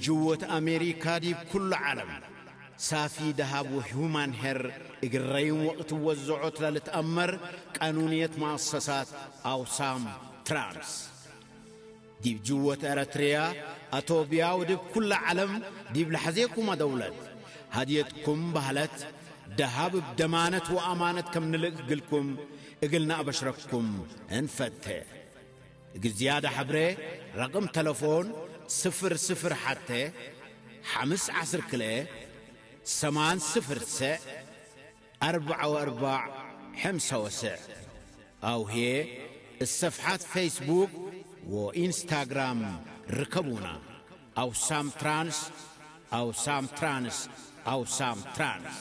ጅወት ኣሜሪካ ዲብ ኩሉ ዓለም ሳፊ ደሃብ ወሁማን ሄር እግረይን ወቅት ወዘዖት ለልትኣመር ቃኑንየት መኣሰሳት ኣውሳም ትራንስ። ዲብ ጅወት ኤረትርያ፣ ኣቶብያ ወዲብ ኩላ ዓለም ዲብ ለሐዜኩማ ደውለት፣ ሃድየትኩም ባህለት፣ ደሃብ እብ ደማነት ወኣማነት ከም ንልእክ ግልኩም እግልና ኣበሽረኩም እንፈቴ። እግል ዝያዳ ሐብሬ ረቅም ተለፎን ስፍር ስፍር ሐቴ ሐምስ ዐስር ክልኤ ሰማን ስፍር ሰዕ ኣርብዓ ወኣርባዕ ሐምሳ ወሰዕ ኣው ህዬ እሰፍሓት ፌስቡክ ወኢንስታግራም ርከቡና። ኣውሳም ትራንስ፣ ኣውሳም ትራንስ፣ ኣውሳም ትራንስ።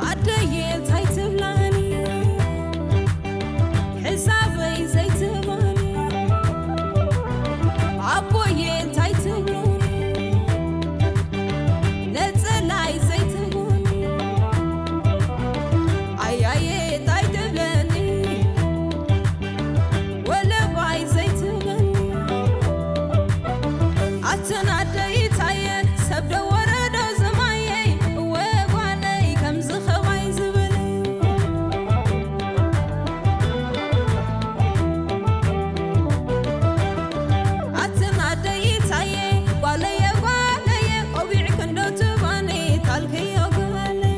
ኣደየ እንታይ ትብላኒ? ሕሳበይ ዘይትህባኒ ኣቦየ እንታይ ትብሉኒ? ነጸላይ ዘይትህቡኒ ኣያየ እንታይ ትብለኒ? ወለባይ ዘይትብለኒ ኣትን ኣደይ ታየ ሰብ ዶ ወረዶ ዝማየይ እወ ጓለይ ከምዚ ኸባይ ዝብል ኣትን ኣደይ ታየ ጓለየ ጓለየ ቆቢዕ ክንዶ ትባኒ ታልክዮ ጓለይ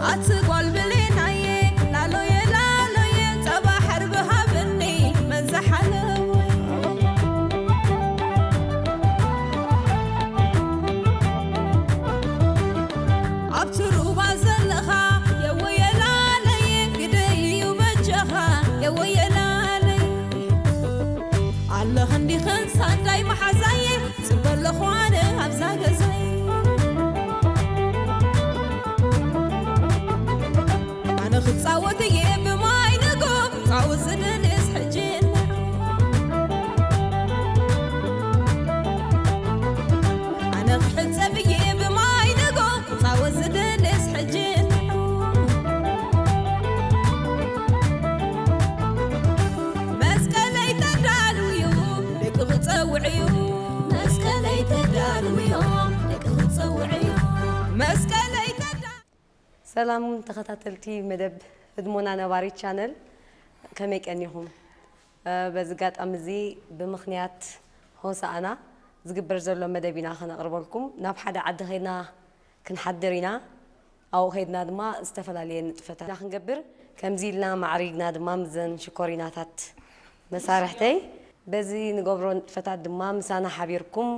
ኣቲ ጓል ብሌናየ ላሎየ ላሎየ ጸባ ሕርቢ ሃብኒ መን ዝሓለወ ኣብቲ ሩባ ዘለኻ የወየ ላለየ ግደይ እዩ በጃኻ የወየ ላለየ ኣለኽን ዲኽን ሳዳይ መሓዛየ ጽበ ኣለኹ ኣነ ኣብዛ ገዛይ ኣነ ክጻወት እየ ብማይ ንጎ ጻወት ዝደልስ ሕጂ ኣነ ክሕጸብ እየ ብማይ ንጎ ጻወት ዝደልስ ሕጂ መስቀለይ ተዳልውዩ ደቂ ክጸውዕዩ መስቀለይ ተዳልውዮም ደቂ ክጸውዕዩ መስቀለይ ተዳ ሰላም ተኸታተልቲ መደብ ህድሞና ነባሪት ቻነል፣ ከመይ ቀኒኹም? እ፣ በዚ ኣጋጣሚ እዚ ብምኽንያት ሆሳዕና ዝግበር ዘሎ መደብ ኢና ከነቕርበልኩም። ናብ ሓደ ዓዲ ኸይድና ክንሓድር ኢና። ኣብኡ ኸይድና ድማ ዝተፈላለየ ንጥፈታት ኢና ክንገብር። ከምዚ ኢልና ማዕሪግና ድማ ምስዘን ሽኮሪናታት መሳርሕተይ በዚ ንገብሮ ንጥፈታት ድማ ምሳና ሓቢርኩም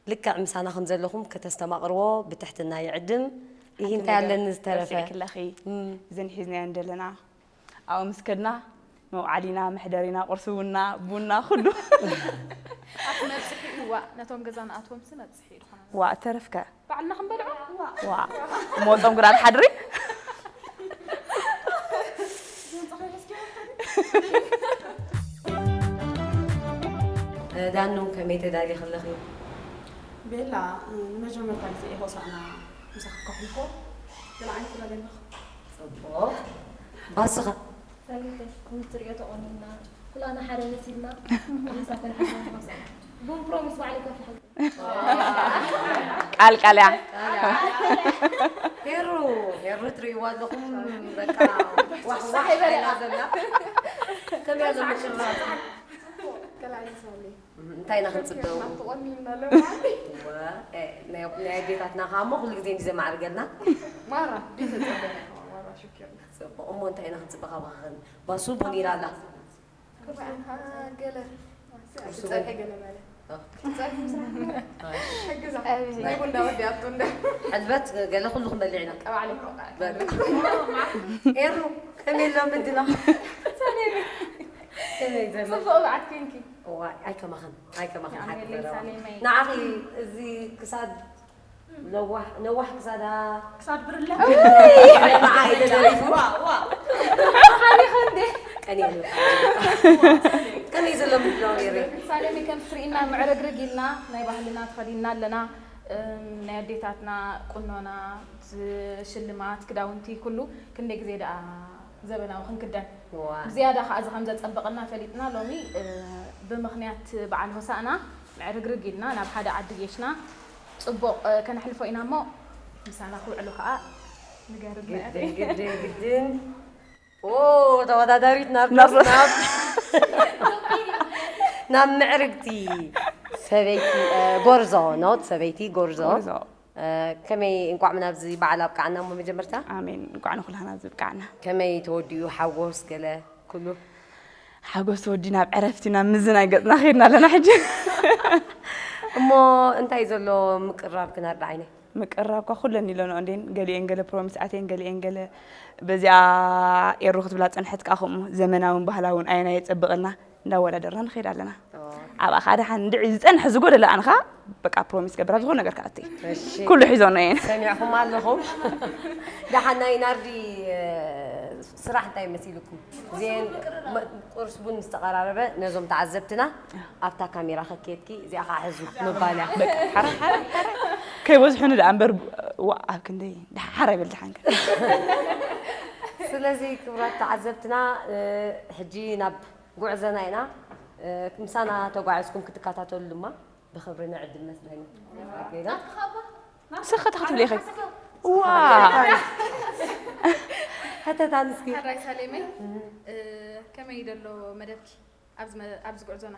ልክዕ ምሳና ከም ዘለኹም ከተስተማቕርዎ ብትሕትና ይዕድም። ይህ እንታይ ኣለኒ ዝተረፈ? ረሲዕክለኺ። እም። እዘን ሒዝናየን ዘለና ኣብኡ ምስ ከድና መውዓሊና፣ መሕደሪና፣ ቁርሲ ቡና፣ ቡና፣ ኩሉ። ኣቲ መብጽሒ እዩ፣ ዋእ፣ ነቶም ገዛ ንኣትዎም ሲ መብጽሒ እዩ ዝኾነ። ዋእ፣ ተረፍከ? ባዕልና ክንበልዖ? ዋእ። ዋእ። ሞጾም ግራ ትሓድሪ? እ፣ ዳኑ፣ ከመይ ተዳሊኺ ኣለኺ? ቤላ፣ እ፣ ንመጀመርታ ግዜ እየ ሆሳዕና ምሳኺ ከሕልፎ። ገለ ዓይነት ትረብየ ኣለኹ። ጽቡቕ። ባስኻ? ሰሊተይ፣ ከምዚ ትርእዮ ተቖኒንና፣ ኩላና ሓደ መሲልና፣ ምሳኺ ንሓድር ሆሳዕና። ቡን ፕሮሚስ ባዕለይ ከፍልሐልኩም። ቃል ቃል እያ። ሄሩ፣ ሄሩ ትርእይዋ ኣለኹም፣ በቃ ዋሕ ዋሕ ሳሕ ይበል። ኢላ ዘላ። ከመይ ኣሎ ምሽርራት? ከላይ ሳሌ። እንታይ ኢና ክንጽበ? ናቱ ቆኒና ለማኒ። እወ፣ እ፣ ናይ፣ ናይ ኣዴታትና ከኣ እሞ ኩሉ ግዜ እንዲ ዘማዕርገልና። ማራ፣ ዲዘ ጸበና፣ ማራ ሽኪር። ጽቡቕ፣ እሞ እንታይ ኢና ክንጽበ ካባኽን? ባሱ ቡን ኢላ ኣላ። ገለ ቁርሲ ጸብሒ ቡን። ገለ በለ። ኦ። ጸብሒ ምስራሕ። ኣይ። ሕግዛ። ጸብሒ። ናይ ቡንዳ ወዲኣቶ እንደ። ሕልበት ገለ ኩሉ ክንበልዕ ኢና። ቀባዕሊ። በል። ኤሩ፣ ከመይ ኣሎ ምድላ? ከመይ ዘሎ? ጽቡቕ በዓት ኬንኪ። እዋይ፣ ኣይከማኽን፣ ኣይከማኽን ሓቂ ኣሜን፣ ዘረባ። ሳሌመይ። ንዓኺ እዚ ክሳድ ነዋሕ ነዋሕ ክሳዳ ክሳድ ብርለ መዓይ ተደሪፉ ሓሊኸ እንዴ ቀኒሉ ከመይ ዘሎ ምድላው ነይሩ ሳሌሚ ከም ትርእና ምዕርግርግ ኢልና ናይ ባህልና ተኸዲና ኣለና ናይ ኣዴታትና ቁኖና ሽልማት ክዳውንቲ ኩሉ ክንደይ ግዜ ደኣ ዘበናዊ ክንክደን ዝያዳ ከዓ እዚ ከም ዘፀበቐና ፈሊጥና ሎሚ ብምኽንያት በዓል ሆሳእና ምዕርግርግ ኢልና ናብ ሓደ ዓዲ ጌሽና ፅቡቕ ከነሕልፎ ኢና እሞ ምሳና ክውዕሉ ከዓ ንገርብ ግድን ግድን ግድን ኦ ተወዳዳሪት ናርዶስ ናብ ናብ ምዕርግቲ ሰበይቲ ጎርዞ ኖት ሰበይቲ ጎርዞ ከመይ እንቋዕ ናብዚ በዓል ኣብቃዕና እሞ መጀመርታ ኣሜን እንቋዕ ንኩላህና ኣብዚ ብቃዕና ከመይ ተወዲኡ ሓጎስ ገለ ኩሉ ሓጎስ ተወዲና ኣብ ዕረፍቲ ናብ ምዝናይ ገፅና ከይድና ኣለና ሕጂ እሞ እንታይ ዘሎ ምቅራብ ክናርዳ ዓይነይ ምቅራብ ኳ ኩለን ኢለንኦ እንዴን ገሊኤን ገለ ፕሮሚስ ኣትየን ገሊኤን ገለ በዚኣ ኤሩ ክትብላ ፀንሐት ከዓ ከምኡ ዘመናውን ባህላውን ኣየና የፀብቐልና እንዳወዳደርና ንኸይድ ኣለና ኣብኣ ከዓ ደሓን እንድዒ ዝፀንሐ ዝጎደለ ኣንኻ በቃ ፕሮሚስ ገብራ ዝኾነ ነገር ከኣቲ ኩሉ ሒዞኖ እየን ሰሚዕኹም ኣለኹም ደሓን ናይ ናርዲ ስራሕ እንታይ መሲልኩም ዜን ቁርስ ቡን ምስ ተቐራረበ ነዞም ተዓዘብትና ኣብታ ካሜራ ከኬድኪ እዚኣ ከዓ ሕዙ ምባል እያ ከይበዝሑኒ ደኣ እምበር ዋእ ኣብ ክንደይ ደሓር ኣይበል ደሓንከ ስለዚ ክብራት ተዓዘብትና ሕጂ ናብ ጉዕዘና ኢና ምሳና ተጓዒዝኩም ክትከታተሉ ድማ ብኽብሪ ንዕድም መስለኒ ስኸ ተኽትብሊ ኢኺ ዋ ሕተታንስኪ ሓራይ ሳሌመይ ከመይ ደሎ መደብኪ ኣብዚ ጉዕዞና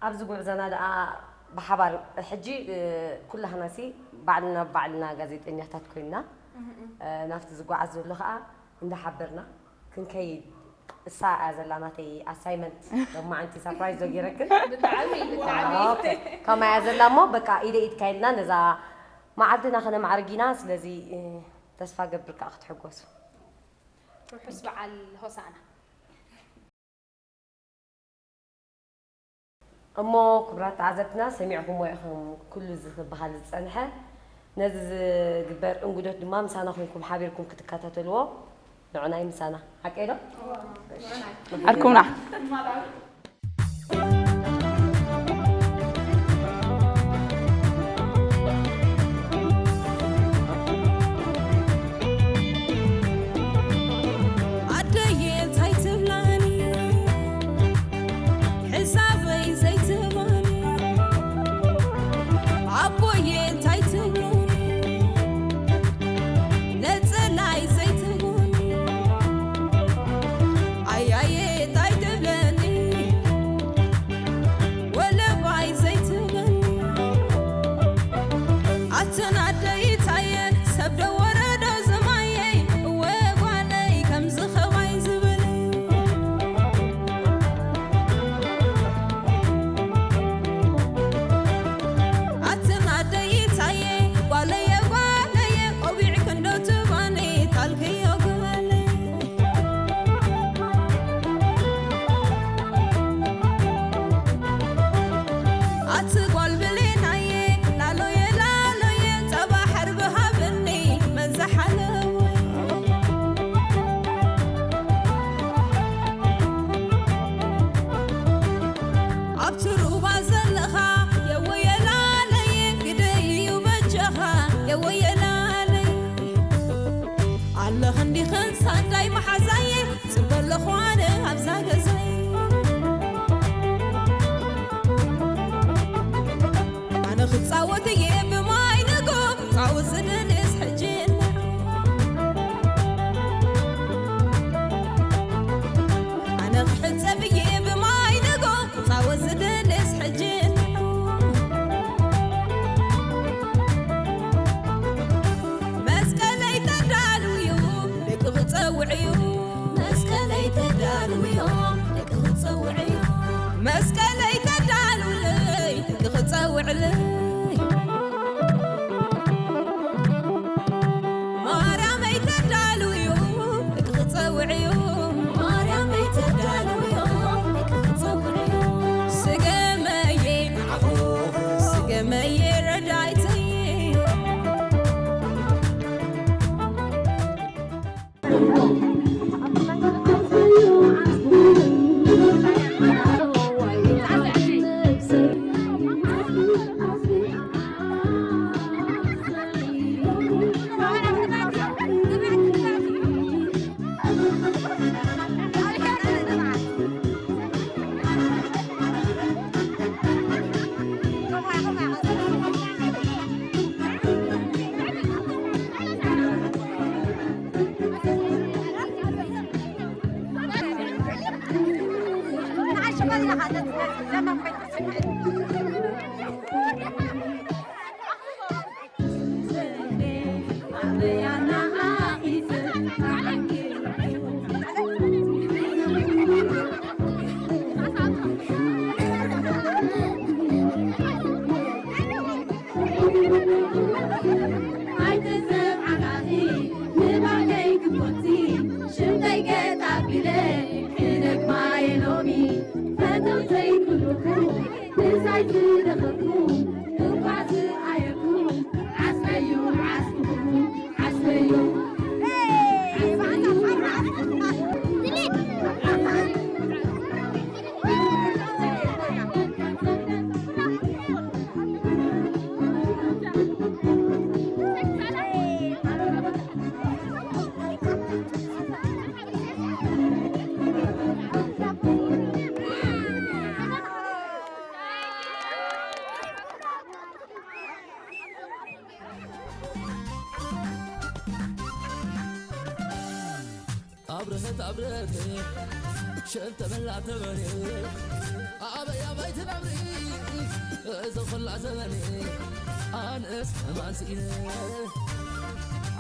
ኣብዚ ጉዕዞና ደኣ ብሓባር ሕጂ ኩላህናሲ ባዕልና ባዕልና ጋዜጠኛታት ኮይንና ናብቲ ዝጓዓዝ ዘሎ ከዓ እንዳሓበርና ክንከይድ እሳ እያ ዘላ ናተይ ኣሳይመንት ሎማዓንቲ ሳፕራይዝ ዶ ገይረክን ብጣዕሚ ብጣዕሚ ከማይ እያ ዘላ እሞ በቃ ኢደ ኢድካ ኢልና ነዛ መዓልትና ከነማዕርግ ኢና ስለዚ ተስፋ ገብር ከዓ ክትሕጎሱ ርሑስ በዓል ሆሳእና እሞ ክቡራት ተዓዘብትና ሰሚዕኹምዎ ኢኹም ኩሉ እዚ ክበሃል ዝጸንሐ ነዚ ዝግበር እንጉዶት ድማ ምሳና ኮይንኩም ሓቢርኩም ክትከታተልዎ ንዑናይ ምሳና ሓቀይ ዶ? ዓድኩምና ኣይትዘብ ዓጋኺ ንባዕለይ ክኮንሲ ሽምተይ ገጥ ኣቢለ ክደግማ እየ ሎሚ። ፈተውተይ ኩልኹም ምሳይ ዝደኸምኩም እንኳዕ ዝኣየኩም ዓስበዩ ዓስብኹም ዓስበዩ። ኣብርሀት ኣብርሀት ሸልተመላ ተበሬ ኣበይ ኣበይ ትነብሪ እዚ ኹላ ዘበኔ ኣነስ እማን ስኢነ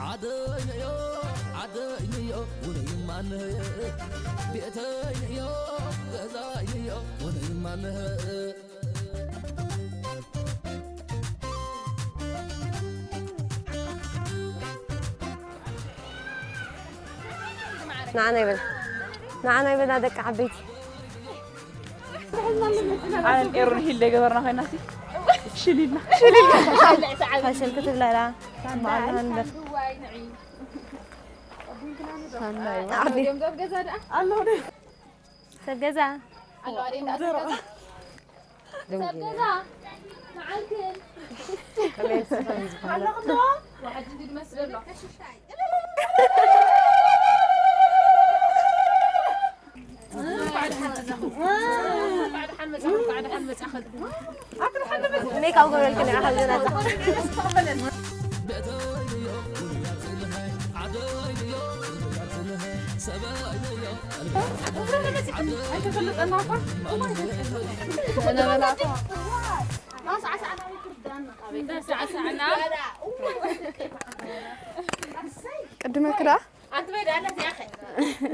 ዓደይ ነዮ ዓደይ ነዮ ውነይ ማነየ ቤተይ ነዮ ገዛይ ነዮ ውነይ ማነየ ንዓና ይበል ንዓና ይበላ ደቂ ዓበይቲ ኣነን ኤሩን ሂል ገበርና ኮይና ሲ ሽሊልና ፋሽን ክትብለላ ሰብ ገዛ ደንጉየ። ሰብ ገዛ፣ መዓልክን። ከመይ ትስፈን ዝበሃል? ኣለኹ ዶ? ዋሕድ ድመስል ኣሎ። እንኳዕ ደሓን መጻኹም። እንኳዕ ደሓን መጻኹም። እንኳዕ ደሓን መጻኹም። ሜካው ገበልክን ኢኻ ዝነጻ። ቅድመ ክዳ ኣንቲ በይ ደኣ ኣለያ እዚኣ ኸ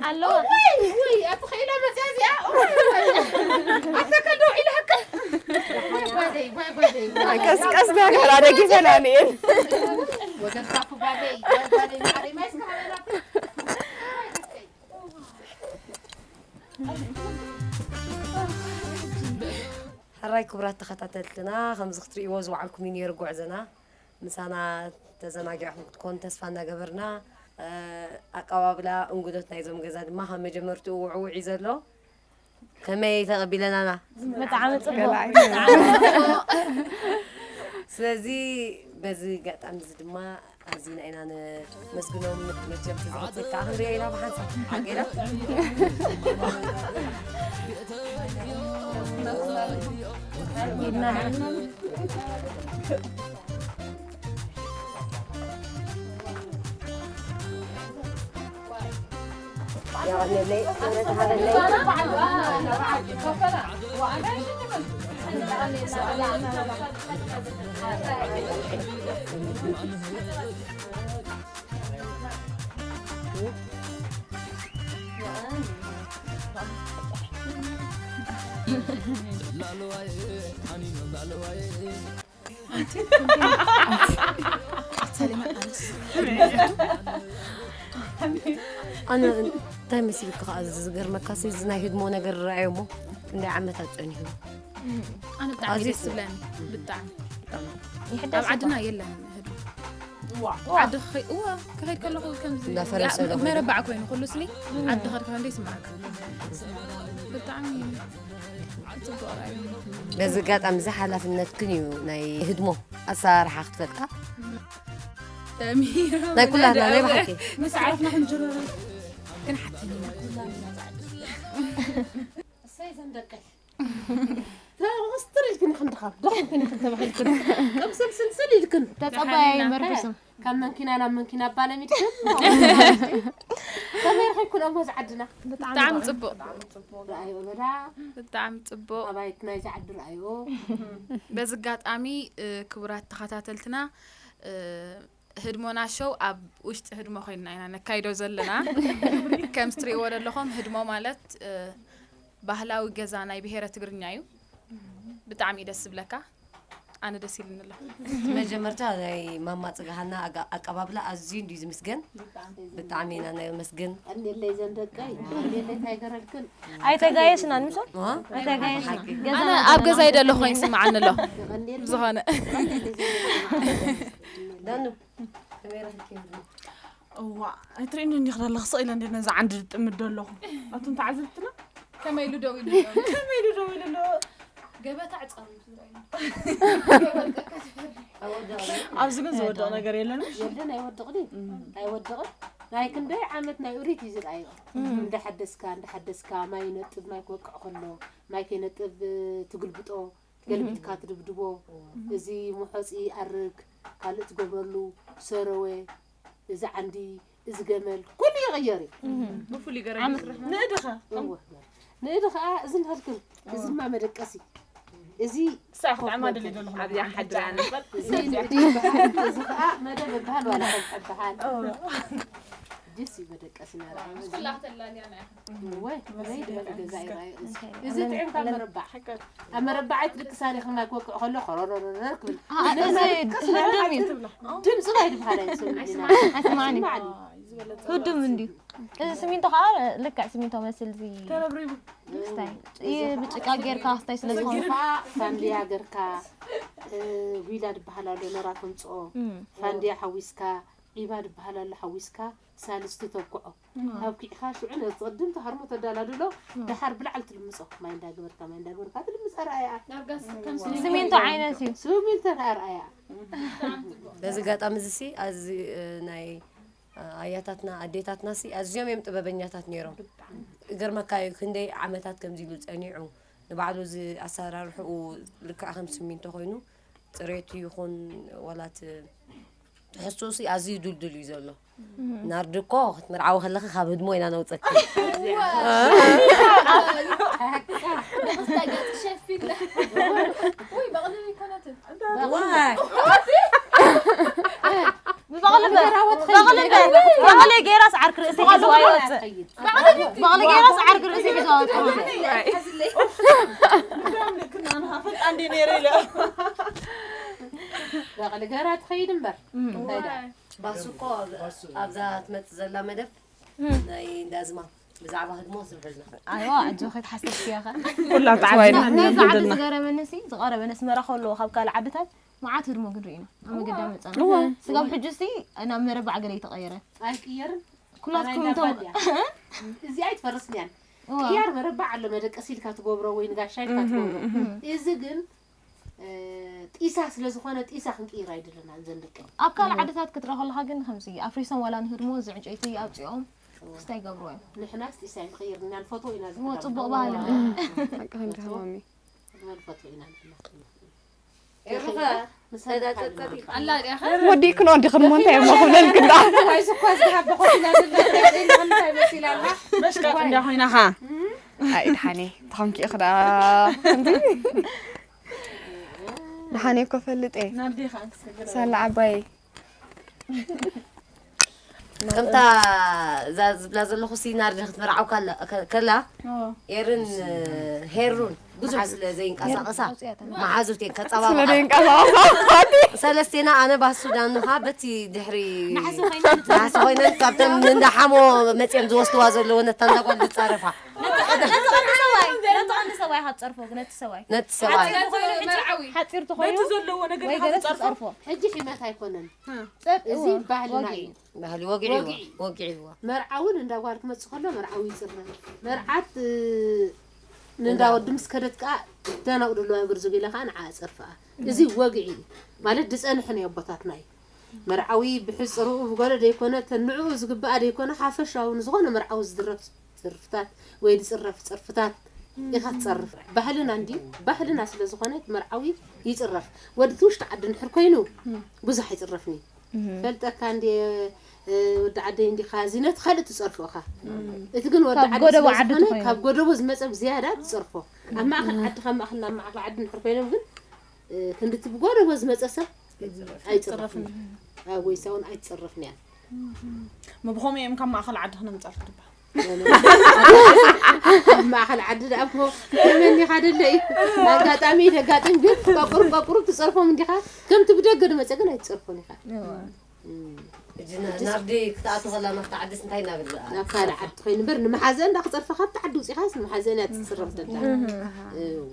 ኣለዋ። ወይ ወይ ኣቲ ኸኢላ መጽያ እዚኣ። ኣታ ከዶ ኢላ ሀቅ። ወይ ጓደይ ወይ ጓደይ። ቀስ ቀስ ዳገራ ደጊፈና ንኤል። ወገን ካፉ ጓደይ ወይ ጓደይ ማሪ ማይስ ካበላ። ሕራይ ክቡራት ተኸታተልትና፣ ከምዚ ክትርእይዎ ዝወዓልኩም እዩ ነይሩ ጉዕዞና። ምሳና ተዘናጊዕኩም ክትኮኑ ተስፋ እናገበርና፣ እ፣ ኣቀባብላ እንግዶት ናይዞም ገዛ ድማ ካብ መጀመርትኡ ውዕውዕ እዩ ዘሎ። ከመይ ተቐቢለናና? ብጣዕሚ ጽቡቕ። ስለዚ በዚ ኣጋጣሚ እዚ ድማ ኣዚና ኢና ነመስግኖም። መቸም ትዝኽርትካ ክንሪኦ ኢና ብሓንሳብ ሓቂና። ኣነ እንታይ መሲልካ ከኣ ዝገርመካ ሲ እዚ ናይ ህድሞ ነገር ረኣዮ እሞ ክንደይ ዓመታት ጸኒሑ። ኣነ ብጣዕሚ ኣዝዩ ደስ ዝብለኒ። ብጣዕሚ ይሕደስ ኣብ ዓድና እኮ። የለን ህድሞ። ዓዲ ክኸይ እዋ ክኸይድ ከለኹ ከምዚ እንዳፈረሰ ያ- ዶ መረባዕ ኮይኑ ኩሉ ስኒ ዓዲ ኸድካ እንደ ይስማዓካ። ብጣዕሚ ጽቡቕ ራእዩ። በዚ ኣጋጣሚ እዚ ሓላፍነትክን እዩ ናይ ህድሞ ኣሰራርሓ ክትፈልጣ። ተሚራ ናይ ኩላትና ናይ ብሓቂ። ምስ ዓረፍና ክንጅርር ግን ሓተኒ ኩላትና። እሰይ ዘም ደቀይ። ተቆስጥር ኢልክን ክንድኻ ደኸምክን ክንተባሂልክን ቅምስልስልስል ኢልክን ተጸባያይ መርብስም ካብ መንኪና ናብ መንኪና ኣባለሚድክን ከመይ ረኺብክን ኣብ መዝ ዓድና ብጣዕሚ ጽቡቅ ርኣዮ በዳ ብጣዕሚ ጽቡቅ ኣባይት ናይዚ ዓዲ ርኣዮ በዚ ኣጋጣሚ ክቡራት ተኸታተልትና ህድሞና ሾው ኣብ ውሽጢ ህድሞ ኮይንና ኢና ነካይዶ ዘለና። ከም እትሪእዎ ዘለኹም ህድሞ ማለት ባህላዊ ገዛ ናይ ብሄረ ትግርኛ እዩ። ብጣዕሚ እዩ ደስ ዝብለካ። ኣነ ደስ ኢሉኒ ኣሎ። መጀመርታ ናይ ማማ ፅግሃና ኣጋ- ኣቀባብላ ኣዝዩ እንድዩ ዝምስገን። ብጣዕሚ ኢና ናይ መስግን። ቀኒለይ ዘን ደቀይ ቀኒለይ እንታይ ገረልክን ኣይተጋየሽናን ምሶም ዋ? ኣይተጋየሽና ሓቂ። ገዛ ኣነ ኣብ ገዛ ይደለኹ ይስምዓኒ ኣሎ። ብዝኾነ ዳኑ ከመይ ረኺብኪ? እዋ ኣይትርእኒ እንዲኽ ዘለኽ ስቕ ኢለ እንደ ነዛ ዓንዲ ዝጥምዶ ኣለኹ ኣቱም ተዓዘብትና ከመይ ኢሉ ደው ኢሉ ኣሎ? ከመይ ኢሉ ደው ኢሉ ኣሎ? ገበታ ዕፃ እዩ ዝረኣየኒ። ኣብዚ ግን ዝወድቕ ነገር የለን የለን ኣይወድቕ ድዩ ኣይወድቕን ናይ ክንደይ ዓመት ናይ ኡሪት እዩ ዝረኣዮ እንዳሓደስካ እንዳሓደስካ ማይ ይነጥብ ማይ ክወቅዕ ከሎ ማይ ከይነጥብ ትግልብጦ ገልቢጥካ ትድብድቦ፣ እዚ ሙሖጺ ይኣርግ፣ ካልእ ትገብረሉ፣ ሰረወ፣ እዚ ዓንዲ፣ እዚ ገመል፣ ኩሉ ይቕየር እዩ። ንእድኻ እወ፣ ንእዲ ኸኣ እዚ ንኸልክል፣ እዚማ መደቀሲ፣ እዚ ሳዕ ክትዕማ ደሊ ዘለኹ ኣብዚኣ ሓድራ እዚ ንእዲ ይበሃል፣ እዚ ኸኣ መደብ ይበሃል ዋላ ከም ሕበሃል። ጅስ እዩ መደቀሲ ናራ። ኩላ ከተላልያ ናይ ኢኻ። ወይ ወይ ድሕሪ ገዛ ይራይ እዚ እዚ ጥዕምካ መረባዕ ኣብ መረባዕ ኣይትድቅሳን ኢኺ ማይ ክወቅዕ ከሎ ከረረረረ ክብል ህዱም እዩ ድምፂ ናይ ድምሃር ኣይሰምዕና ኣይስማዕን እዩ ህዱም እንድዩ እዚ ስሚንቶ ከዓ ልክዕ ስሚንቶ መስል እዚ ተረብሪቡ ክስታይ ይህ ብጭቃ ጌርካ ክስታይ ስለ ዝኾነ ፋንድያ ገርካ ጒላ ድበሃል ኣሎ ኖራ ተምፅኦ ፋንድያ ሓዊስካ ዒባ ድበሃል ኣሎ ሓዊስካ ሳልስቲ ተኩዖ ኣብኪዕኻ ሽዑ ነቲ ቅድም ተሃርሞ ተዳላድሎ ደሓር ብላዕሊ ትልምጾ ማይ እንዳገበርካ ማይ እንዳገበርካ ትልምጻ ረኣያ ስሚንቶ ዓይነት እዩ ስሚንቶ ረኣያ በዚ ጋጣሚ እዚ ሲ ኣዚ ናይ ኣያታትና ኣዴታትና ሲ ኣዝዮም እዮም ጥበበኛታት ነይሮም ይገርመካ እዩ ክንደይ ዓመታት ከምዚ ኢሉ ጸኒዑ ንባዕሉ እዚ ኣሰራርሕኡ ልክዕ ከም ስሚንቶ ኮይኑ ፅሬቱ ይኹን ዋላ እቲ ትሕዝትኡሲ ኣዝዩ ድልዱል እዩ ዘሎ። ናርዲ እኮ ክትምርዓዊ ከለኺ ካብ ህድሞ ኢና ነውፀኪ። በቕሊ ገይራስ ዓርኪ ርእሲ ሒዝዋ ይወፅእ። በቕሊ ገይራስ ዓርኪ ርእሲ ሒዝዋ ወፅእ። በቕሊ ገራ ትኸይድ እምበር እንታይ ደኣ? ባሱ እኮ ኣብዛ ትመጽእ ዘላ መደብ ናይ እንዳዝማ ብዛዕባ ህድሞ ስርሑልና። ኣይዋ ኣጆኺ ትሓሰብኪ ኢኻ። ኩላ ተዓዚብና ነዛ ዓዲ ዝገረመኒ ሲ ዝቐረበ ነስመራ ከለዎ ካብ ካልእ ዓድታት መዓት ህድሞ ክንርኢ ኢና ኣብ መገዳ መጸና። ስጋብ ሕጂ ሲ ናብ መረባዕ ገለ ይተቐየረ። ኣይቅየርን። ኩላትኩም እቶም እዚኣ ኣይትፈርስን እያ። ቅያር መረባዕ ኣሎ መደቀሲ ኢልካ ትገብሮ ወይ ንጋሻ ኢልካ ትገብሮ። እዚ ግን ጢሳ ስለ ዝኾነ ጢሳ ክንቅይር ኣይደለናን ዘን ደቀይ። ኣብ ካልእ ዓድታት ክትርኢ ከለኻ ግን ከምዚ ኣፍሪሶም ዋላ ንህድሞ እዚ ዕንጨይቲ ኣውፂኦም ክስታይ ይገብርዎ እዮም። ንሕናስ ጢሳ ኣይንቕይርን ኢና ንፈትዎ ኢና እሞ ዝሕዳም። ፅቡቕ ባህሊ እዩ። ሓቂ ከምቲ ሃማሚ። ንፈትዎ ኢና ንሕና። ወዲእክን ወዲኽን እሞ እንታይ እሞ ክብለልክን ደኣ መሽቀጥ እንዳ ኮይናኻ ኣይ ድሓኒ ተኸምኪ ኢኽ ደኣ ከምቲ ድሓኒ እኮ ፈልጥ እየ ሳላ ዓባይ ከምታ እዛ ዝብላ ዘለኹ ሲናርዲ ክትምርዓው ከላ ኤርን ሄሩን ብዙሕ ስለ ዘይንቀሳቐሳ መሓዙት እየን ከፀባበቓ ሰለስቴና ኣነ ባሱ ዳኑኻ በቲ ድሕሪ ናሕሲ ኮይነን ካብተን እንዳሓሞ መፅኦም ዝወስድዋ ዘለዎ ነታ እንዳጓል ዝፃረፋ ነቲ ቀንዲ ሰብኣይ ነቲ ቀንዲ ሰብኣይ ካብ ፀርፎ ነቲ ሰብኣይ ነቲ ሰብኣይ ሓፂር ተኾይኑ ወይ ገለ ትፀርፎ ሕጂ ሒመት ኣይኮነን እዚ ባህልና እዩ ባህሊ ወግዒ ወግዒዋ መርዓውን እንዳ ጓል ክመፅእ ከሎ መርዓዊ ይፅረ መርዓት ንእንዳ ወዲ ምስ ከደት ከዓ ደናቁ ደለዋ እግር ዝጉ ኢለ ከዓ ንዓ ፀርፍኣ እዚ ወግዒ እዩ ማለት ዝፀንሐ ናይ ኣቦታትና እዩ መርዓዊ ብሕፅርኡ ብገለ ደይኮነ ተንዕኡ ዝግብኣ ደይኮነ ሓፈሻዊ ንዝኾነ መርዓዊ ዝድረፍ ፅርፍታት ወይ ዝፅረፍ ፅርፍታት ኢኻ ትጸርፍ። ባህልና እንዲ ባህልና ስለ ዝኾነ መርዓዊ ይጽረፍ። ወዲ እቲ ውሽጢ ዓዲ እንድሕር ኮይኑ ብዙሕ ኣይጽረፍን እዩ። ፈልጠካ እንዲ ወዲ ዓደይ እንዲኻ እዚ ነቲ ካልእ ትጸርፎ ኢኻ። እቲ ግን ወዲ ካብ ዓዲ ጎደቦ ስለ ዓዲ ዝኾነ ተኾይኑ። ካብ ጎደቦ ዝመጸ ብዝያዳ ትጸርፎ። ኣብ ማእከል ዓዲ ካብ ማእከል ናብ ማእከል ዓዲ እንድሕር ኮይኖም ግን እ፣ ክንድቲ ብጎደቦ ዝመጸ ሰብ ኣይጽረፍን። ኣብ ወይሳ እውን ኣይትጽረፍን እያ። መብኾም እዮም ካብ ማእኸል ዓዲ ክነምጻልክ ትበሃል። ኣብ ማእኸል ዓዲ ደኣ እኮ ከመኒኻ ደለ እዩ። ኣጋጣሚ ደጋጥም ግን ቆቁር ቆቁር ትጸርፎም እንዲኻ። ከምቲ ብደገ ዝመጸ ግን ኣይትጸርፎን ኢኻ። እም። ሕጂ ና- ናብዲ ክትኣቱ ከላ ናብቲ ዓድስ እንታይ እናበል ዝኣ ናብ ካልእ ዓዲ ትኾይን እምበር ንመሓዘን እንዳ ክጸርፋ ካብቲ ዓዲ ውፂኻስ ንመሓዘን እያ ትጽረፍ ደላ። እወ።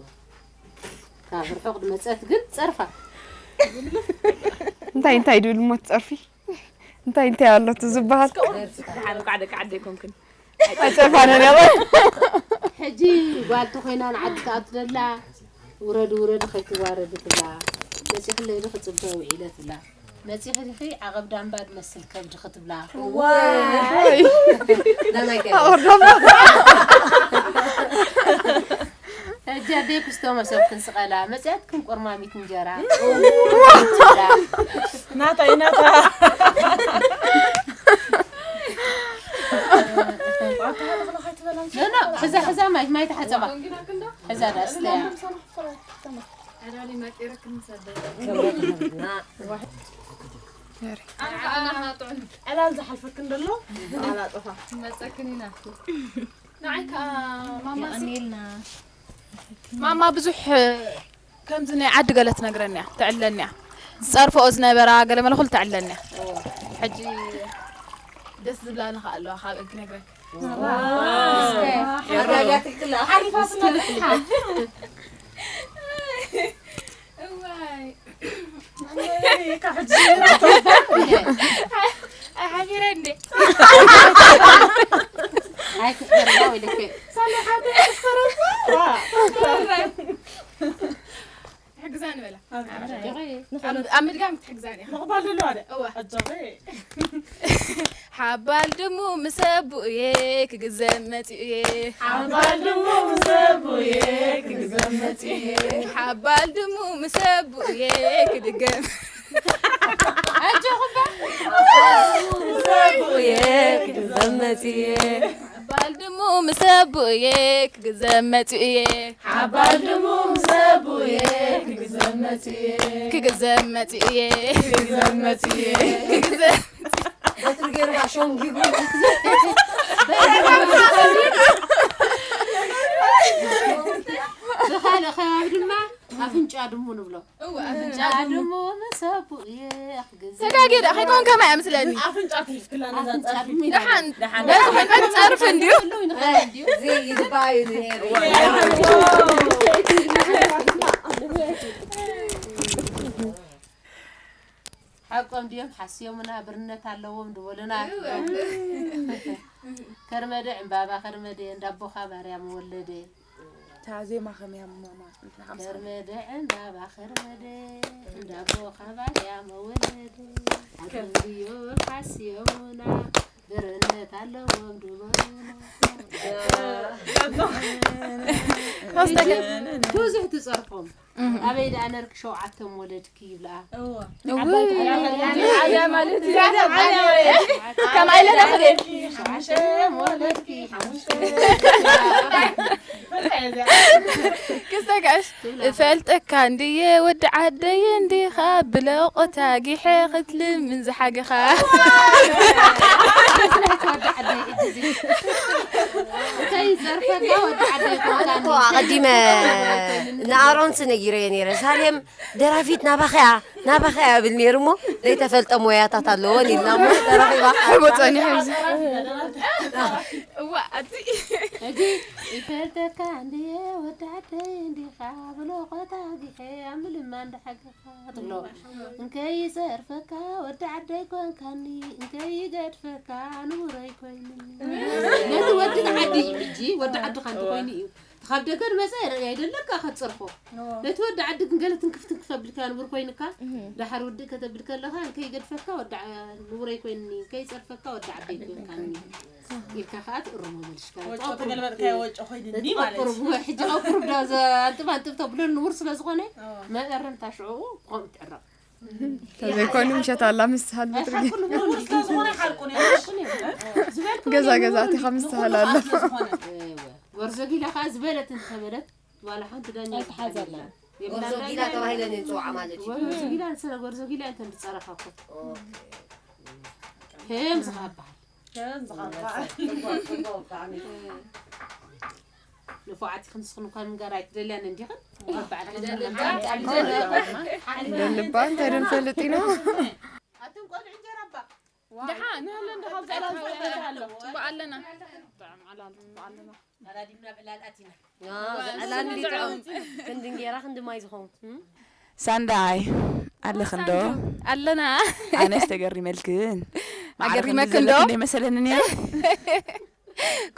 ካብ ርሑቕ ድመጸት ግን ጸርፋ። እንታይ እንታይ ድብል እሞ ትጸርፊ? እንታይ እንታይ ኣሎ እቲ ዝበሃል? ሓን እኳ ደቂ ዓዲ ኣይኮንክን። ኣይጸርፋነን ያለ። ሕጂ ጓል ተኾይና ንዓዲ ትኣቱ ደላ ውረድ ውረድ ከይትዋረድ ትብላ። መጺኽለይ ዶ ክጽበ ውዒለ ትብላ። መጺኺ ዲኺ ዓቐብ ዳምባ ድመስል ከብዲ ክትብላ። ዋይ ናናይ ከ ኣወርዶም ሕጂ ኣደይ ክስቶ መሰብ ክንስቐላ መጺኣትክን ቆርማሚት እንጀራ ትብላ። ናታ እዩ ናታ። ኖ፣ ኖ፣ ሕዛ፣ ሕዛ ማይ፣ ማይ ተሓጸባ። ሕዛ ዳስተያ። ክብረት ይሃብና። ዕላል ዝሓልፈክን ዘሎ ኣላጥፋ። መጸክን ኢና። ንዓይ ከኣ ማማ ሲ- የቐንየልና። ማማ ብዙሕ ከምዚ ናይ ዓዲ ገለ ትነግረኒ እያ፣ ተዕለኒ እያ። ዝጸርፈኦ ዝነበራ ገለ መለ ኩሉ ተዕለኒ እያ። ሕጂ ደስ ዝብላኒ ከኣ ኣለዋ ካብ ክነግረክ። ኣረጋጋትክላ። ሓሊፋ ስለ እዋይ። ሓቢረ እንዴ? ኣይክሕርዳ ወይ ልክዕ። ትሕግዛ ንበላ። ኣብ ምድጋም ትሕግዛን እያ። ምቕባል ዘለዎ ኣደ እዋ። ኣጃኺ። ሓባል ድሙ ምስ ኣቡኡ እየ ክግዘም መፂኡ እየ። ሓባል ድሙ ምስ ኣቡኡ እየ ክግዘም መፂኡ እየ። ሓባል ድሙ ምስ ኣቡኡ እየ ክድገም። ምስ ኣቡኡ እየ ክግዘም መፂኡ እየ። ሓባል ድሙ ምስ ኣቡኡ እየ ክግዘም መፂኡ እየ። ሓባል ድሙ ምስ ኣቡኡ እየ ክግዘም መፂኡ እየ። ክግዘም መፂኡ እየ። ክግዘም መፂኡ እየ። ክግዘም በትሪ ገይሩ ኣሸንጊጉ። ብኻልእ ከባቢ ድማ ኣፍንጫ ድሙ ንብሎ። እወ፣ ኣፍንጫ ኣፍንጫ ድሙ። ድሙ ምስ ኣቡኡ እየ ክግዘም። ተጋጌ ዳ ከይኮን ከማይ እያ ምስለኒ። ኣፍንጫ ትሪፍክላ ነዛ ኣፍንጫ ጸርፊ። ድሙ ኢላ ደሓን በዚ ኮይና ትጸርፍ እንድዩ። ይኽእል እንድዩ። እዚ ይድባዩ ነይሩ። ሓቆም ድዮም ሓስዮምና ብርነት ኣለዎም ድበሉና። ከርመደ ዕምባባ ከርመደ እንዳቦኻ ማርያም ወለደ። ታዜማ ከመያ ማማ ጽንትና ሓምሳ ከርመደ ዕምባባ ከርመደ እንዳቦኻ ማርያም ወለደ። ሓቆም ድዮም ሓስዮምና ብርነት ኣለዎም ድበሉና። ብዙሕ ትጸርፎም። ኣበይ ደኣ ነርኪ ሸውዓተ ወለድኪ ይብልኣ። ዓብያ ማለት እዩ። ከም ኣይለና ክብል። ሸውዓተ ወለድኪ ሓሙሽተ። ክስተ ጋሽ እፈልጠካ እንድየ ወዲ ዓደይ እንዲኻ ብለቆታ ጊሐ ክትልምን ዝሓገኻ። ወዲ ዓደይ ሕጂ እዚ። እንታይ ይዘርፈካ ወዲ ዓደይ ኮንካ እኮ ኣቐዲመ ንኣሮንስ ነጊረዮ ነይረ። ሳሌም ደራፊት ናባኸያ ናባኸያ ብል ነይሩ እሞ ዘይተፈልጠ ሞያታት ኣለዎን ኢልና እሞ ተረኺባ። ሕቦ ጸኒሑ። እዋ ኣቲ ሕጂ ይፈልጠካ እንድየ ወዲ ዓደይ እንዲኻ ብለቆታ ጊሐ ኣብ ምልማን ዝሓገኻ ትብሎ። እንከይጸርፈካ ወዲ ዓደይ ኮንካኒ እንከይገድፈካ ንቡረይ ኮይኑኒ። ነቲ ወዲ ዓዲ እዩ ሕጂ ወዲ ዓድኻ እንተኮይኑ እዩ። ካብ ደገ ንመጻ ይረኣይ ኣይደለካ ከትጸርፎ። ነቲ ወዲ ዓዲ ግን ገለ ትንክፍ ትንክፍ ኣቢልካ ንቡር ኮይንካ፣ ደሓር ውድእ ከተብል ከለኻ፣ ከይገድፈካ ወዲ ዓ-፣ ንቡረይ ኮይንኒ፣ ከይጸርፈካ ወዲ ዓደይ ኮይንካኒ ኢልካ ከኣ ትእርሞ መልሽካ። ወጮ ተገልበጥካዮ ወጮ ኮይንኒ ማለት እዩ። ሕጂ ኣብ ቁሩብ ዶ ዘ-፣ ኣንጥብ ኣንጥብ ተብሎ ንቡር ስለ ዝኾነ፣ መእረምታ ሽዑ ብኸምኡ ትዕረቕ። ተዘይኮይኑ ምሸት ኣላ ምስትሃል ብትርጊ። ንቡር ስለ ዝኾነ ሓቁ ነይሩ። ዝበልኩ ገዛ ነይሩ። ገዛ ኣቲኻ ምስትሃል ኣሎ። እወ። ጎርዞ ጊላ ከኣ ዝበለት እንተበለት፣ ዋላ ሓንቲ ዳኛ ኣይትሓዘላ። የብላን። ጎርዞ ጊላ ተባሂለን እየን ዝጽውዓ ማለት እዩ። ጎርዞ ጊላ እንተ፣ ጎርዞ ጊላ እንተ ዝጸረፋ እኮ። ኦኬ። ከምዚ ከኣ በሃል። ከምዚ ከኣ በሃል። ጽቡቕ፣ ጽቡቕ ብጣዕሚ። ንፉዓት ኢኽን ንስኽን እኳ ምንጋር ኣይትደልያን እንዲኽን? በዓል ደልባ እንታይ ዶ ንፈልጥ ኢና? ኣቱም ቆልዑ እንጀራ እባ። ደሓ፣ ንህለ እንደ ካብ ዘላ ዝፈልጥ ኣሎ። ጽቡቕ ኣለና። ብጣዕሚ ዓላል ጽቡቕ ኣለና። ኣራዲምና ብዕላል ኣቲና። ዋ፣ ዕላል እንዲጥዑም። ክንዲ እንጌራ ክንዲ ማይ ዝኸውን። ሳንዳይ፣ ኣለኽን ዶ? ኣለና። ኣነስ ተገሪመልክን። ማዕረ ኣገሪመክን ዶ? ክንዲ ዘለክን ዘይመሰለኒ ነይሩ።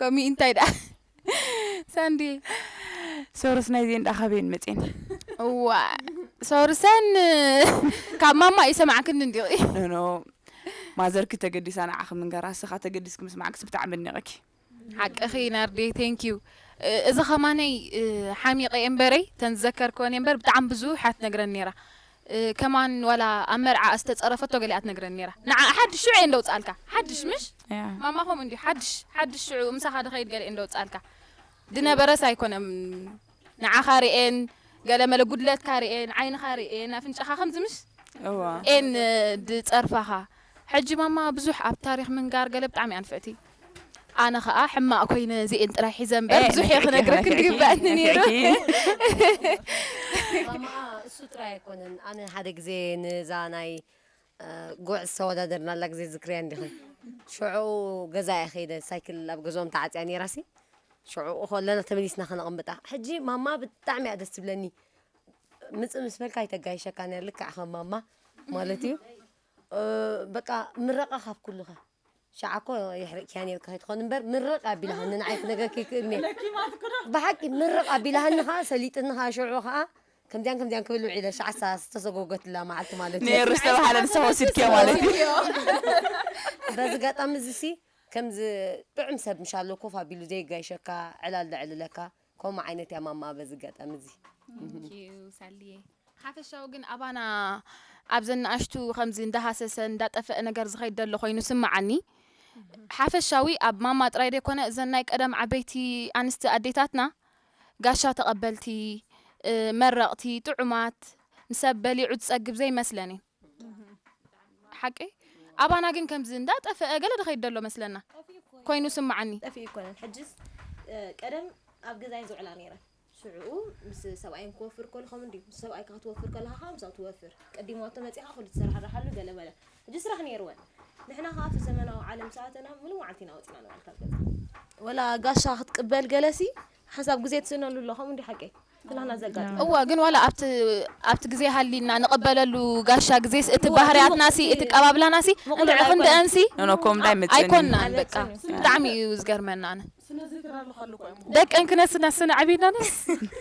ኮሚ እንታይ ደኣ? ሳንዲ። ሶርስ ናይ ዜን ደኣ ካበየን መጼን? እዋ፣ ሶርሰን ካብ ማማ ይሰማዕክን እንዲኺ። ኖ፣ ኖ። ማዘርኪ ተገዲሳ ንዓኺ ምንገራ፣ ንስኻ ተገዲስኪ ምስማዕክስ ብጣዕሚ ኣድኒቐኪ። ሓቅኺ ናርዲ፣ ቴንክ ዩ። እ-፣ እዚ ኸማነይ፣ እ፣ ሓሚቐ እየ እምበረይ፣ ተን ዝዘከርክወን እየ እምበር፣ ብጣዕሚ ብዙሕ እያ ትነግረኒ ነይራ። እ፣ ከማን ዋላ ኣብ መርዓ ዝተጸረፈቶ ገሊኣ ትነግረኒ ነይራ። ንዓ ሓድሽ ሽዑ እየ እንደውጽኣልካ። ሓድሽ ምሽ? ያ። ማማ ከምኡ እንድዩ። ሓድሽ፣ ሓድሽ ሽዑ ምሳኻ ድኸይድ ገለ እየ እንደውጽኣልካ። ድነበረስ ኣይኮነም። ንዓኻ ርእየን፣ ገለ መለ ጉድለትካ ርእየን፣ ዓይንኻ ርእየን፣ ኣፍንጫኻ ከምዚ ምሽ? እዋ። ኤን ድጸርፋኻ። ሕጂ ማማ ብዙሕ ኣብ ታሪኽ ምንጋር ገለ ብጣዕሚ እያ ንፍዕቲ። ኣነ ኸኣ ሕማቕ ኮይነ እዚኤን ጥራይ ሒዘ እምበር ኤ፣ ብዙሕ እየ ንፍዕቲ፣ ክነግረክን ንፍዕቲ፣ ይግባእኒ ነይሩ። ንፍዕቲ። ማማ፣ እሱ ጥራይ ኣይኮነን። ኣነ ሓደ ግዜ ንዛ ናይ፣ እ፣ ጉዕ ዝተወዳደርናላ ግዜ ዝክርያ እንዲኺ። ሽዑ ገዛ እየ ከይደ፣ ሳይክል ኣብ ገዝኦም ተዓጽያ ነይራሲ። ሽዑ ከለና ተመሊስና ከነቐምጣ። ሕጂ ማማ ብጣዕሚ እያ ደስ ትብለኒ። ምጽእ ምስ በልካ ኣይተጋይሸካን እያ፣ ልክዕ ከም ማማ ማለት እዩ። እ፣ በቃ ምረቓ ካብ ኩሉኸ። ሸዓ እኮ የሕርቕኪያ ነይርካ ከይትኾን እምበር፣ ምርቕ ኣቢላሃኒ ንዓይ ክነግረኪ ይክእል እየ። ብሓቂ ምርቕ ኣቢላሃኒ ኸዓ፣ ሰሊጥኒ ኸዓ፣ ሽዑ ኸዓ ከምዚያን ከምዚያን ክብል ውዒለ፣ ሸዓ ዝተሰጎገትላ መዓልቲ ማለት እዩ። ነይሩ ዝተባሃለ ንሳ ወሲድክዮ ማለት እዩ። በዚ ኣጋጣሚ እዚ ሲ፣ ከምዚ ጥዑም ሰብ ምሻሎ ኮፍ ኣቢሉ ዘይጋይሸካ፣ ዕላል ዘዕልለካ፣ ከምኡ ዓይነት እያ ማማ በዚ ኣጋጣሚ እዚ። Thank you፣ ሳልዬ። ሓፈሻዊ ግን ኣባና ኣብዘን ንኣሽቱ ከምዚ እንዳሃሰሰ እንዳጠፈአ ነገር ዝኸይድ ዘሎ ኮይኑ ስምዓኒ። ሓፈሻዊ ኣብ ማማ ጥራይ ዘይኮነ እዘን ናይ ቀደም ዓበይቲ ኣንስቲ ኣዴታትና ጋሻ ተቐበልቲ፣ እ፣ መረቕቲ፣ ጥዑማት፣ ንሰብ በሊዑ ዝጸግብ ዘይመስለን እዩ። ሓቂ? ኣባና ግን ከምዚ እንዳጠፈአ ገለ ድኸይድ ደሎ መስለና። ኮይኑ ስምዓኒ። ጠፊኡ ኣይኮነን። ሕጅስ፣ እ፣ ቀደም ኣብ ገዛየን ዝውዕላ ነይረን። ሽዑኡ ምስ ሰብኣየን ክወፍር ከሎ ከምኡ እንድዩ። ምስ ሰብኣይካ ክትወፍር ከለኻ ኸኣ ምስኡ ትወፍር። ቀዲማቶ መጺኻ ኩሉ ትሰራሕርሓሉ ገለ በለ። ሕጂ ስራሕ ነይርወን። ንሕና ኸኣ ኣብቲ ዘመናዊ ዓለም ሰኣተና ሙሉ መዓልቲ ኢና ወጺና ንውዕል ካብ ገዛ። ወላ ጋሻ ክትቅበል ገለሲ ሓሳብ ግዜ ትስእነሉ ኣሎ። ከምኡ እንድዩ ሓቀይ? ኩላና ዘጋጥም። እወ፣ ግን ዋላ ኣብቲ፣ ኣብቲ ግዜ ሃሊና ንቕበለሉ ጋሻ ግዜስ፣ እቲ እወ፣ ባህርያትናሲ፣ ምቕ-፣ እቲ ቀባብላናሲ፣ ምቕሉል እንድዒ ኣይኮነን። ክንደአንሲ ኖ፣ ኖ፣ ከምኡ እንዳይመጽእኒ። ኣይኮናን፣ በቃ። ኣይመጽእን። ብጣዕሚ እዩ ዝገርመና ኣነ። ስነ ዝክር ኣለካ እኮ እዮም። ደቀን ክነስና ስነ ዓቢናንስ፣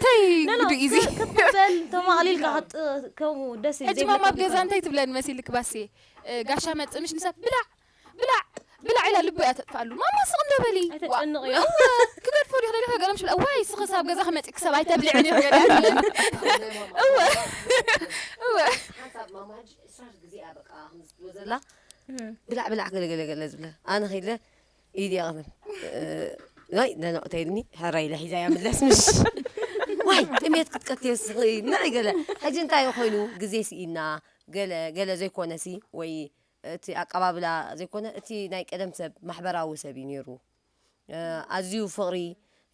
ተይ ኖ፣ ኖ፣ ጉዱ እዩ እዚ። ክትቕበል ተማቕሊልካ ክጥ-፣ ከምኡ ደስ እዩ ሕጂ ዘይብለካ ማማ ኣብ ገዛ ዲኻ? እንታይ ትብለኒ መሲልክ ባስየ? እ፣ ጋሻ መጽእ ምሽ ንሰብ ብላዕ፣ ብላዕ፣ ብላዕ ኢላ ልቡ እያ ተጥፍኣሉ። ማማ ስቕ እንዶ በሊ። ኣይተጨንቕዮ። እወ፣ ክገድፎ ዲኺ ደሊኻ ገለ ምሽ ብላ፣ እዋይ፣ ስኽስ ኣብ ገዛኺ መጺእኪ ሰብ ኣይተብልዕን ኢኺ ገለ እያ ትብለኒ። እወ፣ እወ። ሓንሳብ ማማ ሕጂ ዕስራ ግዜ እያ በቃ ከምዚ ትብሎ ዘላ። ብላዕ፣ ብላዕ፣ ገለ፣ ገለ፣ ገለ ዝብላ። ኣነ ኸይደ ኢድ እየ ቀብል። እ፣ ናይ፣ ነነቕ ተይልኒ፣ ሕራይ ኢለ ሒዛያ ምለስ ምሽ። ዋይ፣ ጥሜት ክትቀትዮ ስኽኢ፣ ንዒ ገለ። ሕጂ እንታይ እዩ ኮይኑ? ግዜ ስኢና፣ ገለ፣ ገለ ዘይኮነሲ፣ ወይ እቲ ኣቀባብላ ዘይኮነ፣ እቲ ናይ ቀደም ሰብ ማሕበራዊ ሰብ እዩ ነይሩ። እ፣ ኣዝዩ ፍቕሪ፣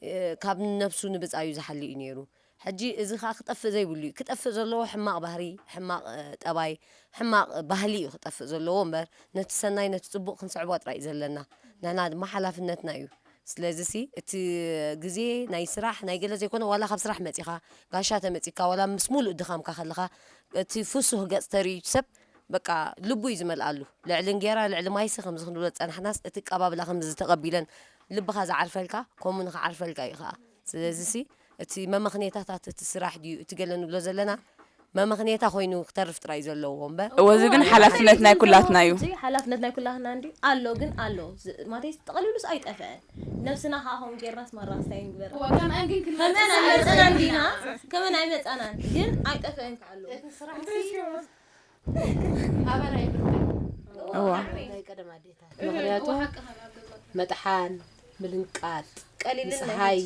እ፣ ካብ ነብሱ ንብጻዩ ዝሓሊ እዩ ነይሩ። ሕጂ እዚ ኸኣ ክጠፍእ ዘይብሉ እዩ። ክጠፍእ ዘለዎ ሕማቕ ባህሪ፣ ሕማቕ፣ እ፣ ጠባይ፣ ሕማቕ ባህሊ እዩ ክጠፍእ ዘለዎ እምበር፣ ነቲ ሰናይ፣ ነቲ ጽቡቕ ክንስዕቦ ጥራይ እዩ ዘለና። ንሕና ድማ ሓላፍነትና እዩ። ስለዚሲ እቲ ግዜ ናይ ስራሕ፣ ናይ ገለ ዘይኮነ፣ ዋላ ካብ ስራሕ መጺኻ፣ ጋሻ ተመጺካ፣ ዋላ ምስ ሙሉእ ድኻምካ ከለኻ፣ እቲ ፍሱህ ገጽ ተርእዩ ሰብ በቃ ልቡ እዩ ዝመልኣሉ። ልዕሊ እንጌራ፣ ልዕሊ ማይሲ ከምዚ ክንብሎ ዝጸናሕናስ፣ እቲ ኣቀባብላ ከምዚ ተቐቢለን ልብኻ ዝዓርፈልካ፣ ከምኡ ንኽዓርፈልካ እዩ ኸኣ። ስለዚሲ፣ እቲ መመኽኔታታት እቲ ስራሕ ድዩ እቲ ገለ ንብሎ ዘለና መመኽኔታ ኮይኑ ክተርፍ ጥራይ ዘለዎ እምበር እወዚ ግን ሓላፍነት ናይ ኩላትና እዩ። ሓላፍነት ናይ ኩላትና እንዲ ኣሎ ግን ኣሎ ማለት ጠቕሊሉስ ኣይጠፍአን። ነብስና ከዓ ከምኡ ጌርናስ ማራስታይ ንግበር። ከመን ኣይመፀናን ዲና ከመን ኣይመፀናን ግን ኣይጠፍአን ኣሎ። እዋ ናይ ቀደም ኣዴታት ምክንያቱ መጥሓን ምልንቃጥ ምፅሃይ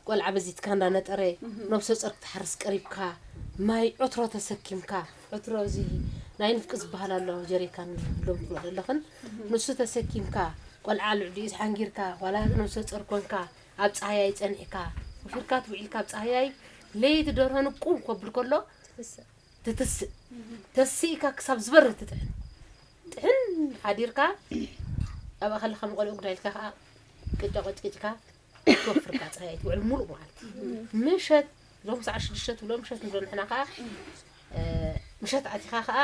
ቆልዓ በዚትካ እንዳነጠረ ነብሰ ጾር ክትሓርስ ቀሪብካ ማይ ዕትሮ ተሰኪምካ ዕትሮ እዚ ናይ ንፍቂ ዝበሃል ኣሎ ጀሪካን ሎም ትብሎ ዘለኽን ንሱ ተሰኪምካ ቆልዓ ልዕሊኡ ሓንጊርካ ዋላ ነብሰ ጾር ኮንካ ኣብ ፀሃያይ ፀኒሕካ ወፊርካ ትውዒልካ ኣብ ፀሃያይ ለይቲ ደርሆ ንቁ ከብል ከሎ ትትስእ ተስኢካ ክሳብ ዝበርህ ትጥሕን ጥሕን ሓዲርካ ኣብኣ ከለኻ ንቆልዑ ጉዳይ ኢልካ ከዓ ቅጫ ቆጭቂጭካ ትወፍር ቃፀ ኣይትውዕል ሙሉእ መዓልቲ ምሸት ሎም ሰዓት ሽዱሽተ ትብሎ ምሸት ንብሎ ንሕና ከዓ ምሸት ኣቲኻ ከዓ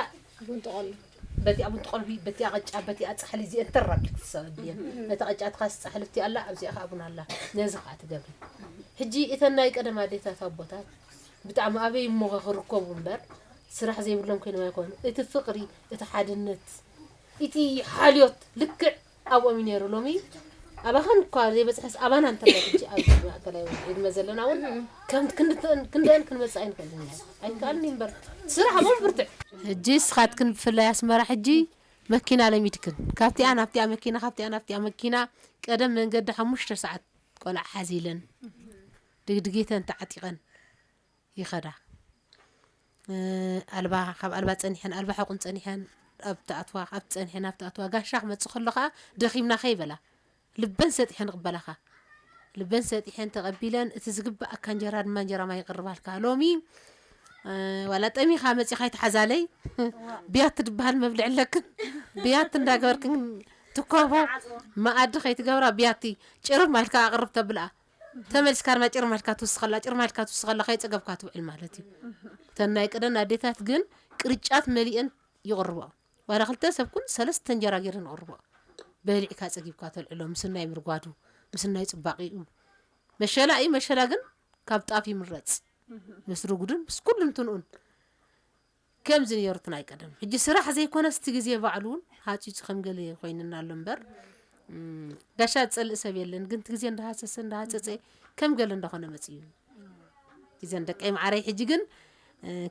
በቲኣ ቡን ትቆልቢ በቲኣ ቅጫ በቲኣ ፃሕሊ እዚአን ተራቢክ ትሰበብ እየን ነቲ ቅጫ ትኻስ ፃሕሊ ኣብቲ ኣላ ኣብዚኣ ከዓ ቡን ኣላ ነዚ ከዓ ትገብሪ ሕጂ እተን ናይ ቀደም ኣዴታት ኣቦታት ብጣዕሚ ኣበይ እሞ ክርከቡ እምበር ስራሕ ዘይብሎም ኮይኖም ኣይኮኑ እቲ ፍቅሪ እቲ ሓድነት እቲ ሓልዮት ልክዕ ኣብኦም እዩ ነይሩ ሎሚ ኣባኻን እኳ ዘይበፅሐስ ኣባና እንተላይ ሕጂ ኣብ ማእከላይ ዕድመ ዘለና እውን ከም ክንድእን ክንመፅእ ኣይንኽእልን ኢና ኣይከኣልን እዩ እምበር ስራሕ ኣብኦም ብርትዕ ሕጂ ስኻትክን ብፍላይ ኣስመራ ሕጂ መኪና ለሚድክን ካብቲኣ ናብቲኣ መኪና ካብቲኣ ናብቲኣ መኪና ቀደም መንገዲ ሓሙሽተ ሰዓት ቆልዓ ሓዚለን ድግድጌተን ተዓጢቐን ይኸዳ ኣልባ ካብ ኣልባ ፀኒሐን ኣልባ ሕቁን ፀኒሐን ኣብ ተኣትዋ ካብ ፀኒሐን ኣብ ተኣትዋ ጋሻ ክመፅእ ከሎ ከዓ ደኺምና ከይበላ ልበን ሰጢሐን ይቕበላኻ ልበን ሰጢሐን ተቐቢለን እቲ ዝግባኣካ እንጀራ ድማ እንጀራ ማይ ይቕርባልካ ሎሚ ዋላ ጠሚኻ መፂኻ ይትሓዛለይ ብያቲ ድበሃል መብልዕ ኣለክን ብያቲ እንዳገበርክን ትኮቦ መኣዲ ከይትገብራ ብያቲ ጭርም ኣልካ ኣቕርብ ተብልኣ ተመልስካ ድማ ጭርም ኣልካ ትውስኸላ ጭርም ኣልካ ትውስኸላ ከይፀገብካ ትውዕል ማለት እዩ እተን ናይ ቀደም ኣዴታት ግን ቅርጫት መሊአን ይቕርብኦ ዋላ ክልተ ሰብ ኩን ሰለስተ እንጀራ ገይረን ይቕርብኦ በሊዕካ ፀጊብካ ተልዕሎ ምስናይ ምርጓዱ ምስናይ ፅባቂኡ መሸላ እዩ መሸላ ግን ካብ ጣፍ ይምረፅ ምስ ርጉድን ምስ ኩሉ እንትንኡን ከምዚ ነይሩ እቲ ናይ ቀደም ሕጂ ስራሕ ዘይኮነስ እቲ ግዜ ባዕሉ እውን ሃፂፁ ከም ገለ ኮይንና ኣሎ እምበር ጋሻ ዝፀልእ ሰብ የለን ግን እቲ ግዜ እንዳሃሰሰ እንዳሃፀፀ ከም ገለ እንዳኾነ መፅዩ እዩ እዘን ደቀይ መዓረይ ሕጂ ግን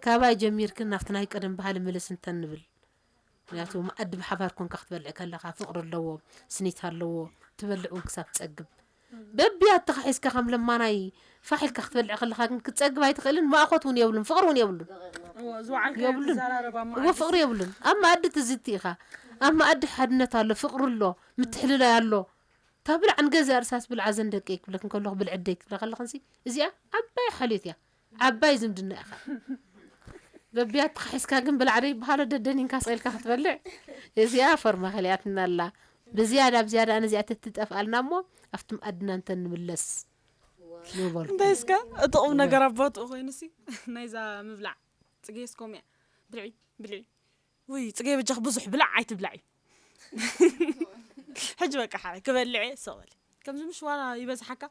ካባይ ጀሚርክን ናብቲ ናይ ቀደም ባህሊ ምልስ እንተን ንብል ምክንያቱ መኣዲ ብሓባር ኮንካ ክትበልዕ ከለካ ፍቅሪ ኣለዎ ስኒት ኣለዎ ትበልዕ እውን ክሳብ ትፀግብ በቢያትኻ ሒዝካ ከም ለማናይ ፋሕ ኢልካ ክትበልዕ ከለካ ግን ክትፀግብ ኣይትኽእልን ማእኮት እውን የብሉን ፍቅሪ እውን የብሉን ዝወዓልካዮ የብሉን። ትዘራረብ ኣብ እዎ ፍቅሪ የብሉን ኣብ መኣዲ ትዝቲ ኢኻ ኣብ መኣዲ ሓድነት ኣሎ ፍቅሪ ኣሎ ምትሕልላይ ኣሎ እታ ብልዓ ንገዛ ርሳስ ብልዓ ዘን ደቂ ክብለክን ከለኹ ብልዕደይ ክብለ ከለኽንሲ እዚኣ ዓባይ ሓልዮት እያ ዓባይ ዝምድና ኢኻ በቢያትኻ ሒዝካ ግን ብላዕደይ በሃሎ ደደኒንካ ስቕ ኢልካ ክትበልዕ እዚኣ ፎርማኸል እያ ትናላ ብዝያዳ ብዝያዳ ኣነ እዚኣ ተትጠፍኣልና እሞ ኣብቲ መኣድና እንተ ንምለስ ንበሉ እንታይ እስከ እቲ ቁም ነገር ኣብ ቦትኡ ኮይኑ ሲ ናይዛ ምብላዕ ፅጌ እስከም እያ ብልዒ ብልዒ ውይ ፅጌ በጃኽ ብዙሕ ብላዕ ኣይትብላዒ ሕጂ በቃ ሓራይ ክበልዐ ስቕ በሊ ከምዚ ምሽ ዋላ ይበዝሓካ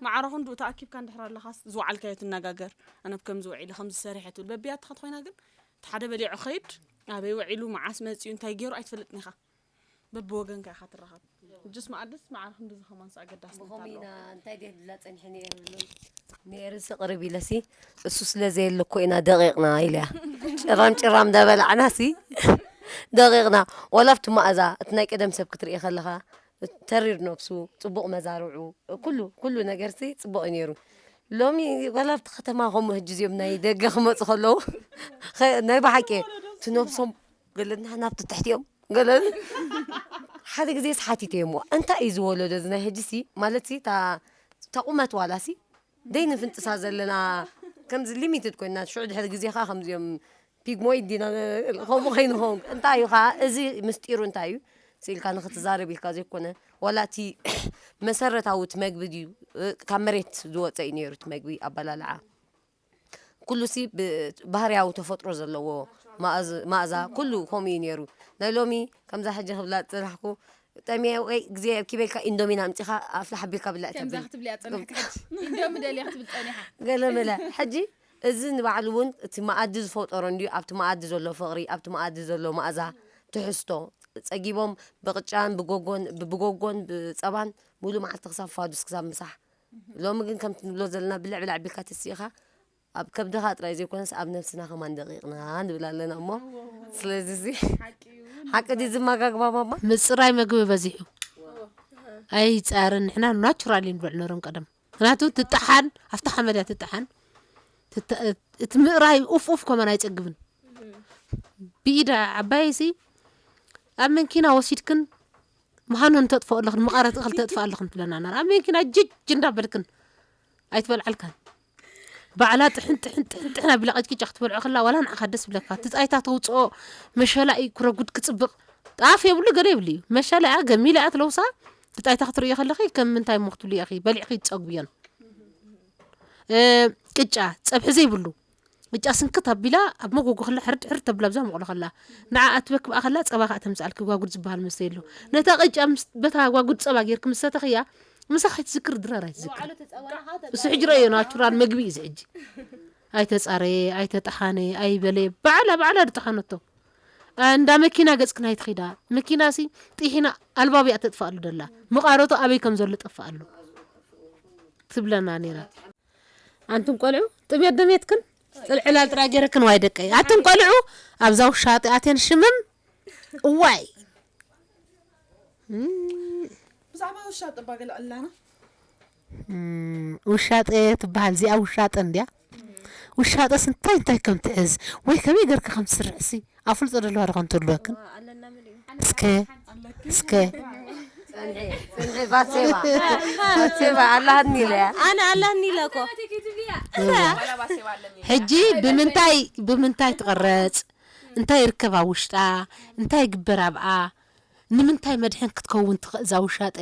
ማዕረ ክንድኡ ተኣኪብካ እንድሕር ኣለኻስ ዝወዓልካዮ ትነጋገር ኣነ ብከምዚ ውዒለ ከምዚ ሰሪሐ ትብል በቢያትኻ ትኾይና ግን እቲ ሓደ በሊዑ ኸይድ ኣበይ ውዒሉ መዓስ መፂኡ እንታይ ገይሩ ኣይትፈልጥን ኢኻ በብወገንካ ኢኻ ትራኸብ ሕጅስ መኣድስ ማዕረ ክንድዚ ከማንስ ኣገዳስነት ኣለዎ ብኸምኢና እንታይ ድየ ድላ ፀኒሐ ነይረ ነይርሲ ቅርብ ኢለሲ እሱ ስለ ዘየለ እኮ ኢና ደቂቕና ኢለያ ጭራም ጭራም እንዳበላዕናሲ ደቂቕና ዋላ ኣብቲ መኣዛ እቲ ናይ ቀደም ሰብ ክትርኢ ከለኻ ተሪር ነብሱ ፅቡቕ መዛርዑ ኩሉ ኩሉ ነገርሲ ፅቡቕ እዩ ነይሩ ሎሚ ዋላ ኣብቲ ከተማ ከምኡ ሕጂ እዚኦም ናይ ደገ ክመፁ ከለዉ ኸ- ናይ ብሓቂ እቲ ነብሶም ገለና ናብቲ ትሕቲኦም ገለ ሓደ ግዜ ሓቲተ እሞ እንታይ እዩ ዝወለዶ እዚ ናይ ሕጂ ሲ ማለት ሲ እታ እታ ቁመት ዋላ ሲ ደይ ንፍንጥሳ ዘለና ከምዚ ሊሚትድ ኮይና ሽዑ ድሕሪ ግዜ ከዓ ከምዚኦም ፒግሞይድ ዲና ከምኡ ከይንኸውን እንታይ እዩ ከዓ እዚ ምስጢሩ እንታይ እዩ ስኢልካ ንክትዛረብ ኢልካ ዘይኮነ ዋላ እቲ መሰረታዊ እቲ መግቢ ድዩ ካብ መሬት ዝወፀ እዩ ነይሩ እቲ መግቢ ኣበላልዓ ኩሉ ሲ ባህርያዊ ተፈጥሮ ዘለዎ ማእዛ ኩሉ ከምኡ እዩ ነይሩ ናይ ሎሚ ከምዛ ሕጂ ክብላ ዝፅናሕኩ ጠምየ ወይ ግዜ ኣኪበልካ ኢንዶሚን ኣምጺኻ ኣፍላሕ ኣቢልካ ብላዕ ከምዛ ተብል። ክትብልያ ጸኒሕካ ሕጂ ኢንዶሚ ደልያ ክትብል ጸኒሓ። ገለመለ። ሕጂ እዚ ንባዕሉ እውን እቲ መኣዲ ዝፈጠሮ እንድዩ። ኣብቲ መኣዲ ዘሎ ፍቕሪ፣ ኣብቲ መኣዲ ዘሎ መኣዛ፣ ትሕዝቶ፣ ጸጊቦም ብቕጫን ብጎጎን ብጎጎን ብጸባን ሙሉ መዓልቲ ክሳብ ፋዱስ ክሳብ ምሳሕ። ሎሚ ግን ከምቲ ንብሎ ዘለና ብልዕ ብልዕ ቢልካ ተሲእኻ ኣብ ከብድኻ ጥራይ ዘይኮነስ ኣብ ነብስና ከማን ደቂቕና ንብል ኣለና እሞ ስለዚ እዚ ሓቂ ድዩ ዝመጋግባ ማማ? ምጽራይ መግቢ በዚሑ ኣይጻርን። ንሕና ናቹራል እዩ ንብልዕ ነሮም ቀደም። ምክንያቱ ትጠሓን ኣብታ ሓመድ እያ ትጠሓን። ትተ- እቲ ምእራይ ኡፍ ኡፍ ከማን ኣይጸግብን። ብኢዳ ዓባይሲ ኣብ መንኪና ወሲድክን ምሃኖ እንተጥፈኦ ኣለኽን መቐረት እኽል ተጥፈ ኣለኽን ትብለና ነራ። ኣብ መንኪና ጅጅ እንዳበልክን ኣይትበልዓልካን። ባዕላ ጥሕን ጥሕን ጥሕን ጥሕን ኣቢላ ቀጭቂጫ ክትበልዖ ከላ ዋላ ንዓኻ ደስ ብለካ። እቲ ጻይታ ተውፅኦ መሸላ እዩ ክረጉድ ክጽብቕ። ጣፍ የብሉ ገለ የብሉ እዩ። መሸላ እያ ገሚላ እያ ትለውሳ። እቲ ጻይታ ክትርእዮ ከለኺ ከም ምንታይ እሞ ክትብሉ ኢኺ በሊዕኺ ትጸግብዮን። እ፣ ቅጫ ጸብሒ ዘይብሉ ቅጫ ስንክት ኣቢላ ኣብ መጎጎ ከላ ሕርድ ሕርድ ተብላ ብዛ መቑሎ ከላ ንዓኣ ትበክብኣ ከላ ጸባ ከኣ ተምጽኣልኪ ጓጉድ ዝበሃል መስተ የሎ። ነታ ቅጫ ምስ በታ ጓጉድ ጸባ ጌርኪ ምስ ሰተኽያ ምሳኻ ኣይትዝክር ድራር ኣይትዝክር። እሱ ሕጂ ረእዮ ናቹራል መግቢ እዩ እዚ ሕጂ። ኣይተጻረየ ኣይተጠሓነ ኣይበለየ ባዕላ ባዕላ ድጠሓነቶ። እንዳ መኪና ገጽክን ኣይትኺዳ። መኪናሲ ጢሒና ኣልባብ እያ ተጥፍኣሉ ደላ። መቓረቶ ኣበይ ከም ዘሎ ጠፍኣሉ ትብለና ነይራ። ኣንቱም ቆልዑ ጥሜት ደሜትክን ጽልዕላል ጥራይ ገይረክን ዋይ ደቀይ። ኣቱም ቆልዑ ኣብዛ ውሻጢ ኣቴን ሽምም እዋይ ብዛዕባ ውሻጠ ባገለ ኣላና ውሻጠ ትበሃል እዚኣ ውሻጠ እንድያ። ውሻጠስ እንታይ እንታይ ከም ትሕዝ ወይ ከመይ ገርካ ከም ትስርሕሲ ኣፍልጦ ደለዋ ዶ ከም ትህልወክን? እስከ እስከ ጽንሒ ባሴባ ባሴባ ኣላሃኒ ኢለያ ኣነ ኣላኒ ኢለ እኮ ሕጂ ብምንታይ ብምንታይ ትቕረጽ? እንታይ ይርከብ ኣብ ውሽጣ? እንታይ ይግበር ኣብኣ? ንምንታይ መድሕን ክትከውን ትኽእል እዛ ውሻጠ?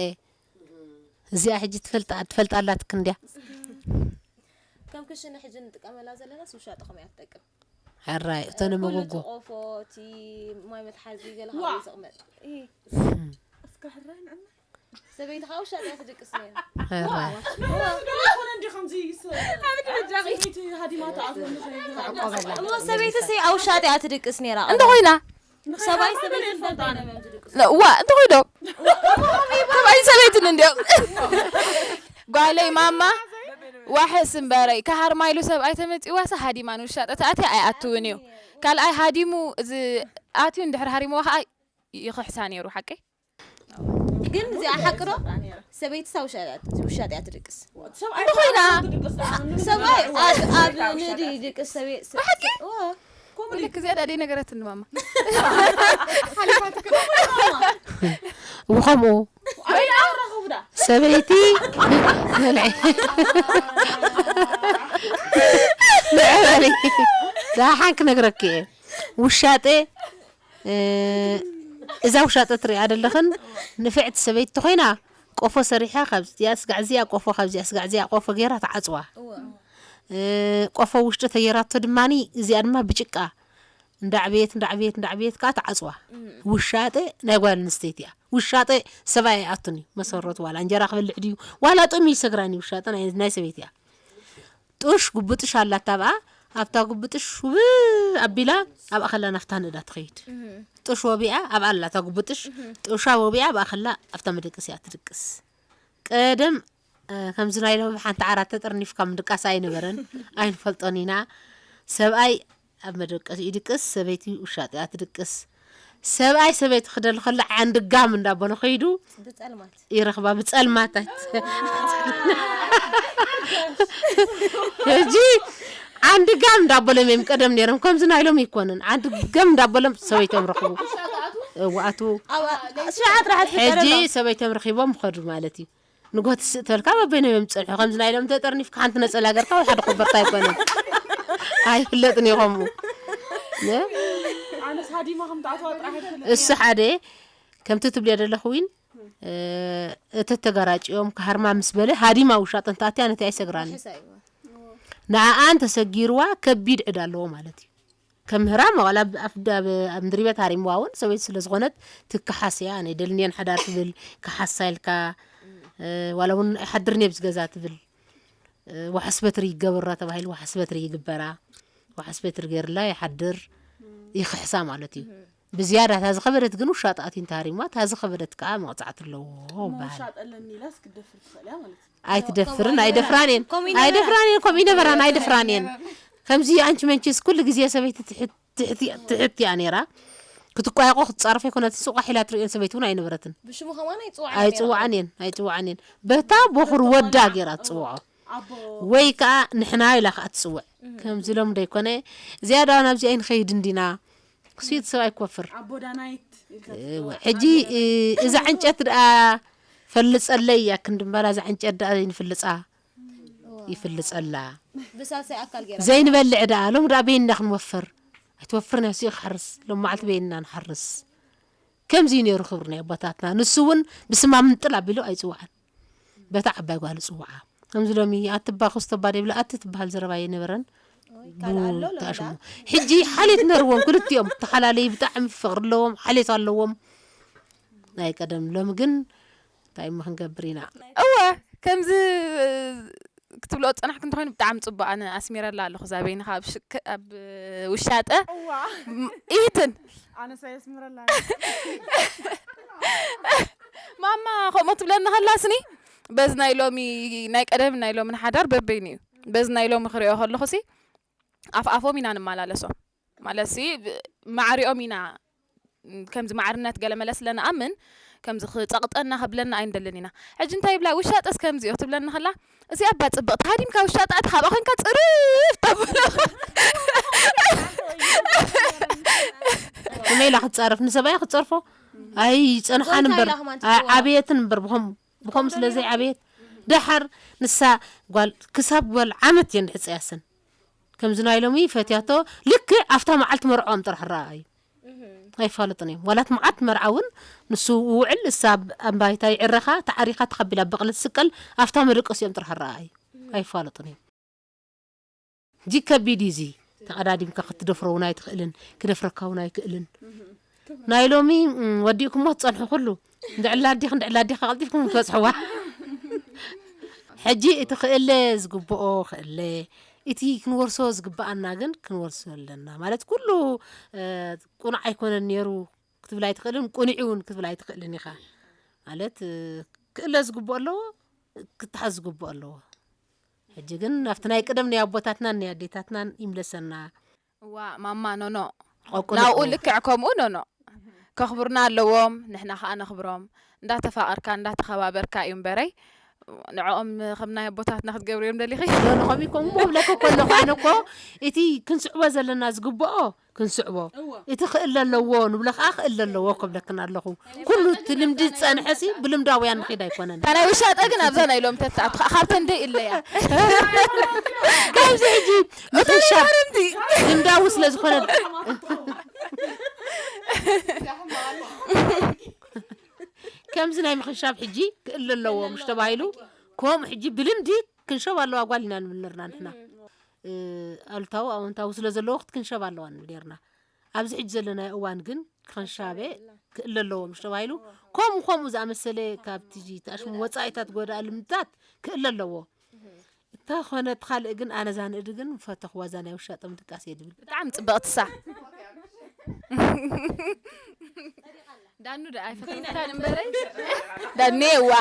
እዚኣ ሕጂ ትፈልጣ ትፈልጣ ኣላትክ እንድያ። ከም ክሽነ ሕጂ ንጥቀመላ ዘለናስ ውሻጠ ከመይ እያ ትጠቅም? ሕራይ እቶ ኩሉ ነመጎጎ እቲ ቆፎ እቲ ማይ መትሓዚ ገለ ዋ! ካብኡ ዝቕመጥ እሂ። እስከ ሕራይ ንዕና ሰበይቲ ከዓ ውሻጠ እያ ትድቅስ ነይራ። ሕራይ ዋ! ኮነ እንዲ ከምዚ ስ- ሰበይቲ ሃዲማ ተኣትወሉ ዘይሃ እሞ ሰበይቲ ሲ ኣብ ውሻጠ እያ ትድቅስ ነይራ። እንተ ኮይና ሰብኣይ ሰበይቲ ፈልጣ እዮም ዝድቅሱ። ዋ እንተ ኮይኖም ተባይ ሰበይትን እንዲኦም ጓለይ ማማ ዋሕስ እምበረይ ከሃርማ ኢሉ ሰብኣይ ተመፂዋሳ ሃዲማ ንውሻጠ ተኣትያ ኣይኣትውን እዩ። ካልኣይ ሃዲሙ እዚ ኣትዩ እንድሕር ሃሪምዋ ከዓ ይኽሕሳ ነይሩ ሓቀይ። ግን እዚኣ ሓቂ ዶ? ሰበይቲ ሳብ ውሻጢ እያ ትድቅስ። እንተኾይና ሰብኣይ ኣብ ኣብ ንእዲ ይድቅስ ሰበይ ብሓቂ? ልክ ዝያዳ ደይ ነገረትኒ ማማ ብኸምኡ ሰበይቲ ንዕበሪ ዛሓን ክነግረኪ እየ ውሻጠ እዛ ውሻጠ ትሪኣ ዘለኽን ንፍዕቲ ሰበይቲ ተኾይና ቆፎ ሰሪሓ ካብዚኣ ስጋዕ እዚኣ ቆፎ ካብዚኣ ስጋዕ እዚኣ ቆፎ ገይራ ትዓፅዋ። ቆፎ ውሽጢ ተገይራቶ ድማኒ እዚኣ ድማ ብጭቃ እንዳዕበየት እንዳዕበየት እንዳዕበየት ከዓ ትዓፅዋ። ውሻጠ ናይ ጓል ኣንስተይቲ እያ። ውሻጠ ሰብኣይ ኣይኣቱን እዩ። መሰረቱ ዋላ እንጀራ ክበልዕ ድዩ ዋላ ጥም ይሰግራን እዩ። ውሻጠ ናይ ሰበይቲ እያ። ጡሽ ጉብጥሽ ኣላታ ኣብኣ ኣብታ ጉብጥሽ ውብ ኣቢላ ኣብኣ ከላ ናፍታ ንእዳ ትኸይድ ጡሽ ወቢኣ ኣብኣ ኣላታ ጉብጥሽ ጡሻ ወቢኣ ኣብኣ ከላ ኣብታ መደቀሲኣ ትድቅስ ቀደም ከምዚ ናይ ሎሚ ሓንቲ ዓራት ተጠርኒፍካ ምድቃስ ኣይነበረን ኣይንፈልጦን ኢና ሰብኣይ ኣብ መደቀሲ ይድቅስ ሰበይቲ ውሻጢኣ ትድቅስ ሰብኣይ ሰበይቲ ክደሊ ከሎ ዓንዲ ጋም እንዳበሎ ከይዱ ብፀልማት ይረኽባ ብፀልማት ሕጂ ዓንዲ ጋም እንዳበሎም እዮም ቀደም ነይሮም ከምዚ ናይ ሎም ይኮንን ዓንዲ ጋም እንዳበሎም ሰበይቶም ረኽቡ እዋኣቱ ሕጂ ሰበይቶም ረኺቦም ኸዱ ማለት እዩ ንጎት ስእተልካ በበይኖም እዮም ዝፀንሑ ከምዚ ናይ ሎም ተጠርኒፍካ ሓንቲ ነፀላ ገርካ ወይ ሓደ ኮበርታ ኣይኮነን ኣይፍለጥን እዩ ከምኡ እሱ ሓደ ከምቲ ትብልዮ ዘለኹ ዊን እተተጋራጭዮም ክሃርማ ምስ በለ ሃዲማ ውሻጠ እንተኣትያ ነቲ ኣይሰግራን እዩ ንዓኣ እንተሰጊርዋ ከቢድ ዕዳ ኣለዎ ማለት እዩ ከምህራ መቐላ ኣብ ኣፍ ኣብ ኣብ ምድሪ ቤት ሃሪምዋ እውን ሰበይቲ ስለ ዝኾነት ትከሓስ እያ። ኣነ ደልንየን ሓዳር ትብል፣ ከሓሳ ኢልካ፣ እ፣ ዋላ እውን ኣይሓድርን እየ ብዚ ገዛ ትብል። እ፣ ዋሕስ በትሪ ይገበራ ተባሂሉ ዋሕስ በትሪ ይግበራ። ዋሕስ በትሪ ገይርላ ይሓድር፣ ይኽሕሳ ማለት እዩ። ብዝያዳ እታ ዝኸበደት ግን ውሻጠ ኣትዩ እንተሃሪምዋ፣ እታ ዝኸበደት ከኣ መቕጻዕቲ ኣለዎ ይበሃል። ውሻጠ ኣለኒ ኢላስ ክትደፍር ትኽእል እያ ማለት እዩ። ኣይትደፍርን፣ ከምኡ ኣይደፍራን እየን። ከምኡ ይነበራን። ኣይደፍራን እየን፣ ከምኡ ይነበራን፣ ኣይደፍራን እየን። ከምዚ ኣንቺ መንቺስ ኩሉ ግዜ ሰበይቲ ትሕት-፣ ትሕት-፣ ትሕት እያ ነይራ። ክትቋየቆ ክትጻረፍ ኣይኮነትን፣ ስቋሕ ኢላ ትርእየን ሰበይቲ እውን ኣይነበረትን። ብሽሙ ከማን ኣይጽውዓን ነይራ። ኣይጽውዓን እየን፣ ኣይጽውዓን እየን። በታ ቦኹር ወዳ ገይራ ትጽውዖ። ኣቦ ወይ ከኣ ንሕና ኢላ ከኣ ትጽውዕ። እህ። ከምዚ ኢሎም ደይኮነ፣ ዝያዳ ናብዚ ኣይንኸይድን ዲና? ክስዩት ሰብ ኣይኮፍር። ኣቦ ዳናይት ኢልካ እወ፣ ትጽውዕ። ሕጂ፣ ኣቦ ዳናይት። እ፣ እዛ ዕንጨት ደኣ ፈልጸለይ እያ ክንዲ እምበላ፣ እዛ ዕንጨት ደኣ ዘይንፍልጻ ይፍልጸላ። ብሳልሳይ ኣካል ገይራ። ዘይንበልዕ ደኣ፣ ሎም ደኣ በይንና ክንወፍር። ኣይትወፍርን እያ፣ ስኢኽ ሓርስ። ሎም መዓልቲ በይንና ንሓርስ። ከምዚ እዩ ነይሩ ክብሪ ናይ ኣቦታትና። ንሱ እውን ብስማ ምንጥል ኣቢሉ ኣይጽውዓን። በታ ዓባይ ጓል ጽውዓ። ከምዚ ሎሚ ኣትባ ክስቶባ ደይብላ ኣቲ ትበሃል ዘረባ ኣይነበረን። ኦይ፣ ካልእ ኣሎ ሎሚ ተኣሽሙ። ደኣ? ሕጂ ሓልዮት ነርዎም ክልቲኦም። ተሓላለዩ ብጣዕሚ ፍቕሪ ኣለዎም፣ ሓልዮት ኣለዎም። ናይ ቀደም። ሎሚ ግን እንታይ እሞ ክንገብር ኢና? እወ፣ ከምዚ ክትብሎ ዝጸናሕኩ እንተኾይኑ ብጣዕሚ ጽቡቕ። ኣነ ኣስሚረላ ኣለኹ እዛ በይንኻ ኣብ ሽክ-፣ ኣብ ውሻጠ። እዋ። ም-፣ ኢትን። ኣነስ ኣየስምረላ። ማማ ከምኡ ትብለኒ ከላስኒ፣ በዚ ናይ ሎሚ፣ ናይ ቀደም ናይ ሎምን ሓዳር በበይኑ እዩ። በዚ ናይ ሎሚ ክሪኦ ከለኹሲ፣ ኣፍ ኣፎም ኢና ንመላለሶም። ማለትሲ፣ ብ-፣ ማዕሪኦም ኢና፣ ከምዚ ማዕርነት ገለ መለ ስለ ንኣምን፣ ከምዚ ክጸቕጠና ከብለና ኣይንደልን ኢና። ሕጂ እንታይ ይብላ፣ "ውሻጠስ ከምዚ እዩ" ክትብለኒ ከላ፣ "እዚ ኣባ ጽብቕቲ፣ ሃዲምካ ውሻጠ ኣትኻ ኣብኣ ኮንካ ጽርፍ ተብሎ." ከመይ ኢላ ክትጻረፍ? ንሰብኣያ ክትጸርፎ? ኣይጸንሓን ጎይታ እምበር፣ ኢላ ከማን ኣይ-፣ ትጽውዖ። ዓብየትን እምበር፣ ብኸም-፣ ብኸምኡ ስለ ዘይዓበየት። ደሓር ንሳ ጓል፣ ክሳብ ጓል ዓመት እየን ድሕጸያሰን። ከምዚ ናይ ሎሚ ፈትያቶ፣ ልክዕ ኣብታ መዓልቲ መርዖም ጥራሕ ረኣዩ። እህ። ኣይፋለጥን እዮም። ዋላት መዓት መርዓ እውን ንሱ ውዕል፣ እሳ ኣብ፣ ኣብ ባይታ ይዕረኻ፣ ተዓሪኻ፣ ተኸቢላ በቕሊ ትስቀል፣ ኣብታ መደቀሲኦም ጥራሕ ረኣዩ። ኣይፋለጥን እዮም። እዚ ከቢድ እዩ እዚ። ተቐዳዲምካ ክትደፍሮ እውን ኣይትኽእልን፣ ክደፍረካ እውን ኣይክእልን። ናይ ሎሚ፣ እም፣ ወዲእኩሞ ትጸንሑ ኩሉ። እንድዕላ ኣዴኺ፣ እንድዕላ ኣዴኻ ቀልጢፍኩም ትበጽሕዋ። ሕጂ እቲ ክእለ ዝግብኦ ክእለ፣ እቲ ክንወርሶ ዝግብኣና ግን ክንወርሶ ኣለና። ማለት ኩሉ፣ እ፣ ቁኑዕ ኣይኮነን ነይሩ ክትብል ኣይትኽእልን፣ ቁኑዕ እውን ክትብል ኣይትኽእልን ኢኻ። ማለት፣ እ፣ ክእለ ዝግብኦ ኣለዎ፣ ክተሓዝ ዝግብኦ ኣለዎ። ሕጂ ግን ኣብቲ ናይ ቀደም ናይ ኣቦታትናን ናይ ኣዴታትናን ይምለሰና። እዋ፣ ማማ፣ ኖኖ። ቀቅልዎ። ናብኡ ልክዕ ከምኡ፣ ኖኖ። ከኽብሩና ኣለዎም፣ ንሕና ኸኣ ነኽብሮም። እንዳተፋቐርካ፣ እንዳተኸባበርካ እዩ እምበረይ። ንዕኦም ከም ናይ ኣቦታትና ክትገብርዮም ደሊኺ? ኖኖ፣ ከምኡ እኮ እሞ ክብለኪ ከለኹ፣ ኣነ እኮ እቲ ክንስዕቦ ዘለና ዝግብኦ ክንስዕቦ። እወ። እቲ ክእለ ኣለዎ ንብሎ ኸኣ ክእለ ኣለዎ ክብለክን ኣለኹ። ኩሉ እቲ ልምዲ ዝጸንሐሲ ብልምዳውያን ንኺድ ኣይኮነን። እታ ናይ ውሻጠ ግን ኣብዛ ናይ ሎሚ ተትኣቱ ኸኣ ካብተን ደይ እለያ። ካብዚ ሕጂ እታ ናይ ምኽንሻብ ማርምቲ። ልምዳዊ ስለ ዝኾነ። ከምዚ ናይ ምኽንሻብ ሕጂ ክእለ ኣለዎ ምሽ ተባሂሉ፣ ከምኡ ሕጂ ብልምዲ ክንሸብ ኣለዋ ጓል ኢና ንብል ነርና ንሕና። እ፣ ኣሉታዊ ኣወንታዊ ስለ ዘለዎ ክትክንሸብ ኣለዋ ንብል ነርና። ኣብዚ ሕጂ ዘለናዮ እዋን ግን ክኽንሻበ ክእለ ኣለዎ ምሽ ተባሂሉ፣ ከምኡ ከምኡ ዝኣመሰለ ካብቲ ተኣሽሙ ወጻኢታት ጎዳኢ ልምድታት ክእለ ኣለዎ። እታ ኾነ እቲ ካልእ ግን ኣነ እዛ ንእዲ ግን ፈተኽዋ እዛ ናይ ውሻጠ ምድቃስ እየ ድብል። ብጣዕሚ ጽብቕቲ እሳ። ዳኑ ደኣ ኣይፈተውካን እምበረይ። ዳኑ የዋ።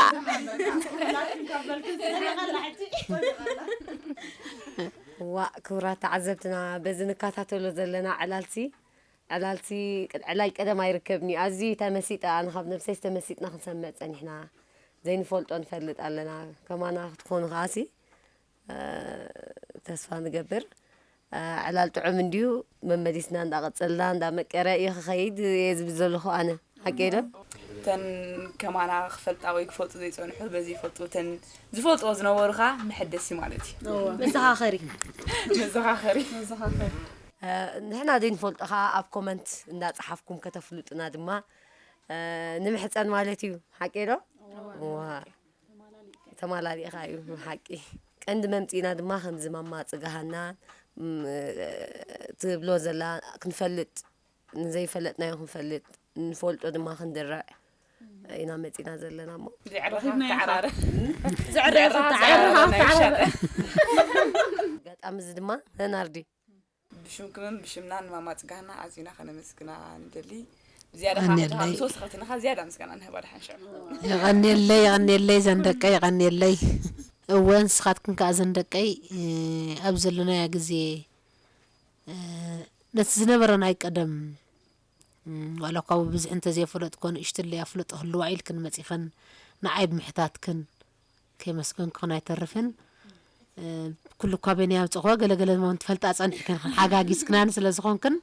ዋእ፣ ክቡራት ተዓዘብትና፣ በዚ ንከታተሎ ዘለና ዕላልሲ፣ ዕላልሲ፣ ዕላል ቀደም ኣይርከብን እዩ። ኣዝዩ ተመሲጠ፣ ኣነ ካብ ነብሰይ ተመሲጥና ክንሰምዕ ጸኒሕና። ዘይንፈልጦ ንፈልጥ ኣለና። ከማና ክትኾኑ ከኣሲ፣ እ፣ ተስፋ ንገብር። እ፣ ዕላል ጥዑም እንድዩ፣ መመሊስና እንዳቐጸልና፣ እንዳመቀረ እዩ ክኸይድ እየ ዝብል ዘለኹ ኣነ። ሓቀይ ዶ? እተን ከማና ክፈልጣ ወይ ክፈልጡ ዘይጸንሑ በዚ ይፈልጡ፣ እተን ዝፈልጥዎ ዝነበሩ ኸኣ መሐደሲ ማለት እዩ። እወ። መዘኻኸሪ። መዘኻኸሪ። መዘኻኸሪ። እ፣ ንሕና ዘይንፈልጦ ኸኣ ኣብ ኮመንት እንዳጸሓፍኩም ከተፍልጡና ድማ፣ እ፣ ንምሕጸን ማለት እዩ። ሓቀይ ዶ? እወ። እዋ። ተማላሊእኻ እዩ ሓቂ። ቀንዲ መምጺእና ድማ ከምዚ ማማ ጽጋሃና ትብሎ ዘላ ክንፈልጥ፣ ንዘይፈለጥናዮ ክንፈልጥ፣ ንፈልጦ ድማ ክንድርዕ ኢና መጺና ዘለና እሞ። ዘዕረኻ ተዓራረ። ዘዕረኻ ተዓራረ። ኣጋጣሚ እዚ ድማ ነናርዲ ብሽምክምን ብሽምናን ማማ ጽጋህና ኣዚና ከነመስግና ንደሊ። ብዝያዳ ከዓ ሕጂ ምስ ወሰኸትንኻ ዝያዳ ምስጋና ንህባ ድሓን ሽዑ። የቐንየለይ የቐንየለይ ዘን ደቀይ የቐንየለይ። እወ ንስኻትክን ከዓ ዘን ደቀይ ኣብ ዘለናዮ ግዜ ነቲ ዝነበረ ናይ ቀደም ዋላ እኳ ብብዝሒ እንተዘይፈለጥክዎ ንእሽትለይ ኣፍልጦ ክህልዋ ኢልክን መፂኽን ንዓይ ብምሕታትክን ከየመስገንኩኽን ኣይተርፍን። ኩሉ እኳ በይነይ ኣምፀኽዎ ገለ ገለ እውን ትፈልጣ ፀኒሕክን ሓጋጊዝክናኒ ስለ ዝኾንክን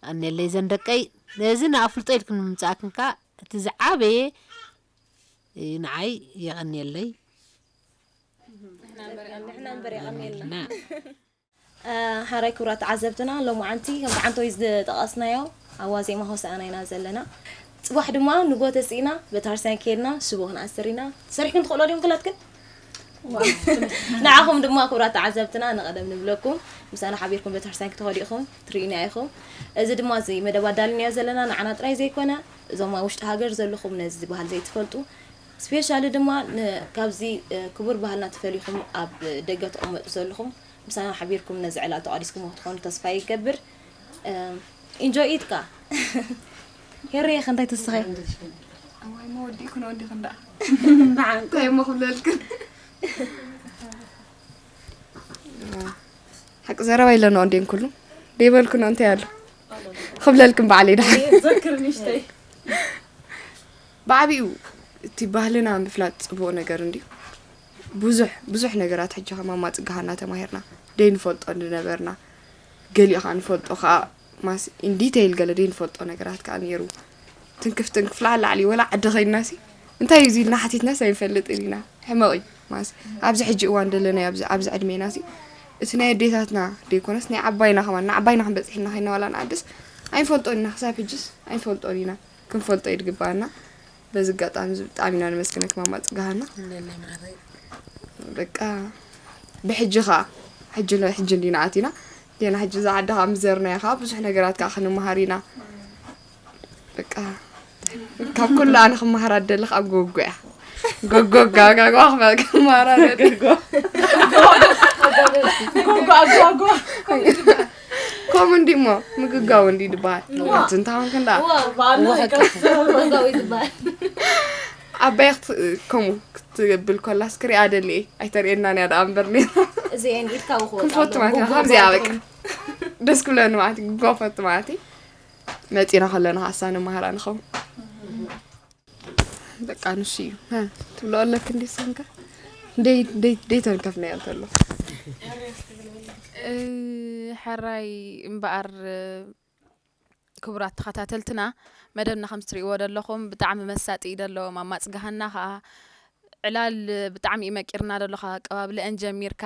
የቐንየለይ ዘን ደቀይ። ነዚ ንኣፍልጦ ኢልክን ምምፃእክን ከዓ እቲ ዝዓበየ እዩ ንዓይ የቐንየለይ። ሓራይ ክቡራት ተዓዘብትና ሎማዓንቲ ከም ብዓንተወይ ዝጠቐስናዮ ኣብ ዋዜማ ሆሳእና ኢና ዘለና። ፅባሕ ድማ ንጎ ተስኢና በታርሳይን ከይድና ሽቦ ክንኣስር ኢና። ሰሪሕክን ትኽእሎ ድዮም ክላትክን? ንዓኹም ድማ ክቡራት ተዓዘብትና ንቐደም ንብለኩም ምሳና ሓቢርኩም በታርሳይን ክትኸዱ ኢኹም ትርእዩና ኢኹም። እዚ ድማ እዚ መደብ ኣዳሊናዮ ዘለና ንዓና ጥራይ ዘይኮነ እዞም ኣብ ውሽጢ ሃገር ዘለኹም ነዚ ባህል ዘይትፈልጡ ስፔሻሊ ድማ ካብዚ ክቡር ባህልና ተፈሊኹም ኣብ ደገ ተቐመጡ ዘለኹም ምሳና ሓቢርኩም ነዚ ዕላል ተቋዲስኩሞ ክትኾኑ ተስፋ ይገብር። ኢንጆይ ኢት ካ ሄርየ ከ እንታይ ተስኸ? እዋይ መወዲእኩን ወዲኽን ደኣ እንታይ እሞ ክብለልክን ሓቂ ዘረባ ኢለንኦ እንዴን ኩሉ ደይበልክንኦ እንታይ ኣሎ ክብለልክን ባዕለይ ደሓን ዘክር ንሽተይ ብዓቢኡ እቲ ባህልና ምፍላጥ ፅቡቕ ነገር እንድዩ። ብዙሕ ብዙሕ ነገራት ሕጂ ከም ኣማፅግሃና ተማሂርና ደይንፈልጦ ዝነበርና ገሊኡ ከዓ ንፈልጦ ከዓ ማስ ኢን ዲተይል ገለ ደይንፈልጦ ነገራት ከዓ ነይሩ። ትንክፍ ትንክፍ ላዕሊ ላዕሊ ወላ ዓዲ ከይድናሲ እንታይ እዩ እዚ ኢልና ሓቲትናስ ኣይንፈልጥን ኢና። ሕመቕ እዩ ማስ ኣብዚ ሕጂ እዋን ዘለናዮ ኣብዚ ኣብዚ ዕድሜናሲ እቲ ናይ ኣዴታትና ደይኮነስ ናይ ዓባይና ከማን ንዓባይና ክንበፅሕ ኢልና ከይድና ዋላ ንዓድስ ኣይንፈልጦን ኢና ክሳብ ሕጅስ ኣይንፈልጦን ኢና። ክንፈልጦ እዩ ዝግበኣና። በዚ ኣጋጣሚ እዚ ብጣዕሚ ኢና ነመስግነኪ ማማ ጽገሃና። በቃ ብሕጂ ከኣ ሕጂ ለ- ሕጂ እንዲና ኣቲና ጌና ሕጂ እዛ ዓዲ ከኣ ምስ ዘርናዮ ከኣ ብዙሕ ነገራት ከኣ ክንመሃር ኢና። በቃ ካብ ኩሉ ኣነ ክመሃራ ዝደሊ ከኣ ጎጎ እያ። ጎጎ ጋጋጓ ክመሃራ ዝደሊ ጎጎ። ጎጎ ኣጓጓ። ከምኡ እንዲ እሞ ምግጋው እንዲ ዝበሃል እቲ እንተኾንክን ደኣ ኣባይ ከምኡ ክትብል ኮላስ ክሪኣ ደሊ እየ ኣይተርእየናን እያ ደኣ እምበር ነይራ እዚአን ኢድካ ውኽወጥ ክንፈቱ ማለት ኢና ከምዚኣ በቃ ደስ ክብለኒ ማለት እዩ ግጓፈቱ ማለት እዩ መፂና ከለና ከዓ እሳ ንመሃራ ንኸውን በቃ ንሱ እዩ ትብሎ ኣለክ እንዲ ሰንካ ደይ ተንከፍናዮ እንተሎ ሕራይ እምበኣር ክቡራት ተኸታተልትና መደብና ከም ትሪእዎ ዘለኹም ብጣዕሚ መሳጢ እዩ ዘሎ ማማ ፅገሃና ከዓ ዕላል ብጣዕሚ እዩ መቂርና ዘሎ ካብ ኣቀባብለአን ጀሚርካ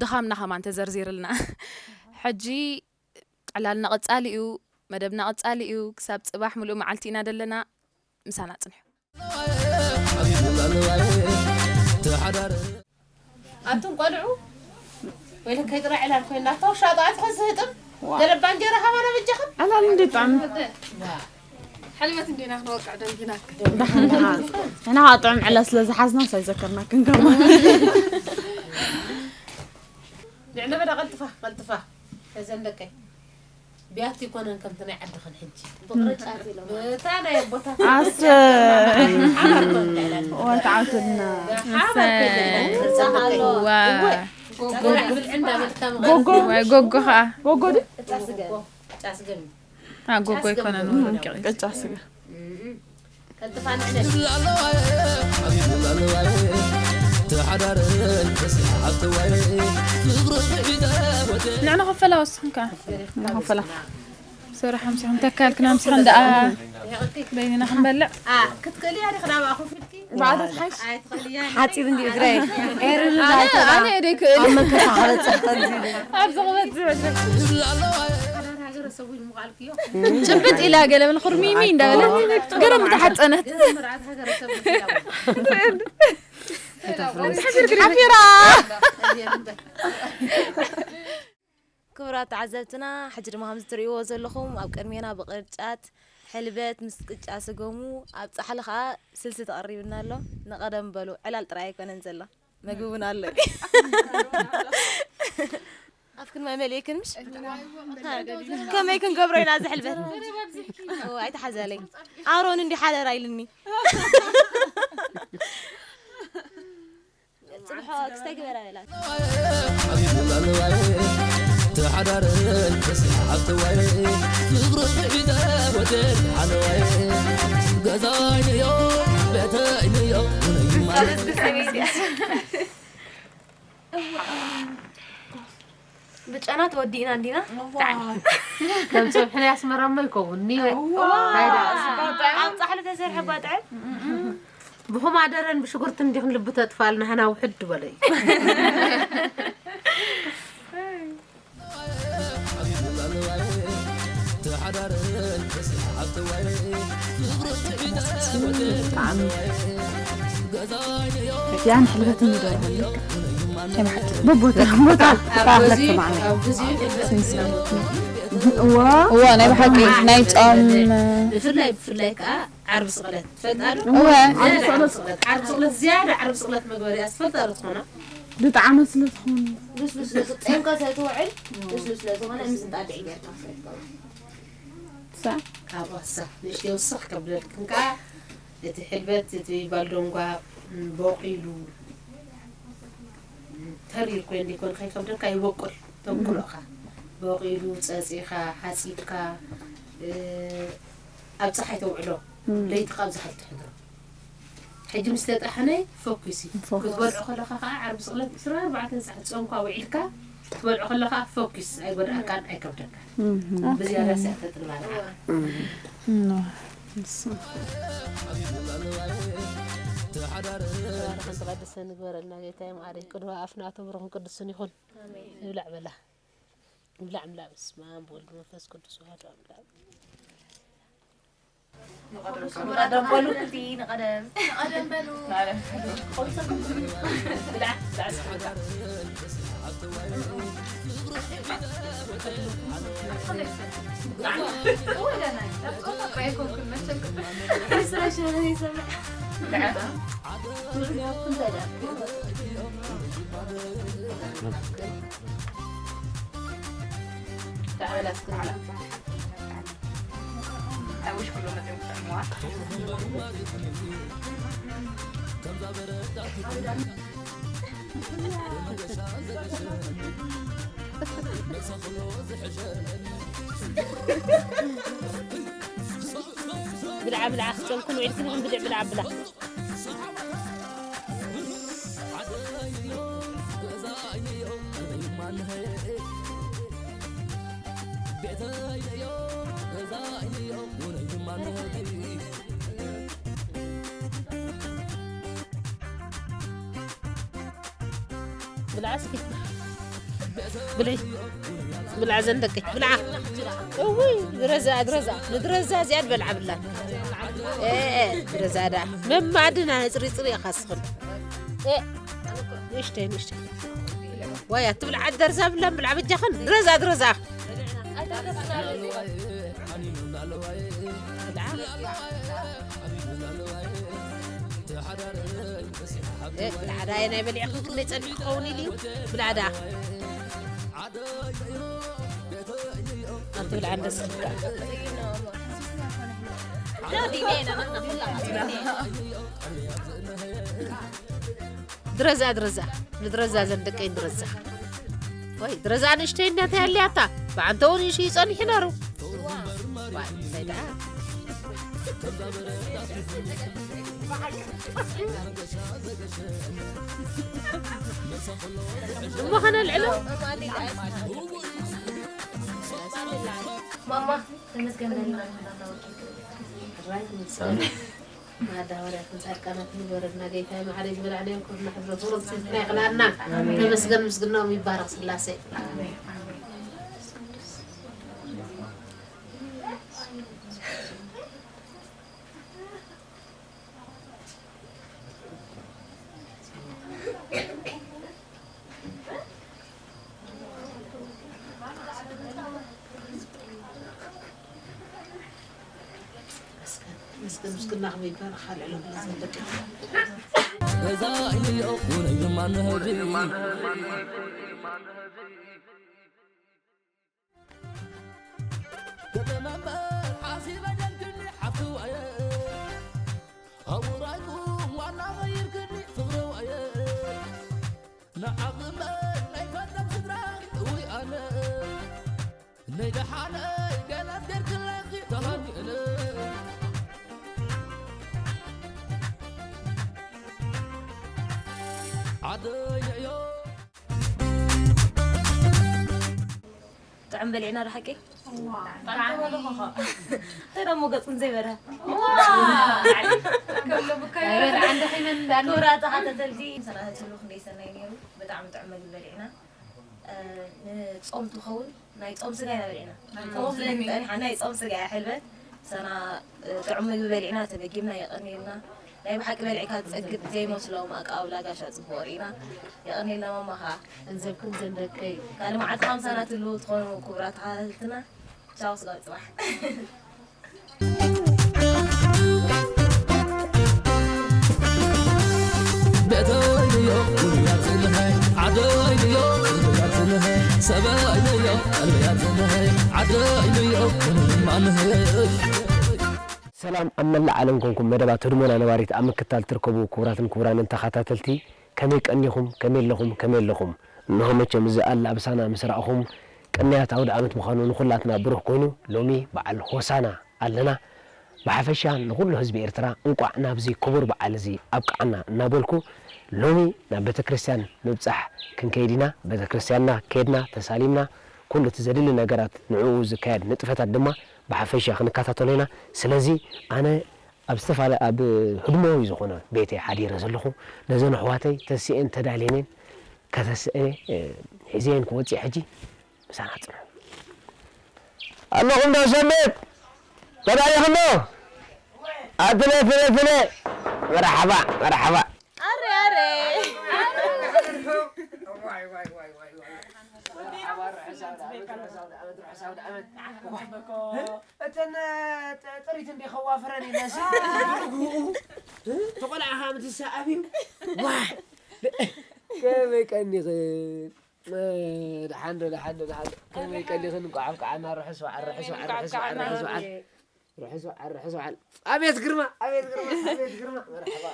ድኻምና ከማን ተዘርዚርልና ሕጂ ዕላልና ቐጻሊ እዩ፣ መደብና ቐጻሊ እዩ፣ ክሳብ ጽባሕ ምሉእ መዓልቲ ኢና ደለና፣ ምሳና ጽንሑ። ኣቱም ቆልዑ ወይለከይ ጥራይ ዕላል ኮይና ኣታ ውሻጦ ኣትኸ ዝህጥም ገለባ እንጀራ ሃባና በጃኽን ዕላል እንዴ ጥዕም ሓሊበት እንዴና ክንወቅዕ ደንጊናክ ንሕና ከዓ ጥዑም ዕላል ስለ ዝሓዝና ሳይዘከርናክን ከማ ንዕለበዳ ቀልጥፋ ቀልጥፋ እዘን ደቀይ ብያቲ ይኮነን ከምቲ ናይ ዓድኽን ሕጂ ብታ ናይ ኣቦታት ኣስ ወትዓትና ጎጎ ከዓ ጎጎ ጫስገም ጎጎ ይኮነን ቅጫ ስጋ ንዕና ከፈላ ወስኽን ከ ንኸፈላ ሰራ ሓምሲኹም ተካልክና ምሲኹም ደኣ በይንና ክንበልዕ ክትክእሊ ያዲ ክዳባ ኮፊልኪ ባዕዳ ትሓሽ ሓፂር እንዲ እግረይ ኤርልላ ኣነ ደይክእል ኣብ መንከሳ ክበፅሕ ከምዚ ኣብዚ ክበፅሕ ጭብጥ ኢላ ገለ በለ ኩርሚሚ እንዳበለት ገረም ተሓፀነት ሓፊራ። ክቡራት ተዓዘብትና፣ ሕጂ ድማ ከምዚ ትርእይዎ ዘለኹም ኣብ ቅድሜና ብቅርጫት ሕልበት ምስ ቅጫ ስገሙ ኣብ ጻሕሊ ከኣ ስልሲ ተቐሪብና ኣሎ። ንቐደም በሉ፣ ዕላል ጥራይ ኣይኮነን ዘሎ፣ መግቢ እውን ኣሎ። ኣፍክን ማይ መሊእክን ምሽ? ከመይ ክንገብሮ ኢና እዚ ሕልበት? እዎ፣ ኣይተሓዛለይ። ኣሮን እንዲ ሓደራ ኢልኒ። ጽብሖ ክስታይ ግበራ ኢላ። ብጨና ተወዲእና እንዲና። ከም ፀብሒ ናይ ኣስመራ እሞ ይከውን ኒዮ። ኣብ ጻሕሊ ተሰርሐ ባጥዐ። ብኹም ኣደረን ብሽጉርትን እንዲኽን ልቢ ተጥፋልና፣ ህና ውሕድ በለይ። ያን ሕልበትን ይደርሃለካ። ናይ ብሓቂ በቦታ ቦታ ታለክ ማዓነ። እዋ እዋ ናይ ብሓቂ ናይ ጾም ብፍላይ ብፍላይ ከዓ ዓርቢ ስቕለት ትፈልጣ ዶ? እወ ዓርቢ ስቕለት ዓርቢ ስቕለት ዝያዳ ዓርቢ ስቕለት መግበሪኣ ትፈልጣ ዶ ትኾና? ብጣዕሚ ስለ ዝኾነ ልስሉስ ነቲ ጤምካ ስለ ትውዕል ልስሉስ ስለ ዝኾነ ምስንጣድ ጌርካ ሳ ካብ ኣሳ ንእሽተይ ውስኽ ከብለልክን ከዓ እቲ ሕልበት እቲ ባልዶንጓ ቦቂሉ ተሪር ኮይኑ ደይኮን ከይከብደካ ይበቁል ተብቁሎ እኻ ቦቂሉ ፀፂኻ ሓፂድካ ኣብ ፀሓይ ተውዕሎ ለይቲ ካብ ዝሓል ትሕድሮ ሕጂ ምስ ተጣሕነ ፈኩስ እዩ ክትበልዖ ከለኻ ከዓ ዓርቢ ስቕለት ዕስራ ኣርባዕተ ሰዓት ፆምካ ውዒልካ ክትበልዖ ከለኻ ፈኩስ ኣይጎድኣካን ኣይከብደካን ብዝያዳ ስያ ተጥልባ ሓንቲ ቀደሰ ንግበረልና ጌታዬ መዓረይ ቅድሚ ኣፍና ኣቶ ብሩኽን ቅዱስን ይኹን ንብላዕ በላ ንብላዕ ንብላዕ በስመ ኣብ ወልድ መንፈስ ቅዱስ ዋህዶ ኣምላክ ንቐደም በሉ ክልቲ ንቐደም ንቐደም በሉ ብልዓ ብልዓ ክፀምኩን ውዒልክን ይኹን ብድዕ ብልዓ ብላ ብልዓ እስኪ ብልዒ ብልዓ ዘን ደቂ ብልዓ እውይ ድረዛ ድረዛ ንድረዛ እዚኣ ድበልዓ ብላ ድረዛ ዳ መማድና ነፅሪፅሪ ኢኻ ስኽን ንእሽተይ ንእሽተይ ዋያ ትብልዓ ደርዛ ብላ ብልዓ በጃኽን ድረዛ ድረዛ ብላዕዳ ናይ በሊዕኽን ክንደይ ጸኒሑ ክኸውን ኢሉ እዩ ብላዕዳ ኣንቲ ብልዓ እንደስካ ድረዛ ድረዛ ንድረዛ ዘን ደቀይ ድረዛ ወይ ድረዛ ንእሽተይ እናተ ያለያታ ብዓንተውን ይሽ ይጸኒሕ ነሩ እሞ ኸነልዕሎ ማማ ተመስገን በልና ማዳ ሃዋርያትን ጻድቃናት ንበረልና ጌታ ማዕረ ዝበላዕናዮ ክብርና ሕድረት ወረድ ስልትና ይኽላልና ተመስገን ምስግናኦም ይባረክ ስላሴ ምስግና ከመይ ይባል ካልዕ ሎም ዘንበቀ እዛ ኢልዮ ውነይ ድማ ንህቢ ገጠመ እምበር ሓሲበ ደልክኒ ሓፍትዋየ ኣውራይኩም ዋና ቐይርክኒ ፍቕርዋየ ንዓቕመ ናይ ፈለም ስድራ እውይ ኣነ ናይ ደሓነይ ገላት ገርክለኺ ተሃኒእለ ዓደየዮ ጥዑም በሊዕና ዶ ሓቂ? እንታይ ደሞ ገጹን ዘይበርሀ ክቡራት ተኸታተልቲ ሰላም ትብሉ ክንደይ ሰናይ ነይሩ። ብጣዕሚ ጥዑም መግቢ በሊዕና። ንጾም ትኸውን ናይ ጾም ስጋ ኢና በሊዕና። ከምኡ ስለ ዝጸኒሓና ናይ ጾም ስጋ እያ ሕልበት። ሰና ጥዑም ምግቢ በሊዕና ተመጊብና የቐንየልና። ናይ ብሓቂ በሊዕካ ዝጸግብ ዘይመስሎም ኣቀባብላ ጋሻ ጽቡቕ ርኢና። የቐንየልና ማማ ኸኣ። ገንዘብክን ዘንደቀይ። ካልእ መዓልቲ ሃምሳ ናትሉ ትኾኑ ክቡራት ተኸታተልትና። ቻው ስጋብ ጽባሕ። ቤተይንዮ ውሉያትንሀ ዓደይንዮ ውሉያትንሀ ሰበይንዮ ውሉያትንሀ ዓደይንዮ ውሉማንሀ ሰላም ኣብ መላእ ዓለም ኮንኩም መደባት ህድሞና ነባሪት ኣብ ምክታል ትርከቡ ክቡራትን ክቡራንን ተኸታተልቲ ከመይ ቀኒኹም? ከመይ ኣለኹም? ከመይ ኣለኹም? እንሆ መቸም እዚ ኣላብሳና ምስ ረኣኹም ቅንያት ኣውደ ዓመት ምዃኑ ንኹላትና ብሩህ ኮይኑ ሎሚ በዓል ሆሳና ኣለና። ብሓፈሻ ንኹሉ ህዝቢ ኤርትራ እንቋዕ ናብዚ ክቡር በዓል እዚ ኣብቅዓና እናበልኩ ሎሚ ናብ ቤተ ክርስቲያን ምብጻሕ ክንከይድ ኢና። ቤተ ክርስቲያንና ከድና ተሳሊምና ኩሉ እቲ ዘድሊ ነገራት ንዕኡ ዝካየድ ንጥፈታት ድማ ብሓፈሻ ክንከታተሎ ኢና። ስለዚ ኣነ ኣብ ዝተፈላለ ኣብ ህድሞዊ ዝኾነ ቤተይ ሓዲረ ዘለኹ ነዘን ኣሕዋተይ ተሲኤን ተዳልየንን ከተስኤ ሒዘየን ክወፅእ ሕጂ ምሳና ፅንሑ። ኣለኹም ዶ ሰንበት ተዳሊኹም ዶ? ኣትለ ትለ ትለ መርሓባ መርሓባ። ኣረ ኣረ እተን ጥሪት እንዲ ከዋፍረን ኢለሲ ተቆልዓ ካብ ትሰኣብ እዩ። ዋ ከመይ ቀኒኽን? ደሓን ዶ ደሓን ዶ ደሓን ዶ? ከመይ ቀኒኽን? እንቋዕ ኣብቅዓና። ርሑስ በዓል ርሑስ በዓል ርሑስ በዓል ርሑስ በዓል ርሑስ በዓል ርሑስ በዓል። ኣቤት ግርማ ኣቤት ግርማ ኣቤት ግርማ። መርሓባ።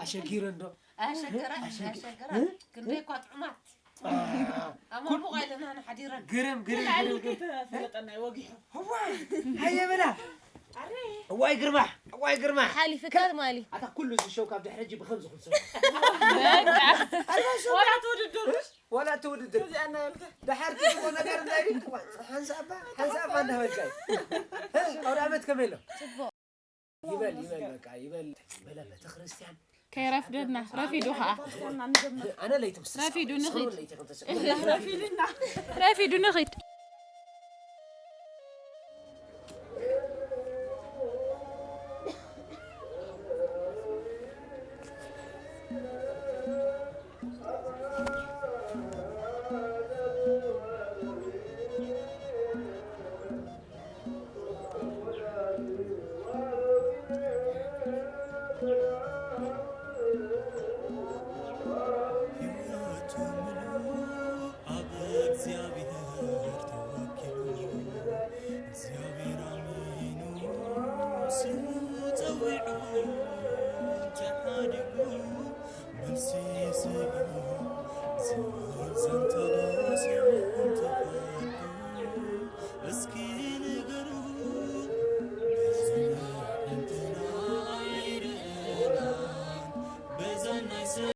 ኣሸጊረን ዶ? ኣሸገራ ኣሸገራ ክንደይ እኳ ጥዑማት። ኣማሙቕ ኣይለናን ሓዲረን። ግርም ግርም ግርም ግርም። ፈለጠና ወጊሑ። እዋ ሃየ በላ። እዋይ ግርማ እዋይ ግርማ። ሓሊፍካ ትማሊ ኣታ ኩሉ እዚ ሸው ካብ ድሕሪ ሕጂ ብኸምዚ ክንሰ ወላ ትውድድር ወላ ትውድድር። ድሓር ትብሎ ነገር እንታይ እዩ? ሓንሳባ ሓንሳባ እንዳበልካይ። ኣውደ ዓመት ከመይ ኣሎ? ይበል ይበል በቃ ይበል። በለ ቤተክርስትያን ከይረፍደና ረፊዱ ኸዓ ኣነ ለይቲ ምስ ረፊዱ ንኺድ ለይቲ ከም ተሰ ረፊዱ ንኺድ። ህይወቱ ምሉእ ኣብ እግዚኣብሔር ተወኪሉ፣ እግዚኣብሔር ኣሚኑ፣ ስሙ ጸዊዑ፣ ተሓዲጉ፣ መልሲ ስኢኑ፣ ዝብል ዘንተሎ ስምዕን ተፈዱ። እስኪ ንገሩ፣ በዘና ሕንትና ኣይርኤናን፣ በዛ ናይ ሰ-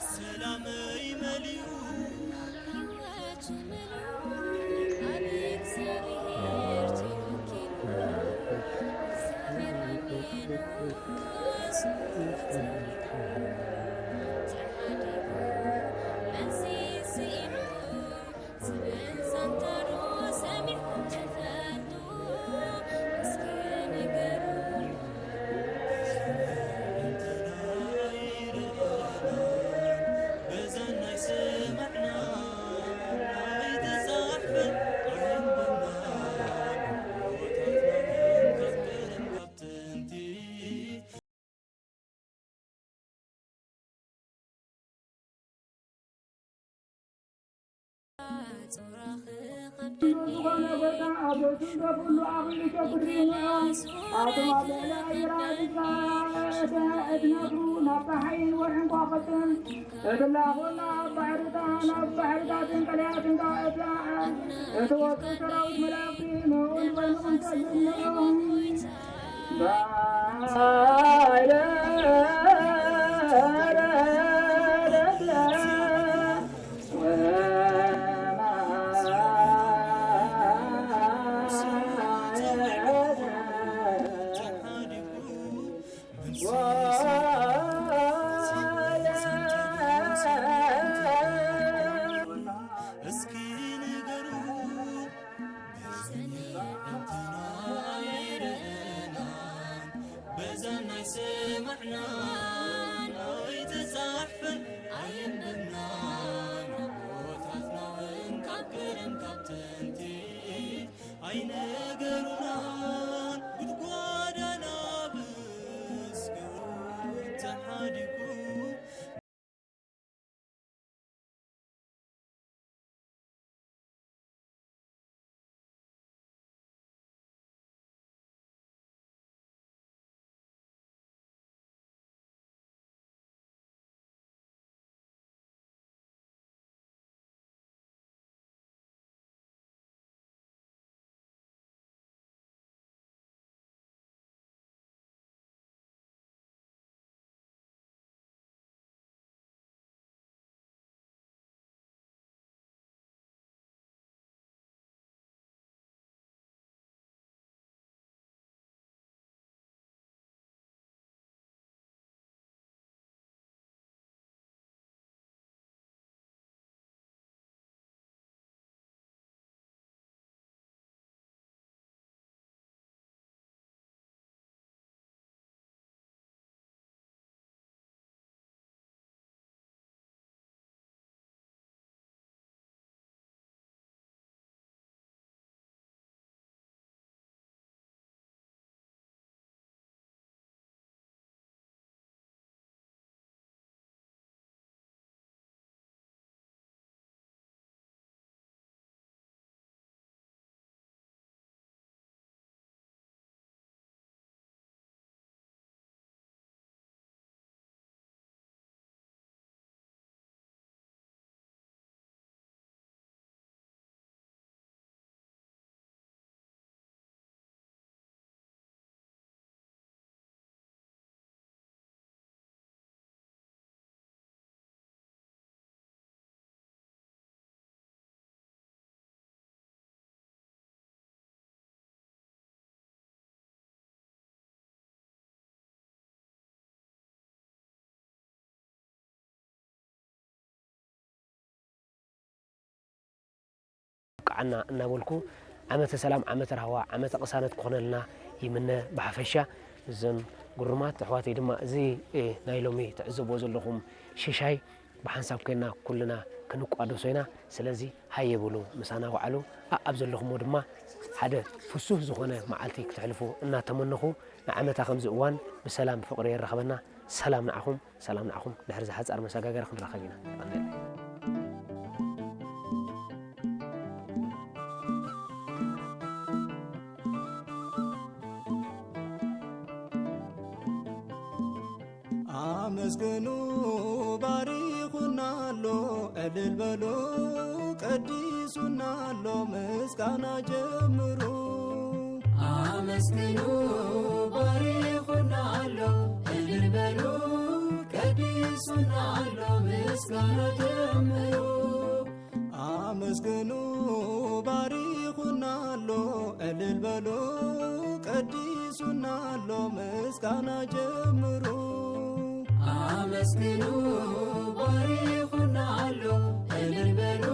ሰላመይ መሊኡ ህይወቱ መሊኡ ኣብ እግዚኣብሔር ተወኪሉ እግዚኣብሔር ኣሚኑ ስሙ ተጸሊኡ ተሓዲጉ መልሲ ስኢኑ ዝብል ዛንታ ዶ ሰሚዕኩም ትፈልጡ? እስኪ ንገሩኒ። ዝኾነ ቦታ ኣብ ርእሱ ዘብሉ ኣኽሊል ሸጉሪ ንዑ። ኣቱም ኣብ ልዕሊ ኣየራት እትነብሩ፣ ናብ ጸሓይን ወርሕን ከዋኽብትን እትላኹ፣ ናብ ባሕርታት፣ ናብ ባሕርታትን ቀላያትን ከ-፣ እትወስዱ ሰራዊት መላእኽቲ ንዑ ንበልኹም ሰልም ንዑ። እስኪ ንገሩ። በዛን ኣይሰማዕናን ኣይተጻሕፈን ኣየንበብናን ኣቦታትና እውን ካብ ቀደም ካብ ጥንቲ ኣይነገሩናን ጉድጓዳና ብስግኡ ተሓዲጉ ብቅዓና እናበልኩ ዓመተ ሰላም፣ ዓመተ ራህዋ፣ ዓመተ ቅሳነት ክኾነልና ይምነ። ብሓፈሻ እዘን ግሩማት ኣሕዋተይ ድማ እዚ፣ እ፣ ናይ ሎሚ ትዕዘብዎ ዘለኹም ሽሻይ ብሓንሳብ ኮይና ኩልና ክንቋደሶ ኢና። ስለዚ ሃየ በሉ ምሳና ውዓሉ። ኣኣብ ዘለኹሞ ድማ ሓደ ፍሱህ ዝኾነ መዓልቲ ክትሕልፉ እናተመነኹ ንዓመታ ከምዚ እዋን ብሰላም ፍቕሪ የራኽበና። ሰላም ንዓኹም። ሰላም ንዓኹም። ድሕሪ ዝሓጻር መሰጋገሪ ክንራኸብ ኢና። የቐንየለይ። ኣመስግኑ ባሪኹና ኣሎ፣ ዕልል በሉ ቀዲሱና ኣሎ፣ ምስጋና ጀምሩ። ኣመስግኑ ባሪኹና ኣሎ፣ ዕልል በሉ ቀዲ ሱና ኣሎ ምስጋና ጀምሩ። ኣመስግኑ ባሪኹና ኣሎ፣ እልል በሉ ቀዲሱና ኣሎ ምስጋና ጀምሩ። ኣመስግኑ ባሪኹና ኣሎ፣ እልል በሉ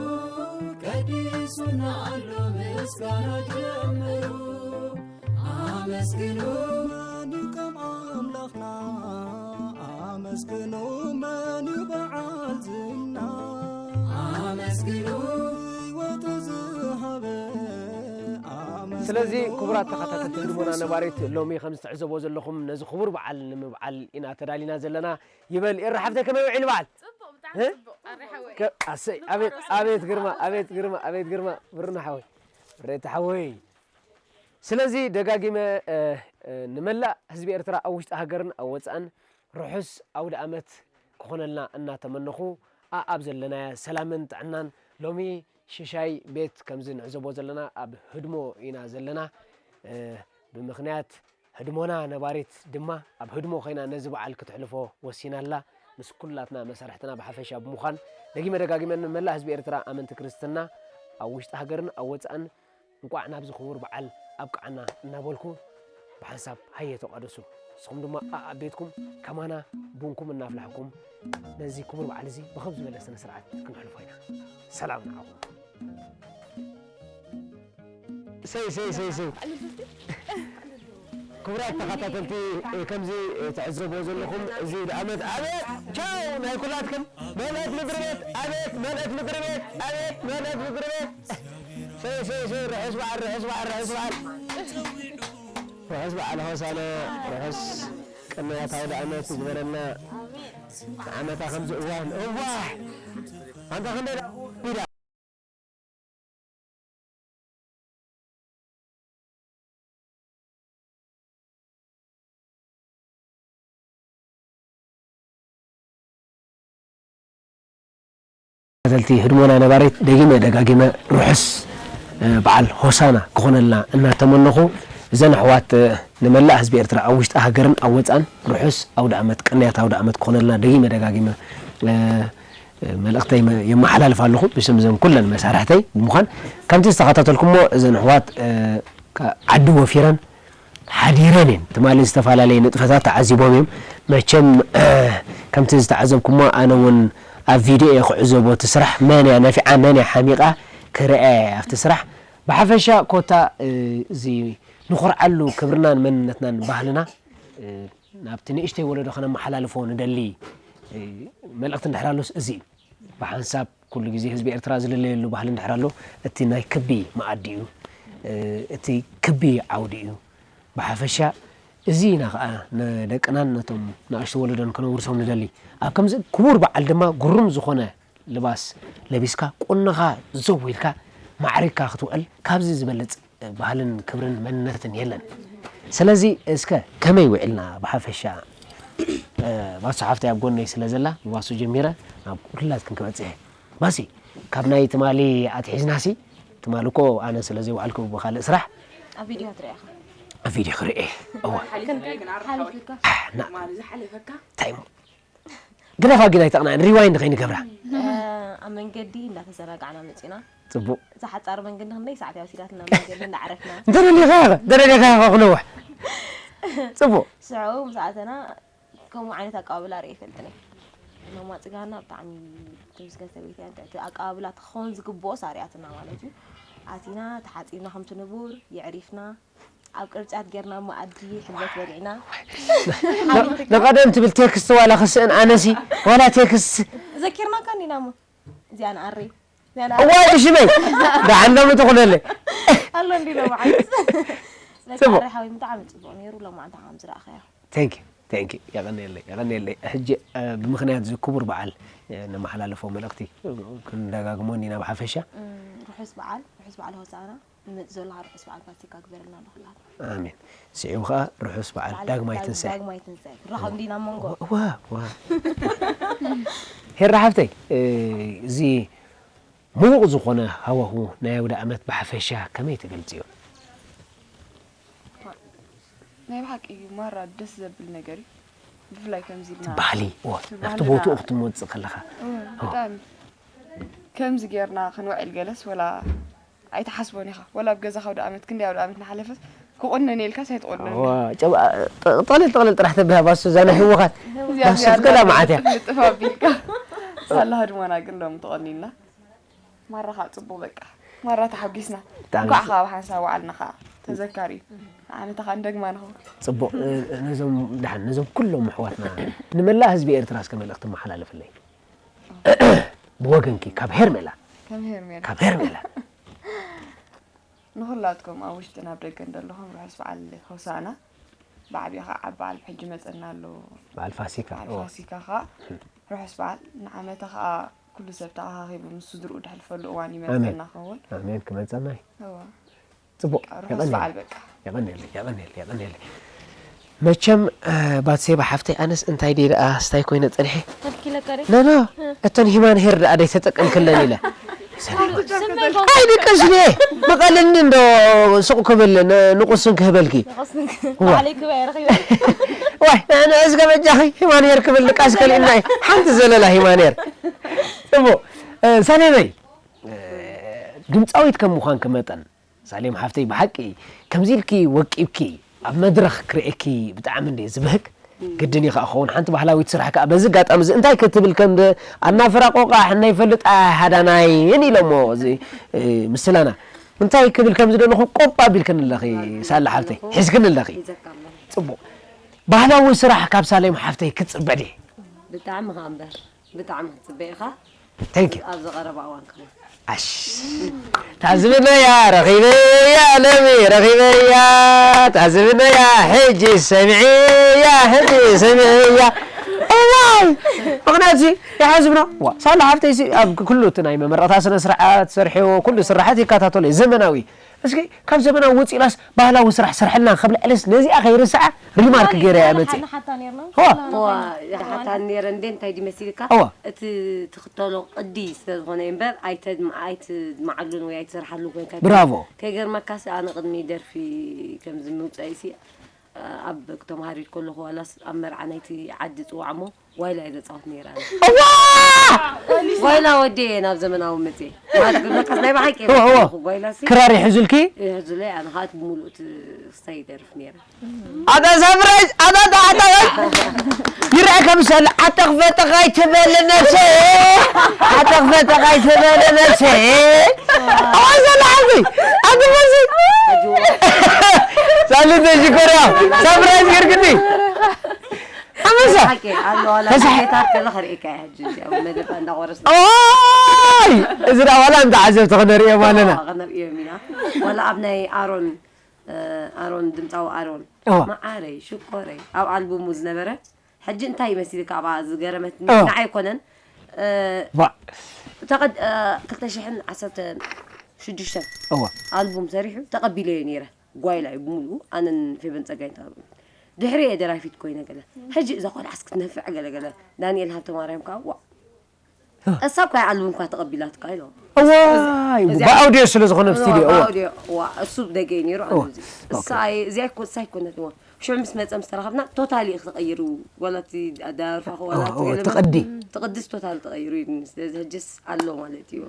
ቀዲሱና ኣሎ ምስጋና ጀምሩ። ኣመስግኑ መን ከም ኣምላኽና፣ ኣመስግኑ መን በዓል ዝና፣ ኣመስግኑ ህይወቱ ዝሃበ፣ ኣመስግኑ ስለዚ ክቡራት ተኸታተልቲ ህድሞና ነባሪት፣ ሎሚ ከም ዝትዕዘቦ ዘለኹም ነዚ ክቡር በዓል ንምብዓል ኢና ተዳሊና ዘለና። ይበል ኤረ ሓፍተይ፣ ከመይ ውዒሉ በዓል? ጽቡቕ፣ ብጣዕሚ እ? ጽቡቕ። ኣረ ሓወይ። ከ-፣ ኣሰይ፣ ኣቤት፣ ኣቤት ግርማ፣ ኣቤት ግርማ፣ ኣቤት ግርማ፣ ብርና ሓወይ። ብሬታ ሓወይ። ስለዚ ደጋጊመ፣ እ፣ እ፣ ንመላእ ህዝቢ ኤርትራ ኣብ ውሽጢ ሃገርን ኣብ ወጻእን ርሑስ ኣውደ ኣመት ክኾነልና እናተመነኹ፣ ኣኣብ ዘለናዮ ሰላምን ጥዕናን፣ ሎሚ ሽሻይ ቤት ከምዚ ንዕዘቦ ዘለና ኣብ ህድሞ ኢና ዘለና። እ፣ ብምኽንያት ህድሞና ነባሪት ድማ ኣብ ህድሞ ኮይና ነዚ በዓል ክትሕልፎ ወሲና ኣላ። ምስ ኩላትና መሳርሕትና ብሓፈሻ ብምዃን፣ ደጊመ ደጋጊመ ንመላእ ህዝቢ ኤርትራ ኣመንቲ ክርስትና ኣብ ውሽጢ ሃገርን ኣብ ወጻእን እንቋዕ ናብዚ ክቡር በዓል ኣብቅዓና እናበልኩ፣ ብሓንሳብ ሃየ ተቋደሱ። ንስኹም ድማ ኣኣብ ቤትኩም ከማና ቡንኩም እናፍላሕኩም ነዚ ክቡር በዓል እዚ ብኸም ዝበለ ስነ ስርዓት ክንሕልፎ ኢና። ሰላም ንዓኹም። ሰይ፣ ሰይ፣ ሰይ፣ ሰይ። ክቡራት ተኸታተልቲ፣ እ፣ ከምዚ፣ እ፣ ትዕዘብዎ ዘለኹም፣ እዚ ዓመት ኣቤት፣ ቻው፣ ናይ ኩላትክን መልእት ምድሪ ቤት፣ ኣቤት፣ መልእት ምድሪ ቤት፣ ኣቤት፣ መልእት ምድሪ ቤት። ሰይ፣ ሰይ፣ ሰይ፣ ርሑስ በዓል፣ ርሑስ በዓል፣ ርሑስ በዓል። ርሑስ በዓል ሆሳና፣ ርሑስ ቅንያት ኣውደ ዓመት ይግበረልና። ንዓመታ ከምዚ እዋን፣ እዋሕ! ኣንታ ክንደይ ደኣ ቢዳ። ተኸታተልቲ ህድሞና ነባሪት፣ ደጊመ ደጋጊመ ርሑስ፣ እ፣ በዓል ሆሳና ክኾነልና እናተመነኹ፣ እዘን ኣሕዋት፣ እ፣ ንመላእ ህዝቢ ኤርትራ ኣብ ውሽጢ ሃገርን ኣብ ወጻእን ርሑስ ኣውደ ዓመት፣ ቅንያት ኣውደ ዓመት ክኾነልና ደጊመ ደጋጊመ፣ እ፣ መልእኽተይ መ-፣ የመሓላልፍ ኣለኹ፣ ብስም እዘን ኩለን መሳርሕተይ ብምዃን። ከምቲ ዝተኸታተልኩሞ፣ እዘን ኣሕዋት፣ እ፣ ከ-፣ ዓዲ ወፊረን ሓዲረን እየን። ትማሊ ዝተፈላለየ ንጥፈታት ተዓዚቦም እዮም። መቸም፣ እ፣ ከምቲ ዝተዓዘብኩሞ፣ ኣነ እውን ኣብ ቪድዮ እየ ክዕዘቦ፣ እቲ ስራሕ መን እያ ነፊዓ፣ መን እያ ሓሚቓ ክርአ እየ ኣብቲ ስራሕ። ብሓፈሻ ኮታ፣ እ፣ እዚ ንኹርዓሉ ክብርናን መንነትናን ባህልና፣ እ፣ ናብቲ ንእሽተይ ወለዶ ከነመሓላልፎ ንደሊ፣ እ፣ መልእኽቲ እንድሕር ኣሎስ እዚ እዩ። ብሓንሳብ ኩሉ ግዜ ህዝቢ ኤርትራ ዝልለየሉ ባህሊ እንድሕር ኣሎ፣ እቲ ናይ ክቢ መኣዲ እዩ፣ እ፣ እቲ ክቢ ዓውዲ እዩ። ብሓፈሻ እዚ ኢና ኸኣ ንደቅናን ነቶም ንኣሽቱ ወለዶን ከነውርሶም ንደሊ። ኣብ ከምዚ ክቡር በዓል ድማ ግሩም ዝኾነ ልባስ ለቢስካ፣ ቁንኻ ዘው ኢልካ፣ ማዕሪግካ ክትውዕል ካብዚ ዝበልጽ ባህልን ክብርን መንነትን የለን። ስለዚ እስከ ከመይ ውዒልና ብሓፈሻ? እ፣ ባሱ ሓፍተይ ኣብ ጎነይ ስለ ዘላ፣ ብባሱ ጀሚረ ናብ ኩላትክን ክበጽሕ እየ። ባሲ፣ ካብ ናይ ትማሊ ኣትሒዝናሲ፣ ትማሊ እኮ ኣነ ስለ ዘይወዓልኩ ብኻልእ ስራሕ፣ ኣብ ቪድዮ ትሪኢኻ። ኣብ ቪድዮ ክርኢ። እዋ። ሓሊፍካ። ሓሊፍካ። ና። ትማሊ ዝሓለፈካ። እንታይ እሞ? ግደፋ ግን ኣይተቕንዐን፣ ሪዋይንድ ከይንገብራ። እ፣ ኣብ መንገዲ እንዳተዘናጋዕና መጺና። ጽቡቕ። እዛ ሓጻር መንገዲ ክንደይ ሰዓት እያ ወሲዳትና፣ መንገዲ እንዳዓረፍና። እንተ ደሊኻ ኢኻ፣ እንተ ደሊኻ ኢኻ ክነውሕ። ጽቡቕ። ሽዑ ምስ ኣተና ከምኡ ዓይነት ኣቀባብላ ርእየ ኣይፈልጥን እየ። ማማ ጽጋና ብጣዕሚ ትምስገን ሰበይቲ እያ። እቲ ኣቀባብላ ክኸውን ዝግብኦ ኣርእያትና ማለት እዩ። ኣቲና፣ ተሓጺብና ከምቲ ንቡር፣ የዕሪፍና። ኣብ ቅርጫት ጌርና ኣብ መኣዲ ሕልበት በሊዕና። ን-፣ ንቐደም ትብል ቴክስት ዋላ ክስእን ኣነሲ ዋላ ቴክስት። ዘኪርናካ እንዲና እሞ። እዚኣ ንኣረይ። እዚኣ ንኣረይ። እዋይ ብሽመይ። ደሓን ሎሚ ትኹነለይ። ኣሎ እንዲና መዓልቲ። ስለዚ ጽቡቕ። ኣረይ ሓወይ ብጣዕሚ ጽቡቕ ነይሩ። ሎማዓንቲ ከም ዝረኣኻዮ። Thank you፣ thank you። የቐንየለይ፣ የቐንየለይ። ሕጂ፣ እ፣ ብምኽንያት እዚ ክቡር በዓል፣ እ፣ ነመሓላልፎ መልእኽቲ ክንደጋግሞ እንዲና ብሓፈሻ። እም፣ ርሑስ በዓል፣ ርሑስ በዓል ሆሳዕና። ንመጽእ ዘሎ ርሑስ በዓል ፋሲካ ግበረልና ንኹላትና። ኣሜን። ስዒቡ ኸኣ ርሑስ በዓል በዓል ዳግማይ ዳግ-፣ ትንሳኤ። ዳግማይ ትንሳኤ። ክራኸብ እንዲና ኣብ መንጎ። ዋ፣ ዋ። ሄራ ሓፍተይ፣ እ፣ እዚ ምዉቕ ዝኾነ ሃዋሁ ናይ ኣውደ ኣመት ብሓፈሻ ከመይ ትገልጽዮ? ናይ ብሓቂ እዩ ማራ ደስ ዘብል ነገር እዩ። ብፍላይ ከምዚ ኢልና ባህሊ እወ እቲ ናብቲ ባህልና- ቦትኡ ክትመፅእ ከለኻ እወ፣ ብጣዕሚ ከምዚ ጌርና ክንውዕል ገለስ ወላ ኣይትሓስቦን ኢኻ። ወላ ኣብ ገዛኻ ኣውደ ኣመት ክንደይ ኣውደ ኣመት እናሓለፈስ ክቑነን ኢልካስ ኣይትቑነን። ጠቕልል ጠቕልል ጥራሕ ተብያ ባሱ እዛ ናይ ህወኻት እዚኣ ባሱ እዚኣ ገላ መዓት እያ ልጥፋ ኣቢልካ ሳላ ህድሞና ግን ሎም ተቐኒልና ማራ ከዓ ፅቡቕ በቃ ማራ ተሓጒስና ብጣዕሚ እንኳዕ ከዓ ብሓንሳብ ወዓልና ከዓ ተዘካሪ እዩ ንዓመታ ከዓ እንደግማ ንኸውን ፅቡቕ ነዞም ድሓን ነዞም ኩሎም ኣሕዋትና ንመላእ ህዝቢ ኤርትራ እስከ መልእኽቲ መሓላለፍለይ ብወገንኪ ካብ ሄርሜላ ከም ሄርሜላ ካብ ሄርሜላ ንኹላትኩም ኣብ ውሽጥን ኣብ ደገን ዘለኹም ርሑስ በዓል ሆሳእና ብዓብዪ ከዓ ዓቢ በዓል ሕጂ መፀና ኣሎ በዓል ፋሲካ በዓል እወ። ፋሲካ ከዓ ርሑስ በዓል ንዓመታ ከዓ ኩሉ ሰብ ተኣኻኺቡ ምስ ስድርኡ ድሕልፈሉ እዋን እዩ ኣሜን መፀና ክኸውን ኣሜን ክመፀና እዩ እወ ፅቡቅ ርሑስ በዓል በቃ የቐንየለይ የቐንየለይ የቐንየለይ መቸም ባትሴባ ሓፍተይ ኣነስ እንታይ ድየ ደኣ ስታይ ኮይነ ፀኒሐ ተልኪለካ ደ ኖ ኖ እተን ሂማን ሄር ደኣ ደይ ተጠቀምክለን ኢለ ስመይ ኣይድቀስ ድየ መቐለኒ እንዶ ሱቕ ክብል ን- ንቁስን ክህበልኪ ባዕለይ ክበያ ረኺበ ዋይ ንዕንዕስ ከበጃኺ ሂማን ሄር ክብል ድቃስ ከሊእና እዩ ሓንቲ ዘለላ ሂማን ሄር ፅቡቅ ሰሌመይ ድምፃዊት ከም ምዃንኪ መጠን ሳሌም ሓፍተይ ብሓቂ ከምዚ ኢልኪ ወቂብኪ ኣብ መድረኽ ክርእየኪ ብጣዕሚ እንደ ዝብህግ ግድን እዩ ከዓ ክኸውን ሓንቲ ባህላዊት ስራሕ ከዓ በዚ ኣጋጣሚ እዚ እንታይ ክትብል ከም ኣናፍራ ቆቃሕ እናይፈልጥ ኣሃዳናይን ኢሎሞ እዚ ምስላና እንታይ ክብል ከም ዝደለኹ ቆጳ ቢልክን ኣለኺ ሳላ ሓፍተይ ሒዝክን ኣለኺ ፅቡቕ ባህላዊ ስራሕ ካብ ሳሌም ሓፍተይ ክፅበ ድየ ብጣዕሚ ኸኣ እምበር ብጣዕሚ ክትፅበ ኢኻ Thank you. ኣብዚ ቀረባ እዋን ከማ ኣሽ ታዝብነያ ረኺበያ ለሚ ረኺበያ ታዝብነያ ሕጂ ሰሚዕያ ሕጂ ሰሚዕያ እዋይ ምክንያቱ ይሓዝብና ዋ ሳላ ሓፍተይ ኣብ ኩሉ እቲ ናይ መመረቕታ ስነ ስርዓት ሰርሕዎ ኩሉ ስራሓት ይከታተሎ እዩ ዘመናዊ እስኪ ካብ ዘመናዊ ውፅእ ኢላስ ባህላዊ ስራሕ ስርሐልና ክብል ዕለስ ነዚኣ ከይርስዓ ሪማርክ ገይረ እያ መፅእ ንሓታ ነርና ዋ እዋ ሓታ ነረ እንዴ እንታይ ድመሲልካ እዋ እቲ ትኽተሎ ቅዲ ስለ ዝኾነ እምበር ኣይተድማ- ኣይትድማዓሉን ወይ ኣይትሰርሓሉን ኮይንካ ብራቮ ከይገርመካሲ ኣነ ቅድሚ ደርፊ ከምዚ ምውፃኢሲ ኣብ ተምሃሪት ከለኹ ዋላስ ኣብ መርዓ ናይቲ ዓዲ ፅዋዕሞ ጓይላ እየ ዘፃወት ነይረ ኣነ። እዋ ጓይላ ወዲ እየ ናብ ዘመናዊ መፅእ ማለት ግብለካስ ናይ ብሓቂ እየ እዋ፣ እዋ። ዘፃወት ጓይላ ሲ ክራር ይሕዙልኪ ይሕዙለይ ኣነ ከዓ እቲ ብምሉእ እቲ ክስታይ ይደርፍ ነይረ ኣታ ሳብራይዝ ኣታ ኣታ ኣታ ይረኣካ ምሳለ ዓጠቕ ፈጠቕ ኣይትበል ነብሰ ዓጠቕ ፈጠቕ ኣይትበል ነብሰ ኣዋይ ዘላ ዓቢ ኣቲ በዚ ሳልተ ሽኮርያ ሳብራይዝ ገርግኒ ኣመሳ ሓቂ ኣሎ ዋላ ተሳሒ- ጌታት ገለ ከርእየካ እየ ሕጂ እዚኣ መደብ እንዳቆረስ ኦይ እዚ ዳ ዋላ እንተ ዓዘብቲ ክነርእዮም ኣለና ከነርእዮም ኢና ዋላ ኣብ ናይ ኣሮን ኣሮን ድምፃዊ ኣሮን እዋ። መዓረይ ሽኮረይ ኣብ ኣልቡሙ ዝነበረ ሕጂ እንታይ ይመሲልካ ኣብኣ ዝገረመት እዋ። ንዓይ ኣይኮነን ዋ ተቐድ ክልተ ሽሕን ዓሰርተ ሽዱሽተን እዋ ኣልቡም ሰሪሑ ተቐቢለዮ ነይረ ጓይላ እዩ ብምሉኡ ኣነን ፌበን ፀጋይ ተቐቢሉ ድሕሪ እየ ደራፊት ኮይነ ገለ ሕጂ እዛ ቆልዓስ ክትነፍዕ ገለ ገለ ዳንኤል ሃብተ ማርያም ከዓ ዋ እሳ እኳ ኣልቡም እኳ ተቐቢላትካ ኢሎ እዋይ ብኣውድዮ ስለ ዝኾነ ኣብ ስቱድዮ እዋ ዋ እሱ ደገይ ነይሩ ኣነ እዚ እሳ እዚኣ እኮ እሳ ኣይኮነት እዋ ሽዑ ምስ መፀ ምስ ተረኸብና ቶታሊ እዩ ተቐይሩ ዋላ እቲ ኣደራርፋ ዋላ እዋ፣ እቲ ቅዲ። እቲ ቅድስ ቶታሊ ተቐይሩ እዩ ስለዚ ሕጅስ ኣሎ ማለት እዩ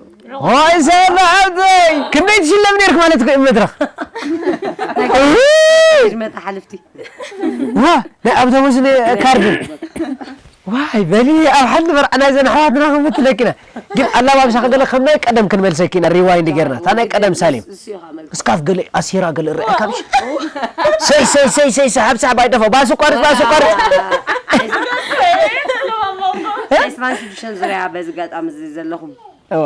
ሆይ ሰባ ሓብተይ ክንደይ ትሽለም ነርክ ማለት እኮ እዩ መድረኽ መጣ ሓልፍቲ ዋ ናይ ኣውቶቡስ ካርድ ዋይ በሊ ኣብ ሓንቲ መርዓ ናይ ዘን ኣሕዋትና ክምትለኪና ግን ኣላባብሳ ከገለ ከም ናይ ቀደም ክንመልሰኪና ሪዋይንድ ጌርና እታ ናይ ቀደም ሳሌም እሱ እዩ ከዓ መልክዑ እስካብ ገለ ኣሲራ ገለ ርአካ ሰይ ሰይ ሰይ ሰይ ሰሓብ ሰሓብ ኣይደፋ ባሱ ቋርፅ ባሱ ቋርፅ ዒስራን ሽዱሽተን ዙርያ በዚ ኣጋጣሚ እዚ ዘለኹም እዋ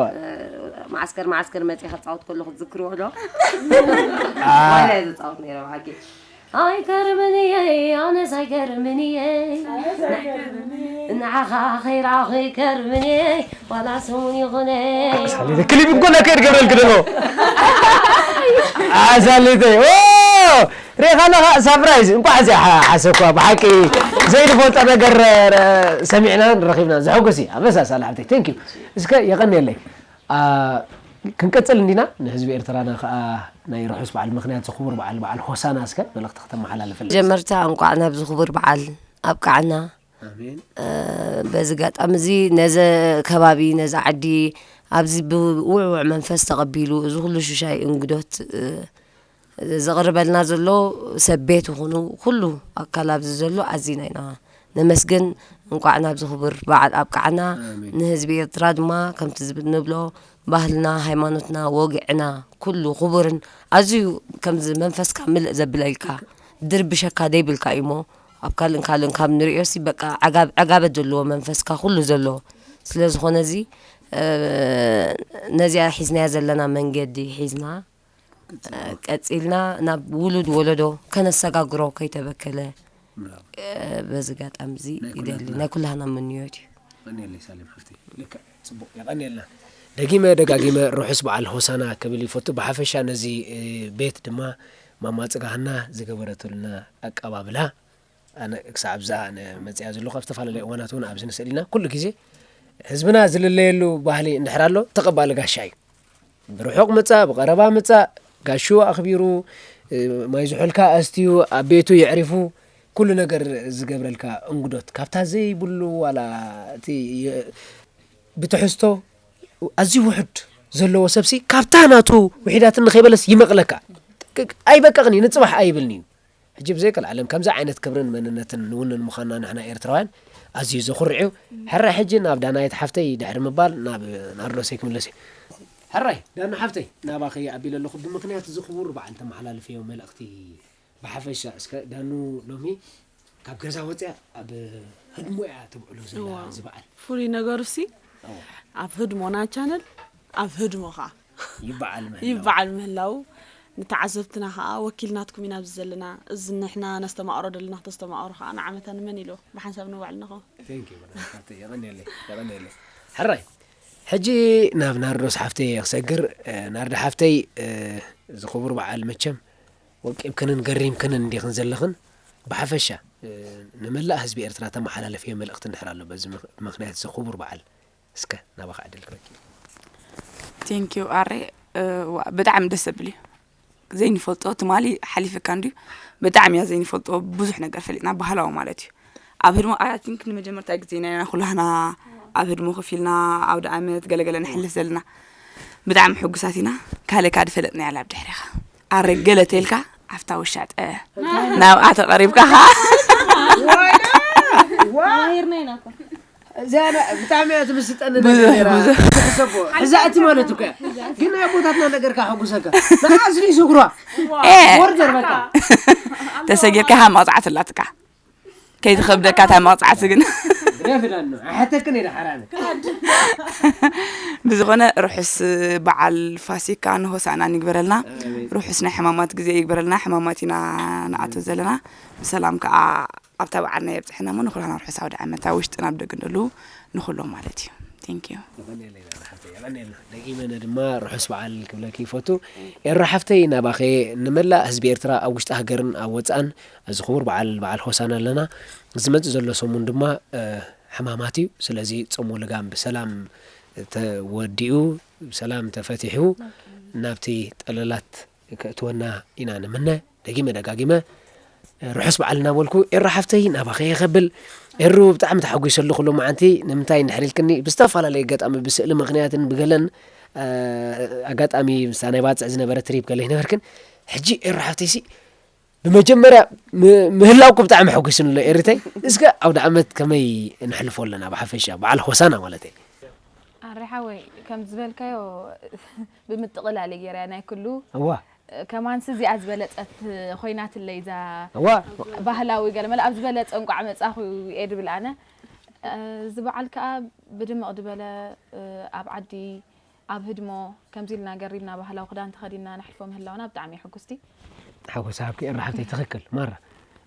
ማዓስከር ማዓስከር መፅእ ክፃወት ከለኹ ትዝክርዎ ዶ ዋላ እየ ዝፃወት ነይረ ብሓቂ ኣይገርምን እየ ኣነስ ኣይገርምን እየ ንዓኻ ከይረኣኹ ይገርምን እየ ዋላ ሰሙን ይኹነ ሳሌተ ክሊፕ እንኮ ናይ ከይድ ገብረልክ ደሎ ኣሳሌተ ሪኻ ኣለኻ ሳፕራይዝ እንኳዕ እዚ ሓሰኳ ብሓቂ ዘይንፈልጦ ነገር ሰሚዕናን ረኺብና ዘሐጉስ እዩ ኣበሳሳል ሓብተይ ቴንክ ዩ እስከ የቐንየለይ ክንቀፅል እንዲና ንህዝቢ ኤርትራና ከዓ ናይ ርሑስ በዓል ምክንያት ዝኽቡር በዓል በዓል ሆሳና እስከ መልእኽቲ ከተመሓላልፍልና ጀመርታ እንቋዕ ናብዚ ክቡር በዓል ኣብቃዓና ኣሜን። በዚ ኣጋጣሚ እዚ ነዚ ከባቢ፣ ነዚ ዓዲ፣ ኣብዚ ብውዕውዕ መንፈስ ተቐቢሉ፣ እዚ ኩሉ ሽሻይ እንግዶት ዘቕርበልና ዘሎ ሰብ ቤት ይኹኑ ኩሉ ኣካል ኣብዚ ዘሎ ኣዚና ኢና ነመስግን። እንቋዕ ናብዚ ክቡር በዓል ኣብቅዓና። ንህዝቢ ኤርትራ ድማ ከምቲ ዝብል ንብሎ፣ ባህልና፣ ሃይማኖትና፣ ወግዕና ኩሉ ክቡርን ኣዝዩ ከምዚ መንፈስካ ምልእ ዘብለልካ ድርብሸካ ደይብልካ እዩሞ፣ ኣብ ካልእን ካልእን ካብ ንሪኦ ሲ በቃ ዓጋብ- ዓጋበት ዘለዎ መንፈስካ ኩሉ ዘሎ ስለ ዝኾነ እዚ ነዚኣ ሒዝናያ ዘለና መንገዲ ሒዝና ቀጺልና ናብ ውሉድ ወለዶ ከነሰጋግሮ ከይተበከለ በዚ ኣጋጣሚ እዚ ይደሊ ናይ ኩላህና ምንዮት እዩ። የቐንየለይ ሳሌም ሓፍተይ። ልክዕ፣ ጽቡቕ፣ የቐንየልና። ደጊመ ደጋጊመ ርሑስ በዓል ሆሳና ክብል ይፈቱ። ብሓፈሻ ነዚ ቤት ድማ ማማ ጽጋሃና ዝገበረትልና ኣቀባብላ፣ ኣነ ክሳብ እዛ ኣነ መጽያ ዘለኹ ኣብ ዝተፈላለየ እዋናት እውን ኣብዚ ንስእል ኢና። ኩሉ ግዜ ህዝብና ዝልለየሉ ባህሊ እንድሕር ኣሎ ተቐባሊ ጋሻ እዩ። ብርሑቕ ምጻእ ብቐረባ ምጻእ ጋሹ ኣኽቢሩ፣ ማይ ዝሑልካ ኣስትዩ ኣብ ቤቱ የዕሪፉ፣ ኩሉ ነገር ዝገብረልካ እንግዶት፣ ካብታ ዘይብሉ ዋላ እቲ ብትሕዝቶ ኣዝዩ ውሑድ ዘለዎ ሰብሲ ካብታ ናቱ ውሒዳትኒ ከይበለስ ይመቕለካ። ኣይበቀቕን እዩ፣ ንጽባሕ ኣይብልኒ እዩ። ሕጂ ብዘይከልኣለም ከምዚ ዓይነት ክብርን መንነትን ንውንን ምዃንና ንሕና ኤርትራውያን ኣዝዩ ዘኹርዕ እዩ። ሕራይ ሕጂ ናብ ዳናይት ሓፍተይ ድሕሪ ምባል ናብ ናርዶሰይ ክምለስ እዩ። ሕራይ ዳና ሓፍተይ ናባኺ ኣቢለ ኣለኹ። ብምኽንያት እዚ ክቡር በዓል ተመሓላልፍዮ መልእኽቲ ብሓፈሻ እስከ ዳኑ ሎሚ ካብ ገዛ ወፅያ ኣብ ህድሞ እያ ትብዕሎ ዘላ እዚ በዓል። ፍሉይ ነገሩ ሲ ኣብ ህድሞና ቻነል ኣብ ህድሞ ከዓ ይበዓል ምህላው ይበዓል ምህላው ንተዓዘብትና ከዓ ወኪል ናትኩም ኢና ኣብዚ ዘለና። እዚ ንሕና ነስተማቕሮ ዘለና ክተስተማቕሩ ከዓ ንዓመታ ንመን ኢሎ ብሓንሳብ ንባዕልና ኸ Thank you ብራዘር ሓፍተይ፣ የቐንየለይ፣ የቐንየለይ። ሕራይ ሕጂ ናብ ናርዶስ ሓፍተይ ክሰግር። ናርዲ ሓፍተይ፣ እዚ ክቡር በዓል መቸም ወቂብክንን ገሪምክንን እንዲኽን ዘለኽን። ብሓፈሻ ንመላእ ህዝቢ ኤርትራ ተመሓላለፍዮ መልእኽቲ እንድሕር ኣሎ በዚ ምኽ- ምኽንያት እዚ ክቡር በዓል እስከ ናባኻ ዕድል ክረክብ። Thank you ኣሬ። ብጣዕሚ ደስ ዘብል እዩ። ዘይንፈልጦ ትማሊ ሓሊፍካ እንድዩ። ብጣዕሚ እያ ዘይንፈልጦ ብዙሕ ነገር ፈሊጥና ባህላዊ ማለት እዩ። ኣብ ህድሞ ኣይ ቲንክ ንመጀመርታ ግዜ ኢና ኢና ኩላህና ኣብ ህድሞ ኮፍ ኢልና ኣውደ ኣመት ገለገለ ንሕልፍ ዘለና። ብጣዕሚ ሕጉሳት ኢና። ካልእ ካ ድፈለጥና ያላ ኣብ ድሕሪኻ ኣረ ገለ ተልካ ኣብታ ውሻጠ ናብኣ ተቐሪብካ ኻ ተማሂርና ኢና እኮ። እዚኣ ብጣዕሚ እያ ትምስጠኒ ነገር ነይራ። ትሕሰቦ ሕዛ እቲ ማለት እኮ እያ። ግን ናይ ኣቦታትና ነገር ካሕጉሰካ ንዓ ስሪ ስጉራ ኤ ወርደር በቃ ተሰጊርካ ሃ መቕፃዕቲ ኣላትካ ከይትኸብደካ እታ መቕፃዕቲ ግን ግደፍዳኖ ኣሕተክን ኢለ ሓራነ ብዝኾነ ርሑስ በዓል ፋሲካ ንሆሳእና ንግበረልና። ርሑስ ናይ ሕማማት ግዜ ይግበረልና። ሕማማት ኢና ንኣቶ ዘለና ብሰላም ከዓ ኣብታ በዓልና የብፅሐና እሞ ንኩላና ርሑስ ኣውደ ዓመት ኣብ ውሽጥን ኣብ ደግን ደሉ ንኩሎም ማለት እዩ። Thank you። ደጊመ ድማ ርሑስ በዓል ክብለኪ ይፈቱ። ኤሮ ሓፍተይ ናባኸ ንመላእ ህዝቢ ኤርትራ ኣብ ውሽጢ ሃገርን ኣብ ወፃእን እዚ ክቡር በዓል በዓል ሆሳና ኣለና። ዝመፅእ ዘሎ ሰሙን ድማ ሕማማት እዩ። ስለዚ ፆሙ ልጋም ብሰላም ተወዲኡ ብሰላም ተፈቲሑ ናብቲ ጠለላት ከእትወና ኢና ንምነ። ደጊመ ደጋጊመ ርሑስ በዓል እናበልኩ ኤሩ ሓፍተይ ናባኸ የኸብል። ኤሩ ብጣዕሚ ተሓጒሰ ኣለኹ ሎማዓንቲ። ንምንታይ እንድሕር ኢልክኒ ብዝተፈላለየ ኣጋጣሚ ብስእሊ ምኽንያትን ብገለን ኣጋጣሚ ምሳ ናይ ባፅዕ ዝነበረ ትሪፕ ገለ ይነበርክን። ሕጂ ኤሩ ሓፍተይሲ ብመጀመርያ ምህላውኩ ብጣዕሚ ሓጒስኒ ኣሎ ኤሪተይ። እስከ ኣውደ ዓመት ከመይ ነሕልፎ ኣለና ብሓፈሻ በዓል ሆሳና ማለት እየ። ኣረ ሓወይ ከም ዝበልካዮ ብምጥቕላል ገይረያ ናይ ኩሉ እዋ ከማንስ እዚኣ ዝበለፀት ኮይናትለይ እዛ እዋ ባህላዊ ገለመለ ኣብ ዝበለፀ እንቋዕ መፃኹ እየ ድብል ኣነ። እዚ በዓል ከዓ ብድምቕ ዝበለ ኣብ ዓዲ ኣብ ህድሞ ከምዚ ኢልና ገሪምና ባህላዊ ክዳን ተኸዲንና ነሕልፎ ምህላውና ብጣዕሚ ሕጉስቲ። ሓጎስ ሃብኪ ኤሩ ሓፍተይ ትኽክል ማራ።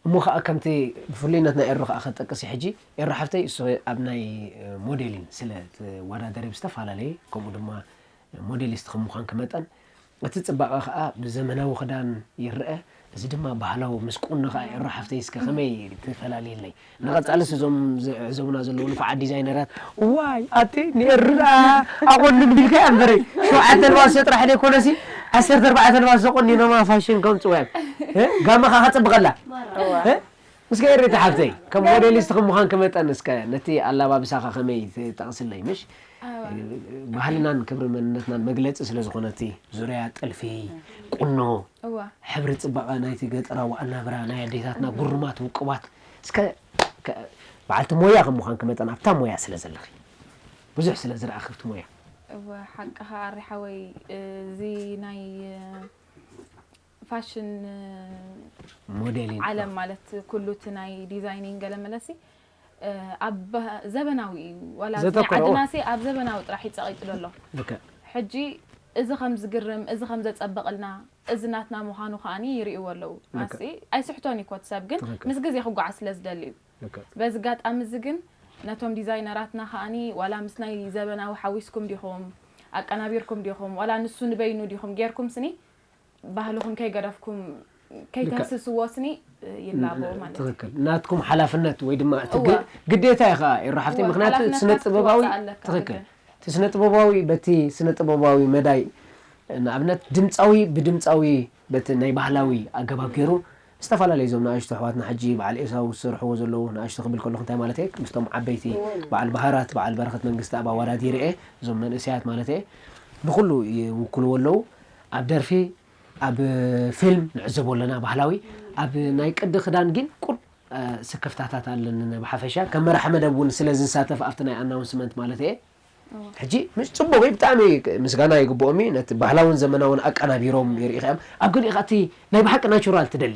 እሞ ከዓ ከምቲ ብፍሉይነት ናይ ኤሩ ከዓ ከጠቅስ ሕጂ ኤሩ ሓፍተይ እሱ ኣብ ናይ ሞዴሊን ስለ ትወዳደሪ ብዝተፈላለየ ከምኡ ድማ ሞዴሊስት ከም ምዃንኪ መጠን እቲ ፅባቐ ከዓ ብዘመናዊ ክዳን ይረአ። እዚ ድማ ባህላዊ ምስ ቁኖ ከዓ ኤሩ ሓፍተይ እስከ ከመይ ትፈላልይለይ? ንቐፃልስ እዞም ዝዕዘቡና ዘለዉ ንፉዓት ዲዛይነራት ዋይ ኣቲ ንኤሩ ደኣ ኣቆንኑ ቢልካያ እምበረይ ሸውዓተ ኣልባሶ ጥራሕ ዘይኮነሲ ዓሰርተ ኣርባዕተ ኣልባሶ ዘቆኒኖማ ፋሽን ከምፅዋ እዮም። እ? ጋመኻ ከፅብቐላ እ? እስከ ኤሪታ ሓፍተይ፣ ከም ሞዴሊስት ከም ምዃንኪ መጠን እስከ ነቲ ኣላባብሳኻ ከመይ ትጠቕስለይ፣ ምሽ? ባህልናን ክብሪ መንነትናን መግለጺ ስለ ዝኾነ እቲ ዙርያ ጥልፊ፣ ቁኖ፣ እዋ። ሕብሪ ጽባቐ ናይቲ ገጠራዊ ኣናብራ ናይ ኣዴታትና ጉሩማት ውቁባት፣ እስከ ከ-፣ በዓልቲ ሞያ ከም ምዃንኪ መጠን ኣብታ ሞያ ስለ ዘለኺ ብዙሕ ስለ ዝረኣኺ ኣብቲ ሞያ። እወ፣ ሓቅኻ ኣሪ ሓወይ፣ እዚ ናይ ፋሽን ሞዴሊን። ዓለም ማለት ኩሉ እቲ ናይ ዲዛይኒንግ ገለ መለሲ ኣብ ዘበናዊ እዩ። ዋላ እዚ ናይ ዘተኮረ፣ እወ። ዓድናሲ ኣብ ዘበናዊ ጥራሕ ይጸቒጡ ዘሎ። ልክዕ። ሕጂ እዚ ከም ዝግርም፣ እዚ ከም ዘጸብቕልና፣ እዚ ናትና ምዃኑ ከኣኒ ይርእይዎ ኣለዉ። ልክዕ። ኣሲ ኣይስሕቶን እዩ ኮት ሰብ ግን ትኽክል። ምስ ግዜ ክጓዓዝ ስለ ዝደሊ እዩ። ልክዕ። በዚ ኣጋጣሚ እዚ ግን ነቶም ዲዛይነራትና ከኣኒ ዋላ ምስ ናይ ዘበናዊ ሓዊስኩም ዲኹም፣ ኣቀናቢርኩም ዲኹም፣ ዋላ ንሱ ንበይኑ ዲኹም ጌርኩም ስኒ ባህልኹም ከይገደፍኩም ከይተህስስዎ ስኒ ይላቦ ማለት እዩ። ትኽክል። ናትኩም ሓላፍነት ወይ ድማ እቲ እዋ። ግ-፣ ግዴታ እዩ ኸኣ ኤሩ ሓፍተይ፣ እዋ፣ ምኽንያቱ ሓላፍነትካ ስነ ጥበባዊ፣ ክትወፅእ ኣለካ፣ ትኽክል። ትኽክል። እቲ ስነ ጥበባዊ በቲ ስነ ጥበባዊ መዳይ ንኣብነት ድምፃዊ ብድምፃዊ በቲ ናይ ባህላዊ ኣገባብ ገይሩ ዝተፈላለዩ እዞም ንኣሽቱ ኣሕዋትና ሕጂ በዓል ኤሳው ዝሰርሕዎ ዘለዉ ንኣሽቱ ክብል ከለኹ እንታይ ማለት እየ? ምስቶም ዓበይቲ በዓል ባህራት፣ በዓል በረኸት መንግስተኣብ ኣወዳዲረ እየ፣ እዞም መንእሰያት ማለት እየ። ንኹሉ ይውክልዎ ኣለዉ። ኣብ ደርፊ፣ ኣብ ፊልም ንዕዘቦ ኣለና ባህላዊ፣ ኣብ ናይ ቅዲ ክዳን ግን ቁር-፣ እ፣ ስክፍታታት ኣለኒ ብሓፈሻ። ከም መራሒ መደብ እውን ስለ ዝሳተፍ ኣብቲ ናይ ኣናውንስመንት ማለት እየ። እወ። ሕጂ ምስ ጽቡቕ እዩ፣ ብጣዕሚ ምስጋና ይግብኦም እዩ። ነቲ ባህላውን ዘመናውን ኣቀናቢሮም የርእኻ እዮም። ኣብ ገሊኡ ኸኣ እቲ ናይ ብሓቂ ናቹራል ትደሊ።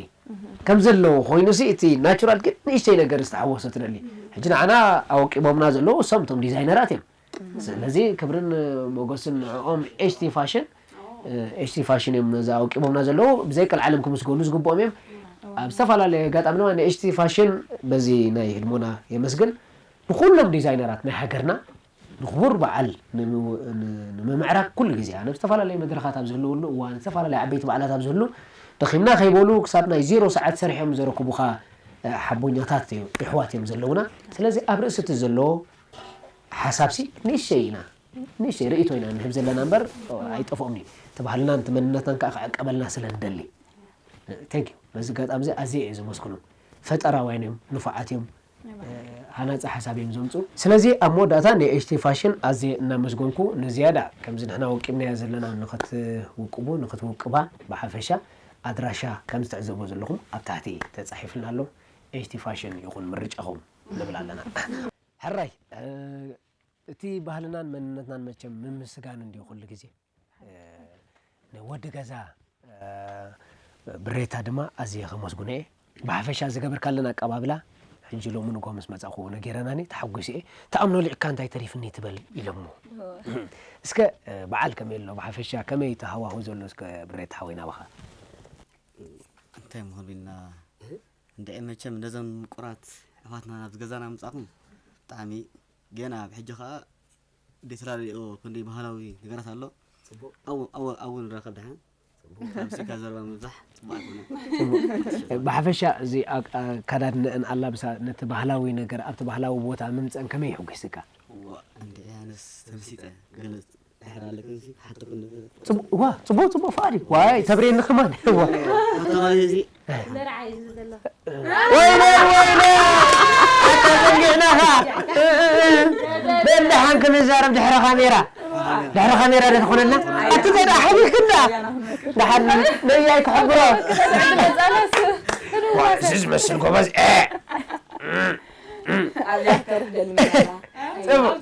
ከም ዘለዎ ኮይኑሲ እቲ ናቹራል ግን ንእሽተይ ነገር ዝተሓወሶ ትደሊ። ሕጂ ንዓና ኣወቂቦምና ዘለዉ እሶም እቶም ዲዛይነራት እዮም። ስለዚ ክብርን ሞገስን ንዕኦም ኤች ቲ ፋሽን፣ እ፣ ኤች ቲ ፋሽን እዮም ነዚ ኣወቂቦምና ዘለዉ። ብዘይ ቀልዓለም ክምስገኑ ዝግብኦም እዮም። ኣብ ዝተፈላለየ ኣጋጣሚ ድማ ንኤች ቲ ፋሽን በዚ ናይ ህድሞና የመስግን። ንኹሎም ዲዛይነራት ናይ ሃገርና ንኽቡር በዓል ንምው-፣ ን-፣ ንምምዕራግ ኩሉ ግዜ ኣነ ኣብ ዝተፈላለየ መድረኻት ኣብ ዝህልወሉ እዋን፣ ዝተፈላለየ ዓበይቲ በዓላት ኣብ ዝህሉ ደኺምና ከይበሉ ክሳብ ናይ ዜሮ ሰዓት ሰሪሖም ዘረክቡኻ፣ እ፣ ሓቦኛታት እዮም፣ የሕዋት እዮም ዘለዉና። ስለዚ ኣብ ርእሲ እቲ ዘሎ ሓሳብሲ ንእሽተይ ኢና፣ ንእሽተይ ርእይቶ ኢና ንህብ ዘለና እምበር ኣይጠፍኦምን እዩ። እቲ ባህልናን እቲ መንነትናን ከዓ ክዕቀበልና ስለ ንደሊ። Thank you። በዚ ኣጋጣሚ እዚ ኣዝየ እየ ዘመስግኖም። ፈጠራውያን እዮም፣ ንፉዓት እዮም፣ ሃናጺ ሓሳብ እዮም ዘምጽኡ። ስለዚ ኣብ መወዳእታ ንኤች ቲ ፋሽን ኣዝየ እናመስገንኩ ንዝያዳ ከምዚ ንሕና ወቂብናዮ ዘለና ንኽትውቅቡ፣ ንኽትውቅባ ብሓፈሻ ኣድራሻ ከም ዝትዕዘቦ ዘለኹም ኣብ ታሕቲ ተጻሒፍልና ኣሎ። ኤች ቲ ፋሽን ይኹን ምርጫኹም ንብል ኣለና። ሕራይ፣ እ፣ እቲ ባህልናን መንነትናን መቸም ምምስጋን እንድዩ ኩሉ ግዜ። እ፣ ንወዲ ገዛ፣ እ፣ ብሬታ ድማ ኣዝየ ከመስግኖ እየ። ብሓፈሻ ዝገበርካለን ኣቀባብላ፣ ሕጂ ሎሚ ንግሆ ምስ መጻኹ ነጊረናኒ፣ ተሓጒሰ እየ። ተኣምኖ ልዕካ እንታይ ተሪፍኒ ትበል ኢሎሞ። እስከ፣ እ፣ በዓል ከመይ ኣሎ? ብሓፈሻ ከመይ እቲ ሃዋሁ ዘሎ እስከ ብሬታ ሓወይ ናባኻ? እንታይ ምኾን ቢልና? እንድዒ መቸም ነዞም ምቁራት ኣሕዋትና ናብዚ ገዛና ምጻእኹም ብጣዕሚ ገና ኣብ ሕጂ ኸኣ ዘይተላለዮ ክንደይ ባህላዊ ነገራት ኣሎ። ጽቡቕ። ኣብኡ፣ ኣብኡ፣ ኣብኡ ንራኸብ ደሓን። ጽቡቕ። ካብ ስጋ ዘረባ ምብዛሕ ጽቡቕ ኣይኮነን። ጽቡቕ። ብሓፈሻ እዚ ኣ-፣ ኣከዳድንአን ኣላብሳ ነቲ ባህላዊ ነገር ኣብቲ ባህላዊ ቦታ ምምጸን ከመይ የሕጒስካ? እዋ፣ እንድዒ ኣነስ ተመሲጠ ገለ ድሕር ኣለክን ሲ ሓተኩ ንብል። ጽቡቕ፣ እዋ፣ ጽቡቕ፣ ጽቡቕ ፍቓድ እዩ። ዋይ፣ ተብሬኒ ከማን። እዋ። ኣቶ ማለት እዚ መርዓ እዩ ዝብል ዘሎ። ወይለይ፣ ወይለይ! ኣታ ዘንጊዕናኻ። እ፣ እ፣ እ። በል ደሓን ክንዛረብ ድሕሪ ካሜራ። ድሕሪ ካሜራ ዶ ትኾነልና? ኣቲ እንታይ ደኣ ሓቢርክን ደኣ? ደሓን ነያይ ክሕብሮ። ዋ፣ እዚ ዝመስል ጎበዝ። እ። ጽቡቕ።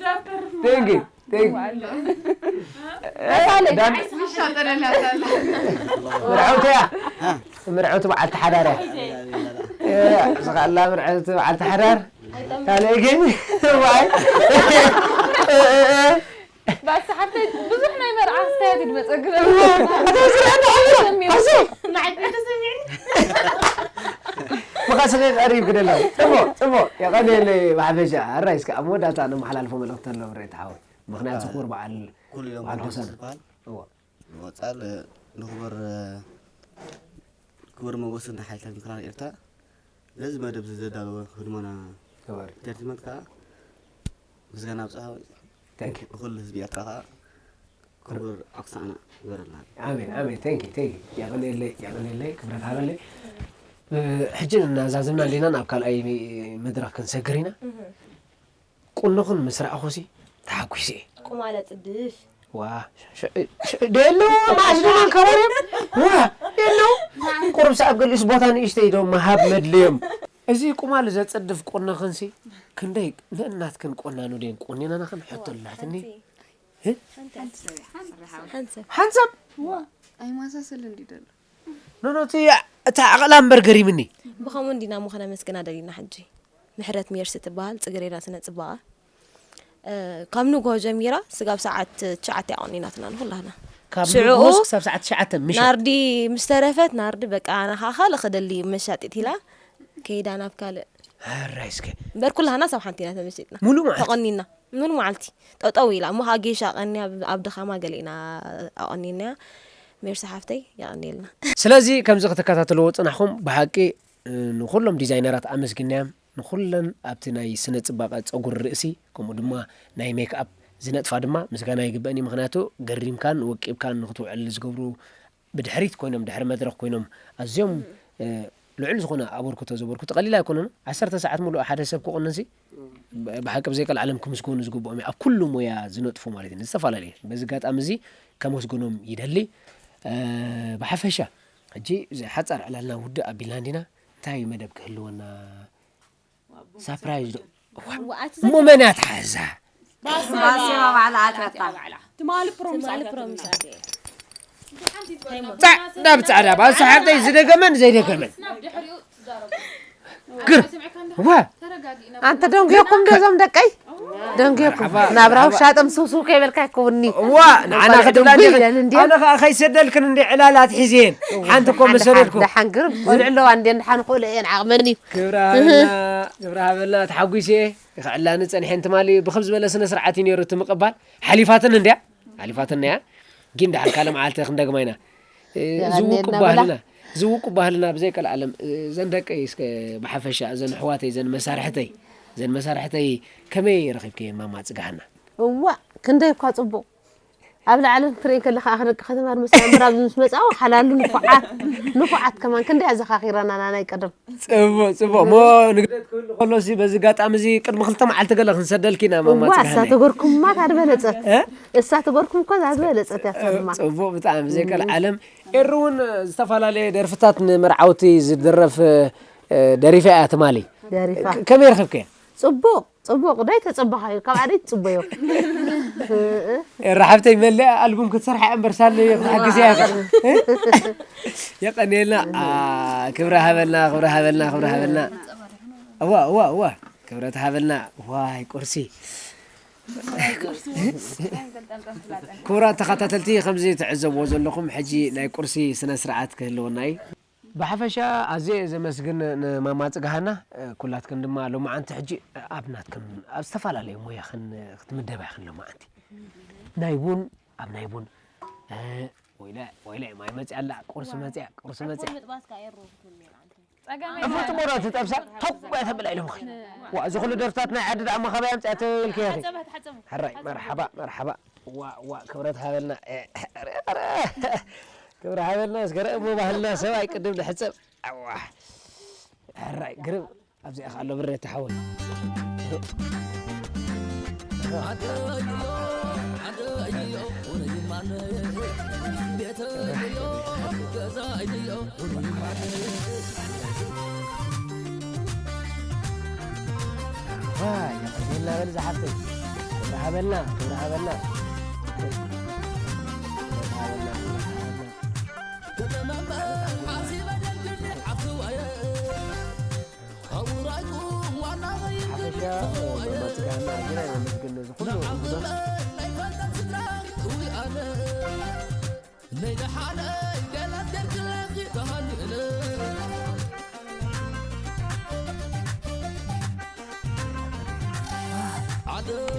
Thank you። Thank you። ምርዐውቲ እያ። ምርዐውቲ በዓልቲ ሓዳር እያ። እያ፣ ስኻ ኣላ ምርዐውቲ በዓልቲ ሓዳር። ካልእ ግን፣ ዋይ። ባስ ሓፍተይ ብዙሕ ናይ መርዓ ክስተያት ይድመጸ ግበል። ኣታ ስራሕ ተዓምሮ። ኣሱ። መዓልቲ ተሰሚዕኒ። ብኻ ስለ ቀሪብ ክደሎ። ጽቡቕ፣ ጽቡቕ። የቐንየለይ ብሓፈሻ። ኣራይ እስከ ኣብ መወዳእታ ነመሓላልፎ መልእኽቲ ኣሎ ብሬታ ሓወይ። ምኽንያቱ ክቡር በዓል፣ ኩሉ ኢሎም በዓል ሆሳና። ዝበሃል እዎ። ንምቕጻል፣ ንኽቡር፣ ክቡር ሞገስን ሓይልታት ምክልኻል ኤርትራ ነዚ መደብ እዚ ዘዳለወ ህድሞና ተባረክ። ኢንተርቴንመንት ከኣ ምስጋና ኣብጽሖ። Thank you። ንኹሉ ህዝቢ ኤርትራ ከኣ ክቡር ኣውሳዕና ይበረልና። ኣሜን፣ ኣሜን። Thank you፣ thank you። የቐንየለይ፣ የቐንየለይ፣ ክብረት ሃበለይ። ሕጂ እናዛዘምና እንዲና ናብ ካልኣይ መድረኽ ክንሰግር ኢና። ቁኖኽን ምስ ረኣኹሲ ተሓጒሰ እየ። ቁማለ ጽድፍ። ዋ፣ ሽዑ፣ ሽዑ፣ ደየለዎ፣ መዓስ ደማ ከባርዮም? ዋ፣ ደየለዎ። ቁሩብ ሰኣብ ገሊኡስ ቦታ ንእሽተይ ዶ ምሃብ መድልዮም? እዚ ቁማል ዘጽድፍ ቁኖኽንሲ ክንደይ ንእናትክን ቆናኑ ደን ቆኒናናኽን ሕቶ ኣላትኒ። ሓንሳብ። ሓንሳብ? ዋ፣ ኣይማሳሰል እንዲ ደሎ። ኖ፣ ኖ፣ እቲ፣ እታ ኣቕላ እምበር ገሪምኒ። ብኸምኡ እንዲና እሞ ከነመስግና ደሊና ሕጂ። ምሕረት ሜርሲ ትበሃል፣ ጽጌረዳ ስነ ጽባቐ። እ፣ ካብ ንግሆ ጀሚራ ስጋብ ሰዓት ትሽዓተ ኣቐኒናትና ንኹላህና። ካብ ሽዑኡ ንግሆ ክሳብ ሰዓት ትሽዓተ ምሸት። ናርዲ ምስ ተረፈት፣ ናርዲ በቃ ኣነ ኸኣ ካልእ ክደሊ መሻጢት ኢላ ከይዳ ናብ ካልእ። ሕራይ እስከ። እምበር ኩላህና ሳብ ሓንቲ ኢና ተመሲጥና። ሙሉእ መዓልቲ? ተቐኒና። ሙሉእ መዓልቲ። ጠጠው ኢላ። እሞ ኸኣ ጌሻ ኣቐንያ ኣብ፣ ኣብ ድኻማ ገለ ኢና ኣቐኒናያ። ሜርሲ ሓፍተይ የቐንየልና። ስለዚ ከምዚ ክትከታተልዎ ዝጸናሕኩም ብሓቂ፣ እ፣ ንኹሎም ዲዛይነራት ኣመስጊናዮም። ንኹለን ኣብቲ ናይ ስነ ጽባቐ ጸጉሪ ርእሲ፣ ከምኡ ድማ ናይ ሜክኣፕ ዝነጥፋ ድማ ምስጋና ይግበእን እዩ። ምኽንያቱ ገሪምካን ወቂብካን ንኽትውዕል ዝገብሩ ብድሕሪት ኮይኖም፣ ድሕሪ መድረኽ ኮይኖም ኣዝዮም፣ እ፣ ልዑል ዝኾነ ኣበርክቶ ዘበርክቱ ቀሊል ኣይኮኑን። ዓሰርተ ሰዓት ሙሉእ ሓደ ሰብ ክቑንንሲ ብ-፣ ብሓቂ ብዘይ ቀልዓለም ክምስገኑ ዝግብኦም እዮም። ኣብ ኩሉ ሞያ ዝነጥፉ ማለት እዩ። ዝተፈላለየ። በዚ ኣጋጣሚ እዚ ከመስግኖም ይደሊ። እ፣ ብሓፈሻ ሕጂ እዚ ሓጻር ዕላልና ውድእ ኣቢልና እንዲና፣ እንታይ መደብ ክህልወና? ሳፕራይዝ ዶ? እዋ፣ እሞ መን እያ ትሓዛ? ባስማ ባዕላ ኣትያታ። ትማሊ ፕሮሚስ ትማሊ ኣትያታ። ፕሮሚስ ኣትያ። ጻዕዳ ብጻዕዳ፣ ባስ ሓብተይ ዝደገመን ዘይደገመን። ግር-፣ ዋ። ኣንተ ደንጉየኩም ዶ እዞም ደቀይ? ደንጉየኩም። መርሓባ፣ ናብራ መርሓባ። ውሻጠም ስውስው ከይበልካ ይከውኒ። እዋ፣ ንዓና ቆልዑ ክትብላ ደንጉይ እንዲኺ። ኢለን እንድየን። ኣነ ኸኣ ከይሰደልክን እንዲ ዕላላት ሒዝየን። ሓንቲ እኮ መሰለልኩ። ደሓን ግርም፣ ቆልዑ ኣለዋ እንድየን፣ ደሓን ክእለ እየን፣ ዓቕመን እዩ። ክብሪ ሃበልና፣ ክብሪ ሃበልና፣ ተሓጒሰ እየ። ክዕላኒ ጸኒሐን ትማሊ ብኸም ዝበለ ስነ ስርዓት እዩ ነይሩ እቲ ምቕባል። ሓሊፋትን እንድያ፣ ሓሊፋትን እያ። ግን ደሓን ካልእ መዓልቲ ክንደግማ ኢና። እ፣ የቐንየልና ዝውቁ በላ። ባህልና፣ ዝውቁ ባህልና ብዘይ ቀልዓለም፣ እ፣ እዘን ደቀይ እስከ ብሓፈሻ፣ እዘን ኣሕዋተይ፣ እዘን መሳርሕተይ፣ እዘን መሳርሕተይ ከመይ ረኺብክየን ማማ ጽጋሃና? እዋ፣ ክንደይ እኳ ጽቡቕ። ኣብ ላዕሊ ክትርኢ ከለኻ ኣኸ ደቂ ከተማ ድመስ ኣምበር ኣብዚ ምስ መጻኡ ሓላሉ ንፉዓት፣ ንፉዓት ከማን ክንደይ ኣዘኻኺረናና ናይ ቀደም። ጽቡቕ፣ ጽቡቕ። እሞ ንግደት ክህሉ ከሎሲ በዚ ኣጋጣሚ እዚ ቅድሚ ክልተ መዓልቲ ገለ ክንሰደልኪ ኢና ማማ እዋ፣ እሳ ጽጋሃነይ። ተገርኩማ እታ ዝበለጸት። እ? እሳ ተገርኩም እኳ እዛ ዝበለጸት እያ እሳ ድማ። ጽቡቕ ብጣዕሚ ብዘይ ቀልዓለም። ኤሪ እውን ዝተፈላለየ ደርፍታት ንመርዓውቲ ዝድረፍ፣ እ፣ ደሪፋ እያ ትማሊ። ደሪፋ። ከ-፣ ከመይ ረኺብክያ? ጽቡቕ፣ ጽቡቕ። ዶ ኣይተጸበኻዮ? ካብ ኣደይ ትጽበዮ። ኤሪ ሓብተይ መለያ ኣልቡም ክትሰርሓ እያ እምበር ሳለ ክትሓግዝያ ኢኻ። የቐንየልና። አ፣ ክብሪ ሃበልና፣ ክብሪ ሃበልና፣ ክብሪ ሃበልና። እዋ፣ እዋ፣ እዋ። ክብረት ሃበልና። ዋይ፣ ቁርሲ። ክቡራት ተኸታተልቲ፣ ከምዚ ትዕዘብዎ ዘለኹም፣ ሕጂ ናይ ቁርሲ ስነ ስርዓት ክህልወና እዩ። ብሓፈሻ ኣዝየ እየ ዘመስግን ንማማ ጽግሃና። ኩላትክን ድማ ሎማዓንቲ ሕጂ ኣብ ናትክን ኣብ ዝተፈላለዩ ሞያኽን ክትምደባ ኢኽን ሎማዓንቲ። ናይ ቡን፣ ኣብ ናይ ቡን፣ እ፣ ወይለ፣ ወይለ፣ ማይ መጽያ ኣላ፣ ቁርሲ መጽያ፣ ቁርሲ መጽያ። ምጥባስ ከኣ የሩ ክትብል ነይራ ኣንቲ። ጸገም እፎ የለን። ትሞራ ትጠብሳ፣ ተው፣ እያ ተብላ ኢሎምኺ። ዋ፣ እዚ ኩሉ ደርፍታት ናይ ዓዲ ደኣ መኻባይ ኣምጽኣትልኪ ኢኺ። ሓጸበ፣ ሓጸበ። ሕራይ፣ መርሓባ፣ መርሓባ። ዋ፣ ዋ፣ ክብረት ሃበልና። እ፣ ኧረ፣ ኧረ። ክብሪ ሃበልና፣ እስከ ርእ እሞ ባህልና ሰብ ኣይቅድም ንሕጸብ። ኣዋ። ሕራይ፣ ግርም። ኣብዚኣ ከኣ ኣሎ ብሬ ተሓወል። ዋይ፣ የቐንየልና በል ዝሓፍተይ። ክብሪ ሃበልና፣ ክብሪ ሃበልና። ሓፈሻ መማጽጋና ኣዚና ኢና ነመስግን ነዚ ኩሉ እንግዶት።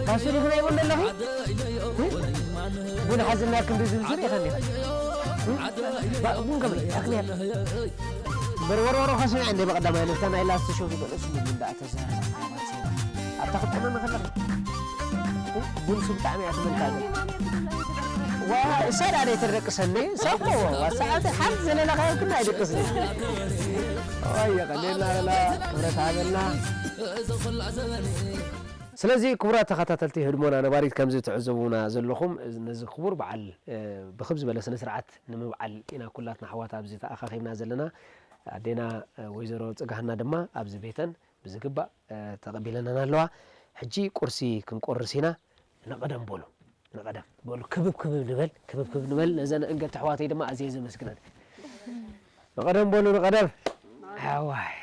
ካሱ ዲኺ ናይ ቡን ዘለኺ? ቡን ሓዝና ክንዲ ዝውዝር ኢኻ እንዲኻ። ባ-፣ ቡን ከመይ? ኣክልያ። በርበርበሮ ከስምዐ እንደ በቀዳማይ ነታ ናይ ላስት ሾው ዝበለስ ቡን ደኣ ተዛረባ። ኣብታ ክትቆመ መኸለኺ። ቡን ሱ ብጣዕሚ እያ ትመልካ። ዋ፣ እሳ ደኣ ደይተደቅሰኒ፣ እሳ እኮ፣ ዋ፣ ሰዓት ሓንቲ ዘለናኻ ይብክና ኣይደቅስኒ። ኣይ የቐኔልና በላ ክብረት ሃበልና። ስለዚ ክቡራት ተኸታተልቲ ህድሞና ነባሪት ከምዚ ትዕዘቡና ዘለኹም ነዚ ክቡር በዓል ብክብ ዝበለ ስነ ስርዓት ንምብዓል ኢና ኩላትና ኣሕዋት ኣብዚ ተኣኻኺብና ዘለና። ኣዴና ወይዘሮ ጽጋህና ድማ ኣብዚ ቤተን ብዝግባእ ተቐቢለናን ኣለዋ። ሕጂ ቁርሲ ክንቆርስ ኢና። ንቐደም በሉ ንቐደም በሉ ክብብ ክብብ ንበል ክብብ ክብብ ንበል። ነዘን እንገት ኣሕዋተይ ድማ ኣዝየ ዘመስግነን። ንቐደም በሉ ንቐደም። ኣዋይ።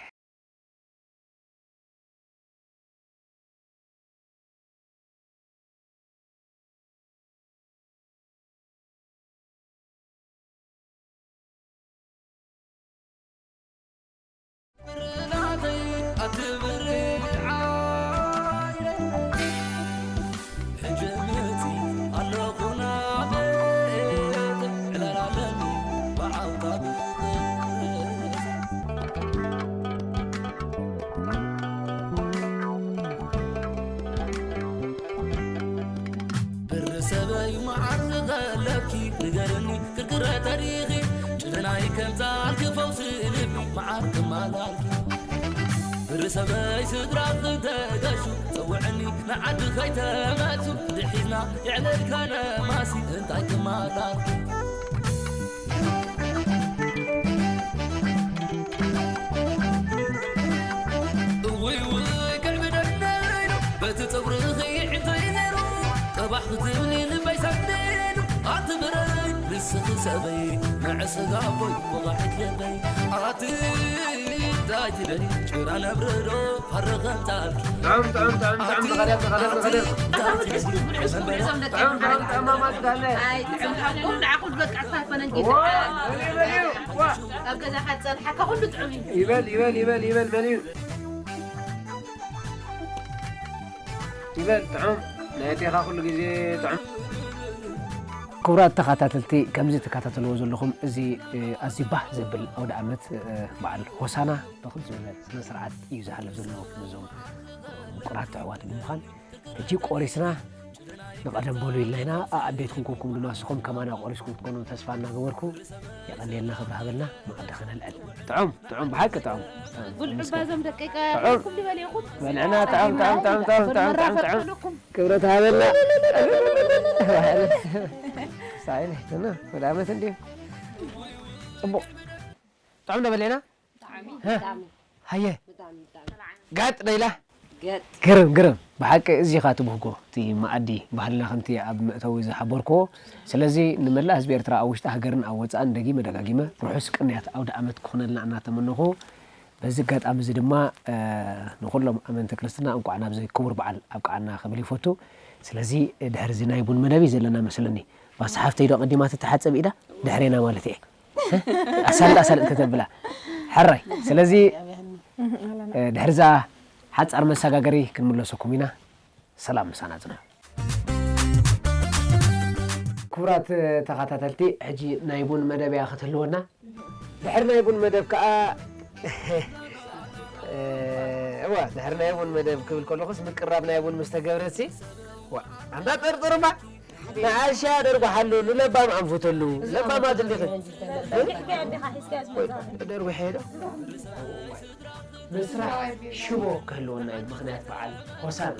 ብሪ ሰበይ መዓር ዝቐለብኪ ንገርኒ ክርክረ ተሪኺ ጭደናይ ከምፃልኪ ፈውሲ ልቢ መዓር ክማላልኪ ብሪ ሰበይ ስድራ ክተጋሹ ፀውዕኒ ንዓዲ ከይተመልሱ ድሒዝና የዕለልካ ነማሲ እንታይ ክማላልኪ እውይ ውይ ከዕብደለይ ነው በቲ ፀጉርኺ እንታይ ነይሩ ቀባሕ ክትብሊ ልበይ ሰንቢዱ ኣቲ ብረይ ንስኺ ሰበይ መዐ ስጋ ኣቦይ ወቓሒት ልበይ ኣቲ እንታይ ትደሊ ጭራ ነብርዶ ፈረኸምታልኪ ጥዑም ጥዑም ጥዑም ጥዑም ዝቐደም ዝቐደም ዝቐደም ጥዑም ጥዑም ጥዑም ኣማማት ዳለ ኣይ ጥዑም ሓቁም ንዓኹም በቃ ስታፈነን ጌታ ኣብ ገዛኻ ዝጸንሓካ ኩሉ ጥዑም እዩ። ይበል ይበል ይበል ይበል መን እዩ? ይበል ጥዑም ናይ ኣዴኻ ኩሉ ግዜ ጥዑም። ክቡራት ተኸታተልቲ ከምዚ ትከታተልዎ ዘለኹም እዚ ኣዝዩ ባህ ዘብል ኣውደ ኣመት በዓል ሆሳና ብኽብ ዝበለ ስነ ስርዓት እዩ ዝሓልፍ ዘሎ ነዞም ምቁራት ኣሕዋት ብምዃን ሕጂ ቆሪስና ንቐደም በሉ ኢልና ኢና። ኣብ ቤትኩም ኮንኩም ድማ ንስኹም ከማና ቆሪስኩም ክትኮኑ ተስፋ እናገበርኩ የቐንየልና ክብሪ ሃበልና። መቐዲ ከነልዕል። ጥዑም ጥዑም ብሓቂ ጥዑም። ጉልዕባ እዞም ደቂቀ ጥዑም። ኩም ዝበልኩም በልዕና ጥዑም ጥዑም ጥዑም ጥዑም ጥዑም ጥዑም ጥዑም። ክብረት ሃበልና። ሳይነ እና ወደ ኣመት እንዲዩ ጽቡቕ ጥዑም ነበለና። ሃየ ጋጥ ደይላ። ግርም ግርም ብሓቂ እዚኻ ትብህጎ እቲ መኣዲ ባህልና ከምቲ ኣብ መእተዊ ዝሓበርክዎ። ስለዚ ንመላእ ህዝቢ ኤርትራ ኣብ ውሽጢ ሃገርን ኣብ ወጻእን ደጊመ ደጋጊመ ርሑስ ቅንያት ኣውደ ኣመት ክኾነልና እናተመነኹ በዚ ኣጋጣሚ እዚ ድማ ንኹሎም ኣመንቲ ክርስትና እንቋዕ ናብዚ ክቡር በዓል ኣብቅዓና ክብል ይፈቱ። ስለዚ ድሕሪ እዚ ናይ ቡን መደብ እዩ ዘለና መስለኒ። ማሳ ሓፍተይ ዶ ቀዲማ ትተሓጸብ ኢዳ ድሕሬና ማለት እየ። ኣሳልጥ ኣሳልጥ ከተብላ ሕራይ። ስለዚ ድሕርዛ ሓጻር መሰጋገሪ ክንምለሰኩም ኢና። ሰላም ምሳና ጽንሑ። ክቡራት ተኸታተልቲ ሕጂ ናይ ቡን መደብ እያ ክትህልወና። ድሕሪ ናይ ቡን መደብ ከኣ እዋ ድሕሪ ናይ ቡን መደብ ክብል ከለኹስ ምቅራብ ናይ ቡን ምስ ተገብረሲ ኣንታ ጥርጥርማ ንዓሻ ደርጓሓሉ ንለባም ኣንፉተሉ ለባማት እንዲኺ ደርጉሐ ዶ ምስራሕ ሽቦ ክህልወና እዩ ምኽንያት በዓል ሆሳና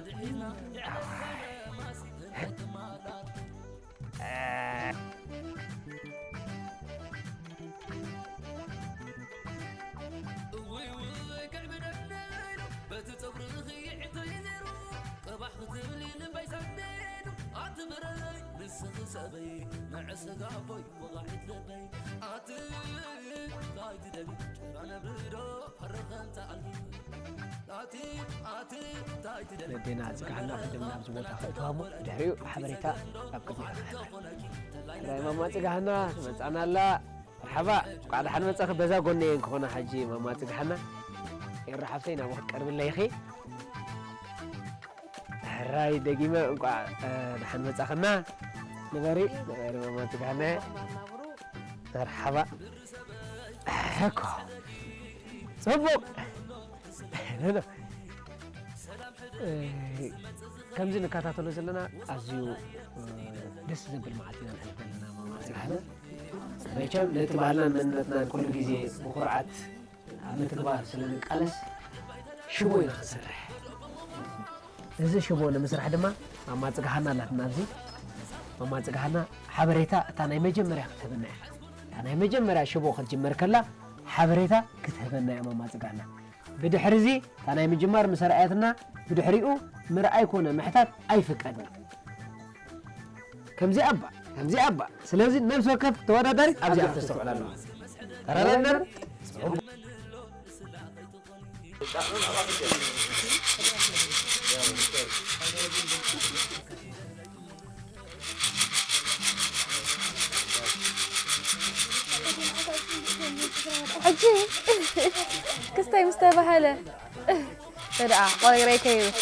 ነዴና ጽግሃና ቅድም ናብዚ ቦታ ከእተዋ እሞ ድሕሪኡ ሓበሬታ ኣብ ቅድሚኻ ክሕበር። ናይ ማማ ጽግሃና ትመጻና ኣላ። መርሓባ፣ እንኳዕ ደሓን መጻኺ። በዛ ጎነየን ክኾና ሕጂ ማማ ጽግሃና። ኤሩ ሓፍተይ ናብኡ ክትቀርብለይ ኢኺ። ሕራይ ደጊመ እንቋዕ ደሓን መጻኽና። ንበሪ ንበሪ መማቲ ጋነ መርሓባ። ሕኮ ጽቡቕ። ከምዚ ንከታተሎ ዘለና ኣዝዩ ደስ ዘብል መዓልቲ ኢና ንሕልፍ ዘለና መማቲ ጋነ። መቸም ነቲ ባህልናን መንነትናን ኩሉ ግዜ ብኩርዓት ኣብ ምትግባር ስለ ንቃለስ ሽቦ ኢና ክንሰርሕ። እዚ ሽቦ ንምስራሕ ድማ ማማ ጽግሃና ኣላትና ኣብዚ። ማማ ጽግሃና ሓበሬታ እታ ናይ መጀመርያ ክትህበና እያ። እታ ናይ መጀመርያ ሽቦ ክትጅመር ከላ ሓበሬታ ክትህበና እያ ማማ ጽግሃና። ብድሕሪ እዚ እታ ናይ ምጅማር ምስ ኣርኣየትና ብድሕሪኡ ምርኣይ ኮነ ምሕታት ኣይፍቀድን። ከምዚኣ እባ፣ ከምዚኣ እባ። ስለዚ ነፍሲ ወከፍ ተወዳዳሪት ኣብዚኣ ተስተውዕል ኣለዋ። ተረዳድና? ሕጂ ክስታይ ምስ ተባህለ፣ ደኣ ቆይረይ ከይብል።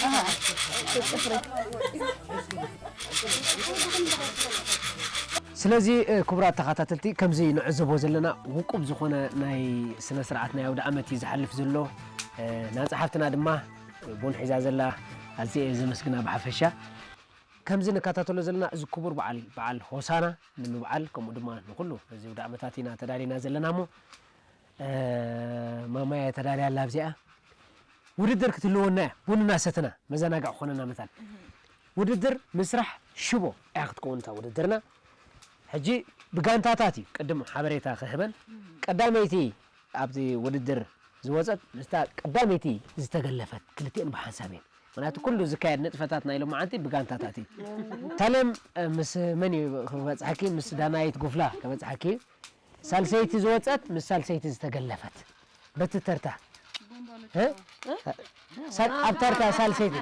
ኣሃ፣ ጽፍሪ። ስለዚ፣ እ፣ ክቡራት ተኸታተልቲ፣ ከምዚ ንዕዘቦ ዘለና ውቁብ ዝኾነ ናይ ስነ ስርዓት ናይ ኣውደ ዓመት እዩ ዝሓልፍ ዘሎ። እ፣ ናጻ ሓፍትና ድማ ቡን ሒዛ ዘላ፣ ኣዝየ እየ ዘመስግና ብሓፈሻ። ከምዚ ንከታተሎ ዘለና እዚ ክቡር በዓል፣ በዓል ሆሳና ንምብዓል፣ ከምኡ ድማ ንኹሉ እዚ ኣውደ ዓመታት ኢና ተዳሊና ዘለና እሞ፣ እ፣ ማማያ ተዳልያ ኣላ ኣብዚኣ። ውድድር ክትህልወና እያ፣ ቡን እናሰተና፣ መዘናግዒ ክኾነና መታን። ውድድር ምስራሕ ሽቦ እያ ክትከውን እታ ውድድርና። ሕጂ ብጋንታታት እዩ ቅድም ሓበሬታ ክህበን። ቀዳመይቲ ኣብቲ ውድድር ዝወጸት፣ ምስታ ቀዳመይቲ ዝተገለፈት፣ ክልቲኤን ብሓንሳብ እየን። ምኽንያቱ ኩሉ ዝካየድ ንጥፈታት ናይ ሎማዓንቲ ብጋንታታት እዩ። ታለም፣ እ፣ ምስ መን እዩ ክበጽሓኪ? ምስ ዳናይት ጉፍላ ክበጽሓኪ። ሳልሰይቲ ዝወጸት ምስ ሳልሰይቲ ዝተገለፈት። በቲ ተርታ። እ? ሳል-፣ ኣብ ተርታ ሳልሰይቲ።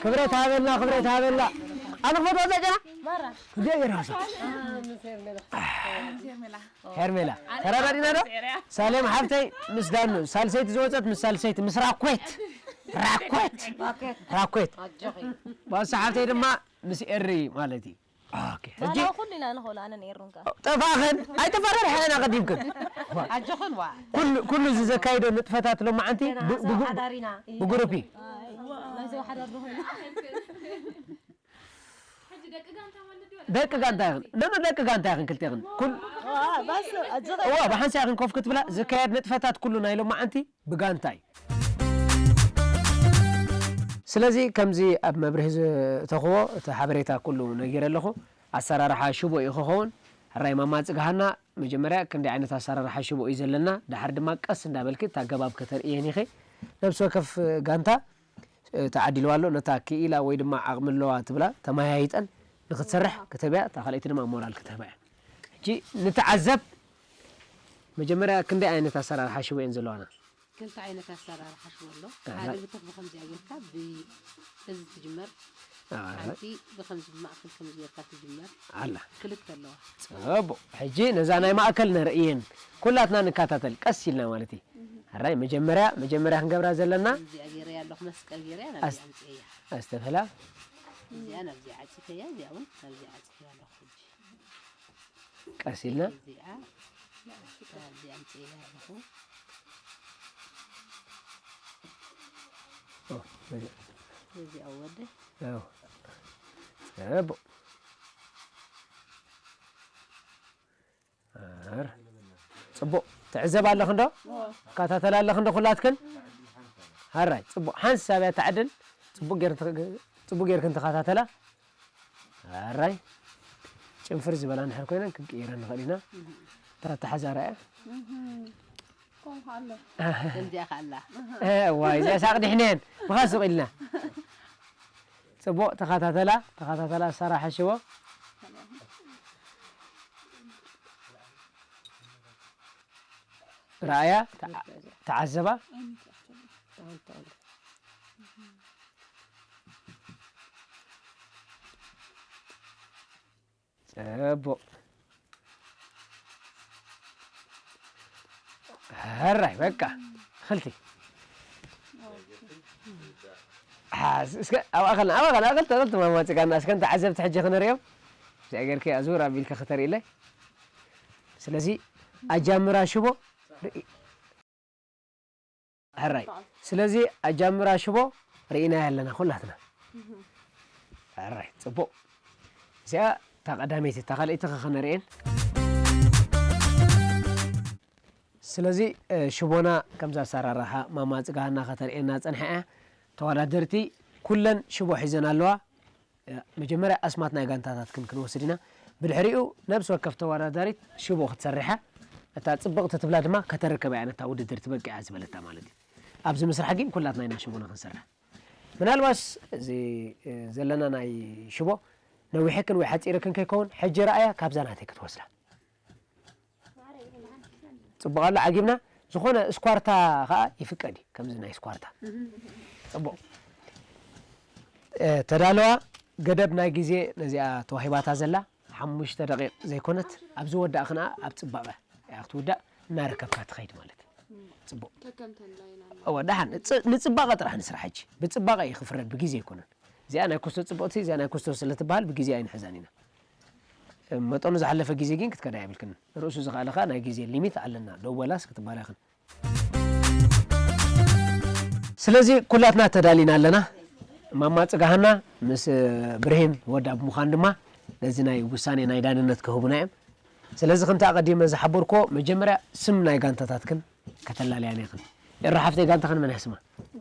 ክብረት ሃበልና፣ ክብረት ሃበልና። ኣነ ክፈትዋ ዛጨና? እንዴ የራሳ። ሄርሜላ። ተረዳዲና ዶ? ሳሌም ሓብተይ ምስ ዳኑ፣ ሳልሰይቲ ዝወጸት ምስ ሳልሰይቲ፣ ምስ ራኮት። ራኮት። ራኮት። ባሳ ሓብተይ ድማ ምስ ኤሪ ማለት እዩ። ኦኬ፣ ሕጂ ኣና ኩሉ ኢና ንኽእሎ፣ ኣነ ነይሩን ከ። ጠፋኽን? ኣይተፈራርሐ ኢና ቀዲምክን። ኣጆኽን ዋ። ኩሉ፣ ኩሉ እዚ ዘካይዶ ንጥፈታት ሎማዓንቲ ገና ብ-፣ ብጉ-፣ ሓዳሪና። ብጉሩፕ እዩ። ናይዚ ሓዳር ዶ ኮይኑ? ደቂ ጋንታ ኢኽን። ኖ፣ ኖ፣ ደቂ ጋንታ ኢኽን ክልቴኽን። ኩል-፣ ዋ፣ ባስ፣ ኣጆኸ። እዋ፣ ብሓንሳእ ኢኽን ኮፍ ክትብላ፣ ዝካየድ ንጥፈታት ኩሉ ናይ ሎማዓንቲ ብጋንታ እዩ። ስለዚ ከምዚ ኣብ መብርሂ ዝተኽዎ እቲ ሓበሬታ ኩሉ ነጊረ ኣለኹ። ኣሰራርሓ ሽቦ እዩ ክኸውን። ሕራይ ማማ ጽግሃና፣ መጀመርያ ክንደይ ዓይነት ኣሰራርሓ ሽቦ እዩ ዘለና፣ ደሓር ድማ ቀስ እንዳበልኪ እታ ኣገባብ ከተርእየን ኢኺ። ነብሲ ወከፍ ጋንታ፣ እ፣ ተዓዲልዋ ኣሎ፣ ነታ ክኢላ ወይ ድማ ዓቕሚ ኣለዋ ትብላ ተመያይጠን ንክትሰርሕ ክትህብያ፣ እታ ካልኣይቲ ድማ ሞራል ክትህባ እያ። ሕጂ ንተዓዘብ፣ መጀመርያ ክንደይ ዓይነት ኣሰራርሓ ሽቦ እየን ዘለዋና? ክልተ ዓይነት ኣሰራርሓ ሽቦ ኣሎ። ኣረ። ሓደ ብትኽ ብኸምዚኣ ጌርካ ብ-፣ በዚ ትጅመር። ኣረ። ሓንቲ ብኸምዚ ብማእከል ከምዚ ጌርካ ትጅመር። ኣላ። ክልተ ኣለዋ። ጽቡቕ። ሕጂ ነዛ ናይ ማእከል ነርእየን። ኩላትና ንከታተል፣ ቀስ ኢልና ማለት እዩ። ኣራይ፣ መጀመርያ፣ መጀመርያ ክንገብራ ዘለና። ከምዚኣ ጌረያ ኣለኹ፣ መስቀል ጌረያ ናብዚ ኣስ-፣ ኣምጽኤያ። ኣስተብህላ። እዚኣ ናብዚ ዓጺፈያ፣ እዚኣ እውን ናብዚ ዓጺፈያ ኣለኹ ሕጂ። ቀስ ኢልና። እዚኣ፣ እዚኣ ኣምጽኤያ ኣለኹ። ኦ፣ እዚ። እዚ ኣወደ። ኣዎ። ጽቡቕ። ኣር። ጽቡቕ። ትዕዘብ ኣለኽን ዶ? እዎ። ትከታተላ ኣለኽን ዶ ኩላትክን? ኣራይ፣ ጽቡቕ። ሓንሳብ እያ ትዓድል። ጽቡቕ ጌር-፣ ጽቡቕ ጌርክን ተኸታተላ። ኣራይ። ጭንፍር ዝበላ እንድሕር ኮይነን ክንቅይረን ንኽእል ኢና። እታ ኣተሓዛራ እያ። እህ። ከምኡ ኣሎ። ከምዚኣ ከኣላ። እ፣ ዋይ፣ እዚኣ ሳቕ ዲሕነን። ብኻ ሱቕ ኢልና። ጽቡቕ፣ ተኸታተላ፣ ተኸታተላ፣ ሰራሕ ሽቦ። ረኣያ፣ ተዓ-፣ ተዓዘባ። ጽቡቕ። ሕራይ፣ በቃ። እኽልቲ። አ፣ እስከ፣ ኣብ ኣኸልና፣ ኣብ ኣኸልና፣ ኣኸልቲ፣ ኣኸልቲ ማማ ጽጋና፣ እስከ ንተዓዘብቲ ሕጂ ክንርእዮም። እዚኣ ጌርኪ ኣዙር ኣቢልካ ከተርእይለይ። ስለዚ፣ ኣጃምራ ሽቦ ርኢ-፣ ሕራይ። ስለዚ ኣጃምራ ሽቦ ርኢናያ ኣለና ኩላትና። ሕራይ፣ ጽቡቕ። እዚኣ እታ ቀዳመይቲ፣ እታ ካልኣይቲ ከ ከነርእየን። ስለዚ ሽቦና ከምዛ ኣሰራርሓ ማማ ጽጋሃና ከተርእየና ጸንሓ እያ። ተወዳደርቲ ኩለን ሽቦ ሒዘን ኣለዋ። መጀመርያ ኣስማት ናይ ጋንታታትክን ክንወስድ ኢና። ብድሕሪኡ ነብሲ ወከፍ ተወዳዳሪት ሽቦ ክትሰርሕ እያ። እታ ጽብቕቲ ትብላ ድማ ከተረከብ እያ ነታ ውድድር ትበቅዕ እያ ዝበለታ ማለት እዩ። ኣብዚ ምስራሕ ግን ኩላትና ኢና ሽቦና ክንሰርሕ። ምናልባሽ እዚ ዘለና ናይ ሽቦ ነዊሕክን ወይ ሓጺርክን ከይከውን ሕጂ ረኣያ ካብዛ ናተይ ክትወስዳ። ጽቡቕ ኣሎ ዓጊብና። ዝኾነ ስኳርታ ኸኣ ይፍቀድ እዩ፣ ከምዚ ናይ ስኳርታ። ጽቡቕ። ተዳለዋ። ገደብ ናይ ግዜ ነዚኣ ተዋሂባታ ዘላ ሓሙሽተ ደቂቕ ዘይኮነት፣ ኣብ ዝወዳእክንኣ ኣብ ጽባቐ እያ ክትውዳእ፣ እናረከብካ ትኸይድ ማለት እዩ። ጽቡቕ። እወ፣ ደሓን፣ ጽ-፣ ንጽባቐ ጥራሕ ንስራሕ ሕጂ። ብጽባቐ እዩ ክፍረድ፣ ብግዜ ኣይኮነን። እዚኣ ናይ ኩስቶ ጽብቕቲ፣ እዚኣ ናይ ኩስቶ ስለ ትበሃል ብግዜ ኣይንሕዛን ኢና። መጠኑ ዝሓለፈ ግዜ ግን ክትከዳ የብልክን። ርእሱ ዝኸኣለ ኸኣ ናይ ግዜ ሊሚት ኣለና። ደው በላስ ክትባረኽን። ስለዚ ኩላትና ተዳሊና ኣለና። ማማ ጽጋሃና ምስ ብርሂን ወዳ ብምዃን ድማ ነዚ ናይ ውሳኔ ናይ ዳንነት ክህቡና እዮም። ስለዚ ከምቲ ኣቐዲመ ዝሓበርኮ መጀመርያ ስም ናይ ጋንታታትክን ከተላልያን ኢኽን። ኤረ ሓፍተይ ጋንታኽን መን እያ ስማ?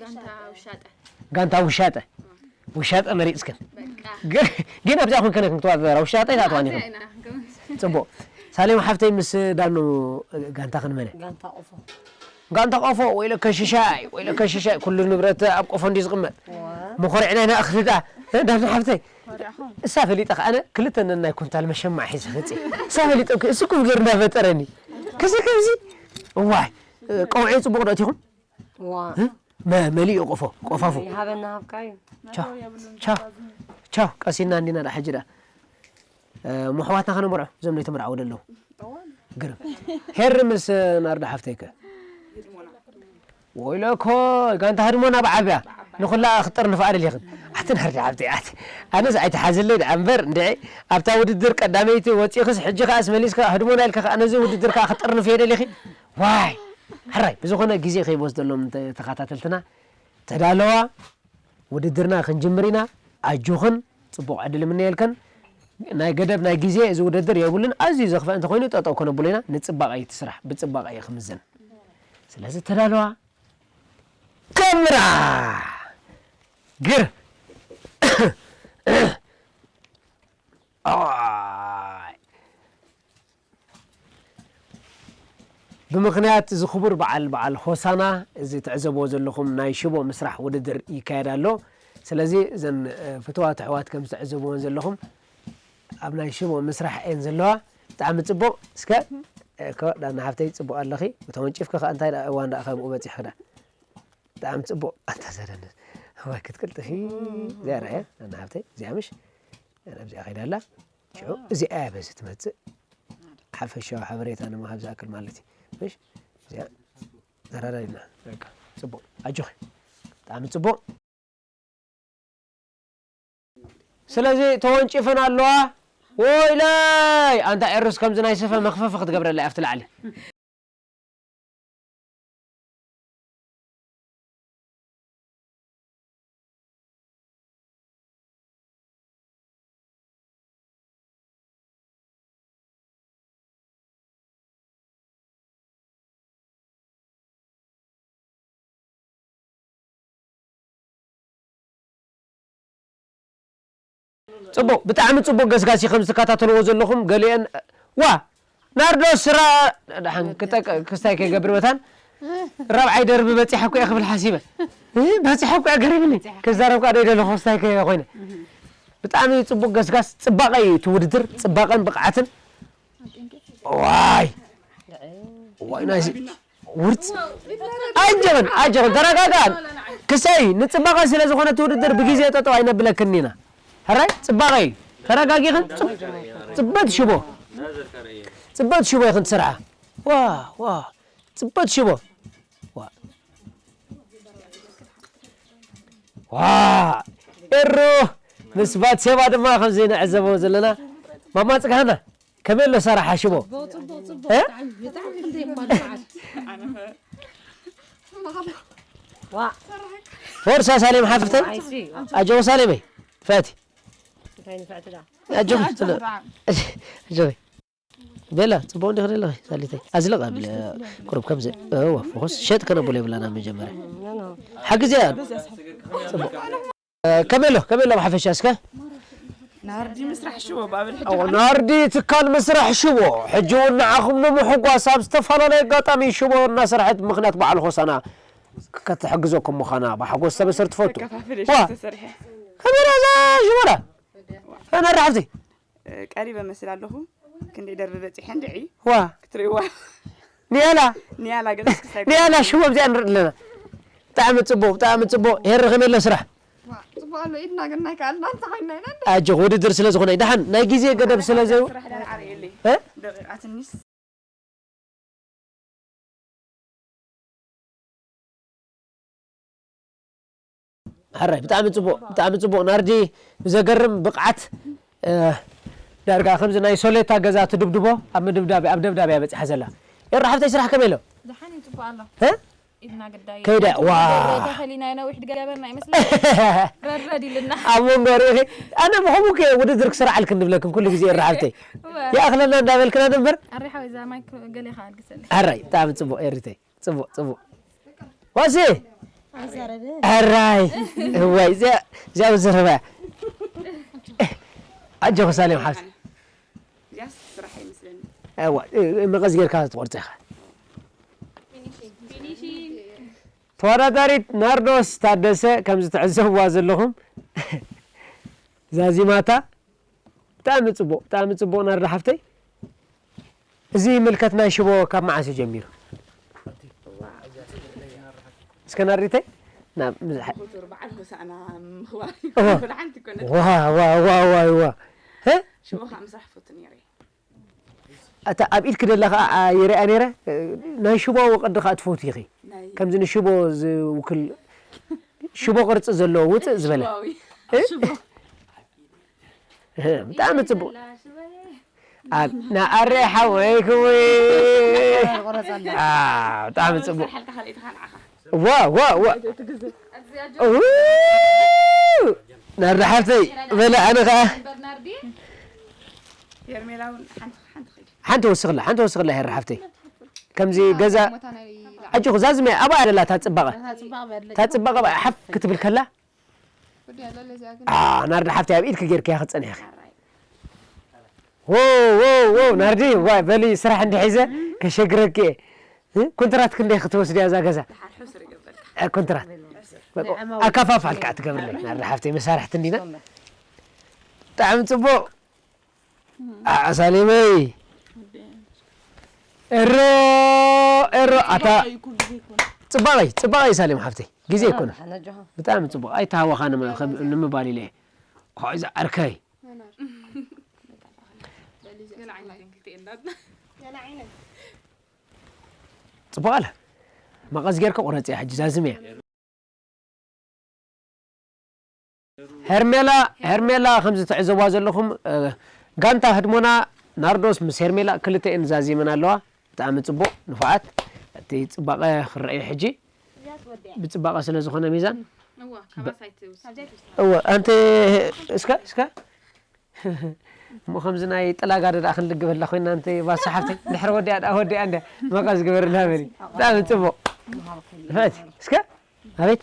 ጋንታ ውሻጠ። ጋንታ ውሻጠ። ውሻጠ መሪጽክን። በቃ። ግን፣ ግን ኣብዚኣ ኮንክን ኢኽን ክትዋዳደራ፣ ውሻጠ ኣይትኣትዋን ኢኽን። ኣይና፣ ጎበዝ። ጽቡቕ። ሳሌም ሓፍተይ ምስ ዳኑ ጋንታኽን መን እያ? ጋንታ ቆፎ። ጋንታ ቆፎ፣ ወይለከ ሽሻይ፣ ወይለከ ሽሻይ፣ ኩሉ ንብረት ኣብ ቆፎ እንዲ ዝቕመጥ። ዋ። መኾሪዕና ኢና እኽሊ ደኣ። ዳኑ ሓፍተይ። ኮሪዕኹም። እሳ ፈሊጠ ከ ኣነ ክልተ ነናይ ኩንታል መሸማዕ ሒዘ መጽእ። እሳ ፈሊጠ እኮ፣ እሱ እኮ ገይሩ እንዳፈጠረኒ። ከዚ ከምዚ፣ እዋይ፣ ቀውዒ ጽቡቕ ዶ ኣቲኹም? ዋ። እ? መ-፣ መሊኡ ቆፎ፣ ቆፋፉ። ይሃበና ሃብካዩ። ቻው፣ ቻው፣ ቻው፣ ቀሲና እንዲና ዳ ሕጂ ዳ። እ፣ ምሕዋትና ከነመርዖ፣ እዞም ዘይተመርዓው ደለዉ። ግርም። ሄሪ ምስ ናርዳ ሓፍተይከ? ወይለኮ፣ ጋንታ ህድሞና ብዓብያ። ንኹላ ክጥርንፋ ደሊኽን። ኣቲ ናርዳ ሓፍተይ፣ ኣቲ። ኣነስ ኣይትሓዝለይ ደኣ እምበር፣ እንድዒ፣ ኣብታ ውድድር ቀዳመይቲ ወጺኽስ፣ ሕጂ ከኣስ መሊስካ ህድሞና ኢልካ ከኣ ነዚ ውድድር ከኣ ክጥርንፍ እየ ደሊኺ? ዋይ! ሕራይ፣ ብዝኾነ ግዜ ከይወስደሎም ተ-፣ ተኸታተልትና፣ ተዳለዋ፣ ውድድርና ክንጅምር ኢና። ኣጆኽን፣ ጽቡቕ ዕድል እምነየልከን። ናይ ገደብ ናይ ግዜ እዚ ውድድር የብሉን። ኣዝዩ ዘኽፍእ እንተኾይኑ ጠጠው ከነብሎ ኢና። ንጽባቐ እዩ እቲ ስራሕ፣ ብጽባቐ እዩ ክምዘን። ስለዚ ተዳለዋ፣ ከምራ! ግር! ኣዋይ! ብምኽንያት እዚ ክቡር በዓል፣ በዓል ሆሳና፣ እዚ ትዕዘብዎ ዘለኹም ናይ ሽቦ ምስራሕ ውድድር ይካየድ ኣሎ። ስለዚ እዘን፣ እ፣ ፍቱዋት ኣሕዋት ከም ዝትዕዘብወን ዘለኹም ኣብ ናይ ሽቦ ምስራሕ እየን ዘለዋ። ብጣዕሚ ጽቡቕ። እስከ፣ እ፣ እኮ ዳና ሓፍተይ ጽቡቕ ኣለኺ። ተወንጪፍኪ ከኣ እንታይ ደኣ እዋን ደኣ ካብኡ በጺሕኺ ደኣ። ብጣዕሚ ጽቡቕ። ኣንታ ዘረንስ። እዋይ ክትቅልጥፊ። እዚኣ ርኣያ፣ ዳና ሓፍተይ፣ እዚኣ ምሽ? ኣብዚኣ ከይዳ ኣላ። ሽዑ እዚኣ እያ በዚ ትመጽእ። ሓፈሻዊ ሓበሬታ ንምሃብ ዝኣክል ማለት እዩ። ምሽ? እዚኣ ዘራዳዲና። በቃ፣ ጽቡቕ። ኣጆኺ። ብጣዕሚ ጽቡቕ። ስለዚ ተወንጪፈን ኣለዋ። ወይለይ! ኣንታ ኤሩስ ከምዚ ናይ ስፈ መኽፈፊ ክትገብረላ እያ ኣብቲ ላዕሊ። ጽቡቕ፣ ብጣዕሚ ጽቡቕ ገስጋስ እዩ። ከም ዝትከታተልዎ ዘለኹም ገሊአን፣ ዋ፣ ናርዶስ ስራ፣ ደሓን ክጠቅ-፣ ክስታይ ከይገብር መታን ራብዓይ ደርቢ በጺሐ እኮ እየ ክብል ሓሲበ። እ፣ በጺሐ እኮ እየ ገሪምኒ። ክዛረብ ከኣ ደይደለኹ ክስታይ ከ-፣ ኮይነ። ብጣዕሚ ጽቡቕ ገስጋስ፣ ጽባቐ እዩ እቲ ውድድር፣ ጽባቐን ብቕዓትን። ዋይ! ዋይ፣ ናይዚ ውርጽ። ኣጀበን፣ ኣጀበን፣ ተረጋጋ። ክሳይ፣ ንጽባቐ ስለ ዝኾነ እቲ ውድድር ብግዜ ጠጠው ኣይነብለክን ኢና። ሕራይ፣ ጽባቐ እዩ። ተረጋጊኽን ጽብ-፣ ጽበት ሽቦ። ጽበት ሽቦ ኢኽን ትሰርሓ። ዋ፣ ዋ፣ ጽበት ሽቦ። ዋ። ዋ፣ ኤሩ ምስ ባትሴባ ድማ ከምዚ ንዕዘቦ ዘለና። ማማ ጽግሃና። ከመይ ኣሎ ሰራሓ ሽቦ? ጽቡቕ፣ ጽቡቕ፣ እ? ብጣዕሚ፣ ብጣዕሚ ክንደይ እኳ ንብዓት። ዋ። ፎርሳ ሳሌም ሓፍተይ? ኣይሲ። ኣጆ ሳሌመይ፣ ፈቲ። እንታይ ንፍዕቲ ዳ? ኣጆ፣ ኣጆ። ኣጆ። ቤላ፣ ጽቡቕ እንዲኺ ዘለኺ ሳሊተይ? ኣዝልቕ ኣብ ቁሩብ ከምዚ፣ እወ፣ ፎኸስ ሸጥ ከነብሎ የብላና መጀመርያ። ሓግዝያ። ጽቡቕ። እ፣ ከመይ ኣሎ? ከመይ ኣሎ ብሓፈሻ እስከ? ናርዲ ምስራሕ ሽቦ ባብል ሕጂ ኣዎ፣ በዓል ናርዲ ትካል ምስራሕ ሽቦ። ሕጂ እውን ንዓኹም ንምሕጓስ ኣብ ዝተፈላለየ ኣጋጣሚ ሽቦ እናሰርሐት ምኽንያት በዓል ሆሳና ከተሕግዘኩም ምዃና ብሓጎስ ተበስር ትፈቱ። ከፋፍል እየ ዋ! ዝተሰርሐ። ከመይ እዛ ሽቦ ዳ? ናርዲ ሓፍቲ። እ፣ ቀሪበ መስል ኣለኹ። ክንደይ ደርቢ በጺሐ እንድዒ ዋ! ክትርእይዋ። ኒያላ! ኒያላ ገለ እስኪ ሳይኮ። ኒያላ ሽቦ ኣብዚኣ ንርኢ ኣለና። ብጣዕሚ ጽቡቕ፣ ብጣዕሚ ጽቡቕ። ሄሪ ከመይ ኣሎ ስራሕ? ዋ፣ ጽቡቕ ኣሎ። ኢድና ግን ናይ ከኣልና እንተኾይንና ኢና እንደ ኣጆኹ፣ ውድድር ስለ ዝኾነ እዩ። ደሓን ናይ ግዜ ገደብ ስለ ዘዩ-፣ ስራሕ ደን ዓርየለይ። እ? ደቂቓ ትንሽ። ሕራይ፣ ብጣዕሚ ጽቡቕ፣ ብጣዕሚ ጽቡቕ። ናርዲ ብዘገርም ብቕዓት፣ እ፣ ዳርጋ ከምዚ ናይ ሶሌታ ገዛ ትድብድቦ፣ ኣብ ምድብዳብ፣ ኣብ ደብዳብ እያ በጺሓ ዘላ። ኤራ ሓፍተይ ስራሕ ከመይ ኣሎ? ደሓን እዩ፣ ጽቡቕ ኣሎ። እ? ኢድና ግዳይ ከይደ፣ ዋ። ተኸሊና ነዊሕ ድገበርና ይመስለኒ። ረድረድ ኢልና። ኣብ መንጎ ርኢኺ፣ ኣነ ብኸምኡ ከ ውድድር ክስርዓልክን ንብለክን ኩሉ ግዜ ኤራ ሓፍተይ። እወ። ይኣኽለና እንዳበልክና ነበር። ኣረ ሓወይ፣ እዛ ማይክ ገለ ይኸኣል ግሰለይ። ኣራይ፣ ብጣዕሚ ጽቡቕ ኤሪተይ። ጽቡቕ፣ ጽቡቕ። ዋሲ! ኣዛረበ። ኣራይ። እዋይ፣ እዚኣ፣ እዚኣ ዘረባ። ኣጆኺ ሳሌም ሓፍቲ። እዚኣስ ስራሕ ይመስለኒ። እዋ፣ እ፣ እ፣ መቐስ ጌርካ ትቖርጽ ኢኻ። ተወዳዳሪት ናርዶስ ታደሰ፣ ከምዚ ትዕዘብዋ ዘለኹም፣ ዛዚማታ። ብጣዕሚ ጽቡቕ፣ ብጣዕሚ ጽቡቕ ናርዳ ሓፍተይ። እዚ ምልከት ናይ ሽቦ ካብ መዓስ እዩ ጀሚሩ? እስከ ናርዲተይ፣ ናብ ምዝሓ-፣ ቁጽር በዓል ሆሳዕና ምኽባር እዩ። እዋ። ወላ ሓንቲ እኮ ነጥቢ። ዋ፣ ዋ፣ ዋ፣ ዋ፣ ዋ። ህ? ሽቦ ከዓ ምስራሕ ፈቱ ነይረ። ኣታ ኣብ ኢድኪ ደላ ከዓ፣ ኣ፣ ይሪኣ ነይረ። ናይ ሽቦ ቅዲ ከዓ ትፈትዊ ኢኺ። ናይ ከምዚ ንሽቦ ዝውክል ሽቦ ቅርጺ ዘለዎ ውፅእ ዝበለ። ሽቦዊ። እ? ሽቦ። ብጣዕሚ ጽቡቕ። ኣብ-፣ ንኣረይ ሓወይ ክቡይ። ቆረጸላ። ኣ፣ ብጣዕሚ ጽቡቕ። ስራሕልካ ካልኣይትኻ ንዓኻ። ዋ፣ ዋ፣ ዋ። ኡ፣ ናርዲ ሓፍተይ፣ በለ ኣነ ኸኣ። በርናርዲ። ሄርሜላ እውን ሓንቲ፣ ሓንቲ ኸይድ። ሓንቲ ወስኽላ፣ ሓንቲ ወስኽላ ሄር ሓፍተይ። ከምዚ ገዛ፣ ኣጆኹ ዛዝመ ኣብኣ ደላ እታ ጽባቐ። እታ ጽባቐ በለ። እታ ጽባቐ ኣብኣ ሓፍ ክትብል ከላ፣ ወዲ ያለ ለዚያ ግን ኣ፣ ናርዲ ሓፍተይ ኣብ ኢድኪ ጌርክያ ክትጸንሒ ኢኺ። ኣራይ። ዎ፣ ዎ፣ ዎ፣ ናርዲ፣ ዋይ፣ በሊ ስራሕ እንድሒዘ ከሸግረኪ እየ። እ? ኮንትራት ክንደይ ክትወስድያ እዛ ገዛ? ደሓር ሕሱር ይገብረልካ። እ፣ ኮንትራት። ሕሱር። በቃ፣ ናይ ዓማዊል። ኣካፋፋልካ ትገብርለይ፣ ናርዲ ሓፍተይ፣ መሳርሕቲ እንዲና። ብጣዕሚ ጽቡቕ። ኣ፣ ሳሌመይ። ኤሮ፣ ኤሮ፣ ኣታ ጽባቐይ፣ ጽባቐይ ሳሌም ሓፍተይ። ግዜ ኣይኮነ። ሓነጆኻ። ብጣዕሚ ጽቡቕ። ኣይተሃወኻን ከም ንምባል ኢለ እየ። ኦይ፣ እዛ ዓርከይ። ጽቡቕ ኣለ። መቐስ ጌርካ ቁረጽ እያ ሕጂ ዛዝም እያ። ሄርሜላ፣ ሄርሜላ፣ ከምዚ ትዕዘብዋ ዘለኹም፣ እ፣ ጋንታ ህድሞና ናርዶስ ምስ ሄርሜላ ክልተኤን ዛዚመን ኣለዋ። ብጣዕሚ ጽቡቕ፣ ንፉዓት። እቲ ጽባቐ ክረኣዩ ሕጂ። ብጽባቐ ስለ ዝኾነ ሚዛን። እወ፣ ካባስ ኣይትውስድ። እወ፣ ኣንቲ እስከ፣ እስከ። እሞ ከምዚ ናይ ጥላጋ ደኣ ክንልግበላ ኮይና፣ ኣንቲ ባሳ ሓፍተይ፣ ድሕሪ ወዲኣ ደኣ ወዲኣ እንደ መቐስ ግበርላ በሊ። ብጣዕሚ ጽቡቕ። ንፋት፣ እስከ። ኣቤት።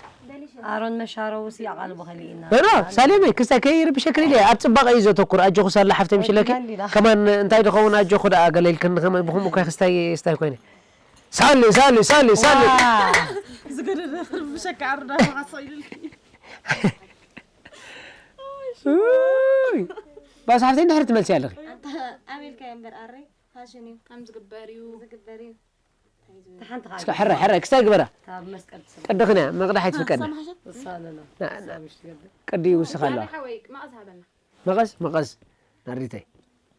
ኣሮን መሻረውሲ ኣቓልቦ ከሊእና። ኖ፣ ኖ፣ ሳሌመይ፣ ክስታይ ከይርብሸክን ኢለ፣ ኣብ ጽባቐ እዩ ዘተኩር። ኣጆኹ ሳላ ሓፍተይ፣ ምሽለኪ። ወዲ ጋንዲላ። ከማን እንታይ ድኸውን፣ ኣጆኹ ደኣ ገለ ኢልክኒ፣ ከማን ብኹምኡ እኮ ክስታይ፣ ክስታይ ኮይነ። ሳሊ፣ ሳሊ፣ ሳሊ፣ ሳሊ። ዋ። ዝገደደ ክርብሸካ ኣርዳ ተኻሶ ኢሉልኪ። ኡይ። ባስ ሓፍተይ፣ እንድሕር ትመልሲ ኣለኺ። ኣንታ ኣሜልካ እምበር ኣረይ ፋሽን እዩ። ከም ዝግበር እዩ። ዝግበር እዩ። እንታይ ዝብል? ሓንቲ እስከ ካልእ። ሕራይ፣ ሕራይ፣ ክስታይ ግበራ። ካብ መስቀል ትስብ። ቅድኽን እያ፣ መቕዳሕ ኣይትፍቀድና። ሰማሕሻ? እሳ ኣለና። ና፣ ና። እሳ ምሽ ትገብር። ቅዲ ይውስኽ ኣለዋ። ዛሬ ሓወይ፣ መቐስ ሃበና። መቐስ፣ መቐስ፣ ናሪተይ።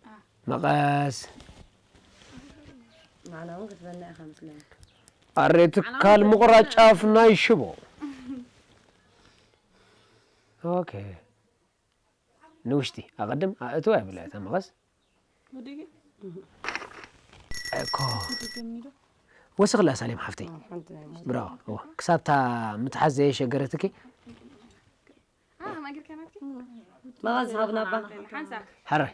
አ። መቐስ። ንዓና እውን ክትበና ኢኻ መስለኒ። ኣረ ትካል ምቑራጭ ጫፍ ናይ ሽቦ። ኦኬ። ንውሽጢ ኣቐድም ኣእትዋ ይብላ እታ መቐስ። ወዲጊ? እኮ። ወዲጊ ሚዶ? ወስኽላ ሳሌም ሓፍተይ። ሓንቲ ናይ ሞት። ብራቮ። እዎ። ክሳብ እታ ምትሓዝ ዘየሸገረትኪ። አ፣ ማግር ከናትኪ? መቐስ ሃብና እባ። ሓንሳ። ሓራይ።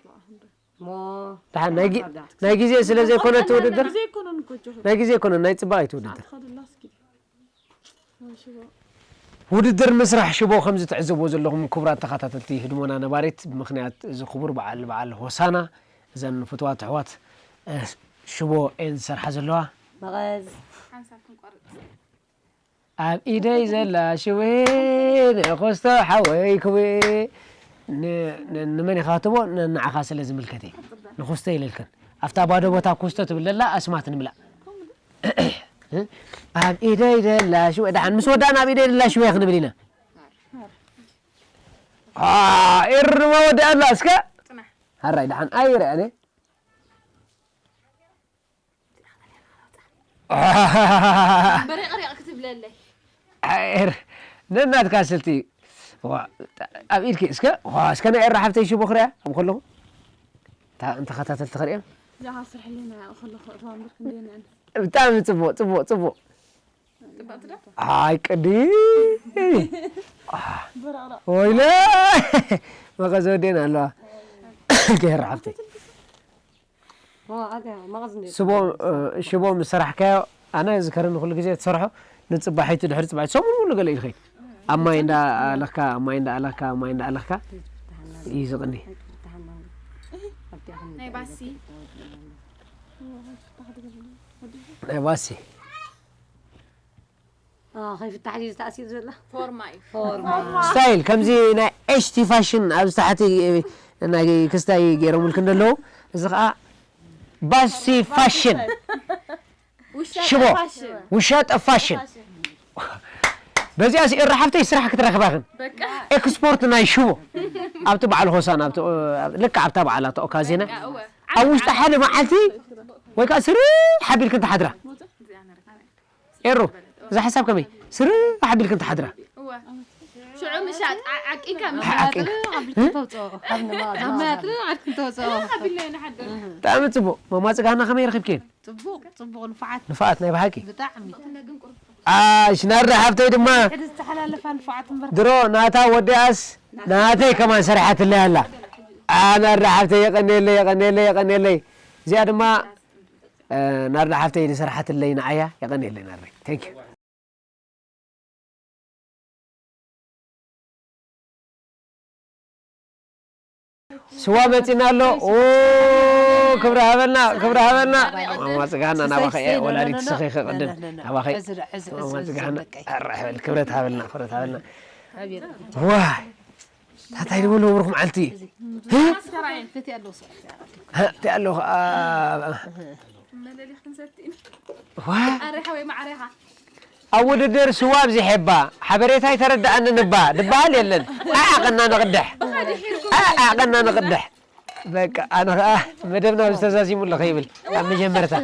ደሓን ናይ ጊ- ናይ ግዜ ስለ ዘይኮነ እቲ ውድድር፣ ናይ ግዜ ኣይኮነን፣ ናይ ጽባቐ እዩ እቲ ውድድር። ውድድር ምስራሕ ሽቦ ከም ዝትዕዘብዎ ዘለኹም ክቡራት ተኸታተልቲ ህድሞና ነባሪት፣ ብምኽንያት እዚ ክቡር በዓል፣ በዓል ሆሳና፣ እዘን ፍትዋት ኣሕዋት ሽቦ እየን ዝሰርሓ ዘለዋ። መቐዝ ኣብ ኢደይ ዘላ ሽዌ ንኮስቶ ሓወይ ክዌ ንመን ኢኻ ክትቦ? ንዓኻ ስለ ዝምልከት እየ። ንኮስቶ ኢለልክን ኣብታ ባዶ ቦታ ኮስቶ ትብል ዘላ ኣስማት ንምላእ። ኣብ ኢደይ ዘላ ሽወ ደሓን ምስ ወዳእና ኣብ ኢደይ ዘላ ሽወ ክንብል ኢና። ኤርማ ወዲኣ ኣላ እስከ ሃራይ ደሓን ኣይርኣነ በሪቕሪቕ ክትብለለይ ኤር ነናትካ ስልቲ ኣብ ኢድኪ እስከ እስከ ናይ ኤራ ሓፍተይ ሽቦ ክሪያ ኣብ ከለኹ እንተኸታተልቲ ክሪኦም ብጣዕሚ ፅቡቅ ፅቡቅ ፅቡቅ ኣይ ቅዲ ወይለ መቐዘ ወዴን ኣለዋ ገይር ሓፍተይ ሽቦ ምስ ሰራሕካዮ ኣነ ዝከረኒ ኩሉ ግዜ ትሰርሖ ንፅባሒቱ ድሕሪ ፅባሒቱ ሰሙን ሙሉ ገለ እዩ ዝኸይድ ኣብ ማይ እንዳ ኣለኽካ ኣብ ማይ እንዳ ኣለኽካ ኣብ ማይ እንዳ ኣለኽካ እዩ ዝቕኒ ናይ ባሲ ናይ ባሲ ከይፍታሕ ድዩ ተኣሲሩ ዘሎ? ፎርማ እዩ። ፎርማ። ስታይል ከምዚ ናይ ኤሽቲ ፋሽን ኣብዚ ታሕቲ ናይ ክስታይ ገይሮምልክ እንደለዉ እዚ ከዓ ባሲ ፋሽን ሽቦ ውሻጠ ፋሽን በዚኣ ሲ እራ ሓፍተይ ስራሕ ክትረክባኽን ኤክስፖርት ናይ ሽቦ ኣብቲ በዓል ሆሳና ልክዕ ኣብታ በዓላ ተኦካዜና ኣብ ውሽጢ ሓደ መዓልቲ ወይ ከዓ ስርሕ ኣቢልክን ትሓድራ ኤሩ እዛ ሓሳብ ከመይ ስርሕ ኣቢልክን ትሓድራ ሽዑ ምሻጥ ዓቂንካ ብጣዕሚ ፅቡቅ መማፅጋና ከመይ ረኪብክን ንፍዓት ናይ ብሓቂ ኣሽ ናርዳ ሓፍተይ ድማ ድሮ ናታ ወዲኣስ ናተይ ከማን ሰሪሓትለይ ኣላ ናርዳ ሓፍተይ የቀንየለይ የቀንየለይ የቀንየለይ እዚኣ ድማ ናርዳ ሓፍተይ ዝሰርሓትለይ ንዓያ የቐንየለይ ናርደይ thank you ስዋ መፂና ኣሎ ክብሪ ሃበልና ክብሪ ሃበልና ማፅጋና ናባኸ ወላዲት ስኸ ቅድም ናባኸ ማፅጋና ክብረት ሃበልና ክብረት ሃበልና ዋይ ታታይ ድበሉ ብሩኽ መዓልቲ እንታይ ኣለኹ ኣብ ውድድር ስዋ ኣብዚሐ እባ ሓበሬታ ኣይተረድኣንን እባ ድበሃል የለን ኣዓቐና ንቕድሕ ኣዓቐና ንቕድሕ በቃ ኣነ ኸዓ መደብና ዝተዛዚሙ ኣሎ ከይብል ኣብ መጀመርታ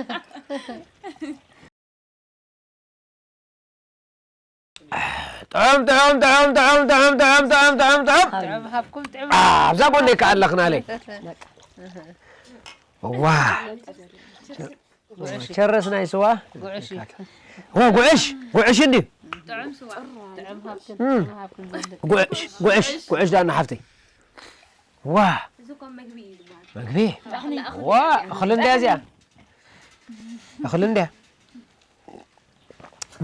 ጥዑም ጥዑም ጥዑም ጥዑም ጥዑም ጥዑም ጥዑም ጥዑም ጥዑም ጥዑም ሃብኩም ጥዑም ኣብዛ ጎነይ ከኣ ኣለኽናለይ ዋ ቸረስ ናይ ስዋ ጉዕሽ ጉዕሽ እንዲ ጉዕሽ ጉዕሽ ዳና ሓፍተይ ዋ መግቢ ዋ እኽሊ እንድያ እዚኣ እኽሊ እንድያ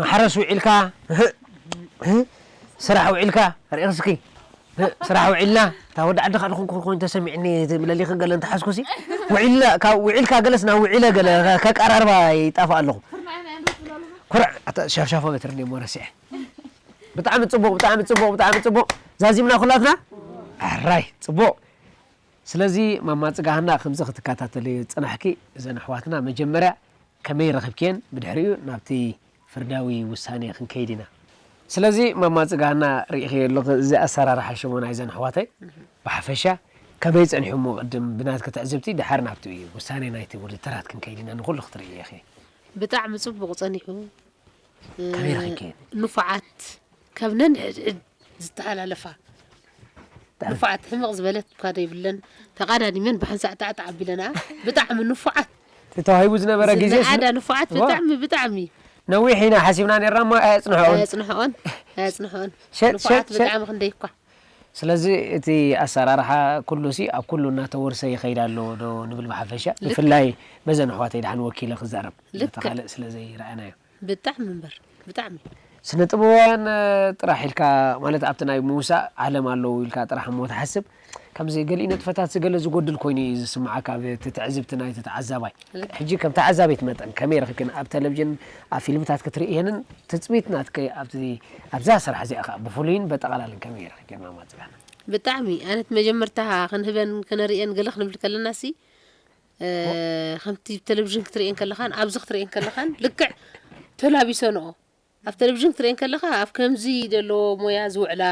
ማሕረስ ውዒልካ ስራሕ ውዒልካ ርኢኽስኪ ስራሕ ውዒልና እታ ወዲ ዓድኻ ዝኾንኩ ኮይኑ ተሰሚዕኒ ለሊኽን ገለ እንተሓዝኩሲ ውዒልና ካብ ውዒልካ ገለስ ናብ ውዒለ ገለ ከቀራርባ ይጣፋ ኣለኹ ኩርዕ ሸፍሻፎ በትር እንዲሞ ረሲዐ ብጣዕሚ ፅቡቕ ብጣዕሚ ፅቡቕ ብጣዕሚ ፅቡቕ ዛዚምና ኩላትና ኣራይ ፅቡቕ ስለዚ ማማ ፅጋሃና ከምዚ ክትከታተሊ ዝፅናሕኪ እዘን ኣሕዋትና መጀመርያ ከመይ ረኺብክየን ብድሕሪኡ ናብቲ ፍርዳዊ ውሳኔ ክንከይድ ኢና ስለዚ ማማ ፅጋሃና ርኢኽዮ ኣለኹ እዚ ኣሰራርሓ ሽሙ ናይዘን ኣሕዋተይ ብሓፈሻ ከመይ ፀኒሑ እሞ ቅድም ብናትኪ ትዕዝብቲ ድሓር ናብቲ ውሳኔ ናይቲ ውድድራት ክንከይድ ኢና ንኩሉ ክትርኢ ኢኺ ብጣዕሚ ፅቡቕ ፀኒሑ ከመይ ረኺብክየን ንፉዓት ካብ ነንሕድሕድ ዝተሓላለፋ ንፉዓት ሕምቕ ዝበለት እኳ ዘይብለን ተቓዳዲመን ብሓንሳእ ጣዕጣዕ ኣቢለንኣ ብጣዕሚ ንፉዓት እቲ ተዋሂቡ ዝነበረ ግዜ ኣዳ ንፉዓት ብጣዕሚ ብጣዕሚ ነዊሕ ኢና ሓሲብና ነርና እሞ ኣየፅንሕኦን ኣየፅንሕኦን ኣየፅንሕኦን ንፉዓት ብጣዕሚ ክንደይ እኳ ስለዚ እቲ ኣሰራርሓ ኩሉ ሲ ኣብ ኩሉ እናተወርሰ ይኸይድ ኣሎ ዶ ንብል ብሓፈሻ? ልክዕ። ብፍላይ በዘን ኣሕዋተይ ደሓን ወኪለ ክዛረብ። ልክዕ። ነቲ ካልእ ስለ ዘይረኣናዮ። ብጣዕሚ እምበር፣ ብጣዕሚ። ስነ ጥበባውያን፣ እ፣ ጥራሕ ኢልካ፣ ማለት ኣብቲ ናይ ምውሳእ ዓለም ኣለዉ ኢልካ ጥራሕ እሞ ትሓስብ፣ ከምዚ ገሊኡ ንጥፈታት ገለ ዝጎድል ኮይኑ እዩ ዝስምዓካ፣ ኣብ እቲ ትዕዝብቲ ናይቲ ተዓዛባይ። ልክ። ሕጂ ከም ተዓዛቢት መጠን ከመይ ረኺብክን? ኣብ ቴሌቪዥን፣ ኣብ ፊልምታት ክትርእየንን ትጽቢት ናትከ ኣብቲ፣ ኣብዛ ስራሕ እዚኣ ከኣ ብፍሉይን በጠቓላልን ከመይ ረኺብክን ማማ ጽጋና? ብጣዕሚ፣ ኣነት መጀመርታ ክንህበን ክነርእየን ገለ ክንብል ከለና ሲ፣ እ፣ ከምቲ ቴሌቪዥን ክትርእየን ከለኻን ኣብዚ ክትርእየን ከለኻን ልክዕ ተላቢሰንኦ። ኣብ ቴሌቪዥን ክትርእየን ከለኻ ኣብ ከምዚ ዘለዎ ሞያ ዝውዕላ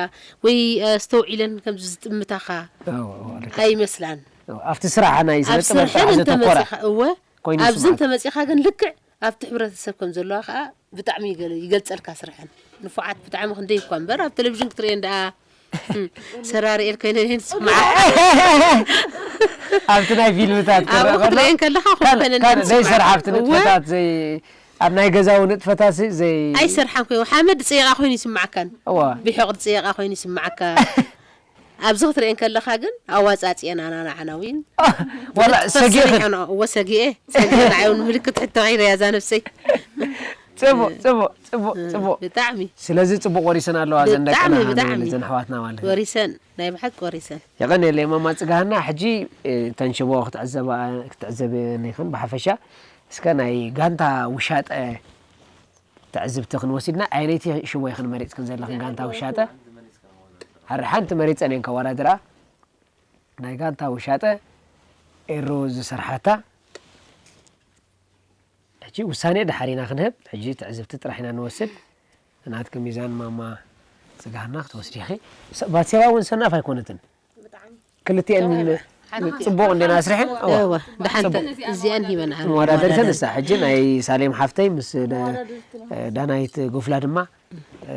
ወይ፣ እ፣ ኣስተውዒለን ከምዚ ዝጥምታኻ ኣዎ፣ ኣዎ፣ ልክዕ። ኣይመስላን። ኣዎ፣ ኣብቲ ስራሓ ናይ ስነ ኣብ ጥበብ ስርሐን ጥራሕ ዘተኮራ እንተመጺኻ፣ እወ፣ ኮይኑ ኣብዚ ይስምዓካ። እንተመጺኻ ግን ልክዕ ኣብቲ ሕብረተሰብ ከም ዘለዋ ከኣ ብጣዕሚ ይገል-፣ ይገልጸልካ ስርሐን። ንፉዓት ብጣዕሚ ክንደይ እኳ እምበር ኣብ ቴሌቪዥን ክትርእየን ደኣ፣ እም፣ ሰራርኤል ኮይነን እየን ዝስምዓ። ኣብቲ ናይ ፊልምታት ኣብኡ ክረአ ከሎ፣ ክትርእየን ከለኻ ካልእ፣ ኮንፈነን ካልእ እየን ዘይሰርሓ ዝስምዓ። ኣብቲ እወ። ንጥፈታት ዘይ-፣ ኣብ ናይ ገዛዊ ንጥፈታት ሲ ዘይ-፣ ኣይሰርሓን ኮይኑ፣ ሓመድ ጽየቓ ኮይኑ ይስምዓካን። እዋ። ብሕቕዲ ጽየቓ ኮይኑ ይስምዓካ። ኣብዚ ክትርእየን ከለኻ ግን ኣዋጻጽኤን ኣናናዕና እውን ዋላ ብንጥፈት ሰጊኤ። ሰሪሐን፣ እወ፣ ሰጊኤ፣ ሰጊኤ ንዓይ እውን ምልክት ሕቶ ከይረያ እዛ ነብሰይ። ጽቡቕ፣ ጽቡቕ፣ ጽቡቕ፣ እ፣ ጽቡቕ። ብጣዕሚ። ስለዚ ጽቡቕ ወሪሰን ኣለዋ እዘን ብጣዕሚ፣ ደቅና ብጣዕሚ። እዘን ኣሕዋትና ማለት እዩ። ወሪሰን፣ ናይ ብሓቂ ወሪሰን። የቐንየለይ ማማ ጽጋሃና። ሕጂ፣ እ፣ እተን ሽቦ ክትዕዘባ-፣ ክትዕዘብን ኢኽን ብሓፈሻ። እስከ ናይ ጋንታ ውሻጠ ትዕዝብቲ ክንወስድና፣ ኣየነይቲ ሽቦ ኢኽን መሪጽክን ዘለኽን ጋንታ ውሻጠ? ሓንቲ መሪጸን እየን ከወዳድራ። ናይ ጋንታ ውሻጠ ኤሮ ዝሰርሓታ። ሕጂ ውሳኔ ድሓር ኢና ክንህብ፣ ሕጂ ትዕዝብቲ ጥራሕ ኢና ንወስድ። ናትኪ ሚዛን ማማ ጽጋሃና ክትወስዲ ኢኺ። ሰ-፣ ባትሴባ እውን ሰናፍ ኣይኮነትን። ክልቲኤን ጽቡቕ እንዴና ኣስሪሐን? እዋ። እዋ፣ ደሓን ተ-፣ ጽቡቕ። እዚኣን ሂበን ዓቢ መወዳደርተን መወዳደሪ። ንሳ ሕጂ ናይ ሳሌም ሓፍተይ ምስ ዳ-፣ ዳናይት ጎፍላ ድማ፣ እ፣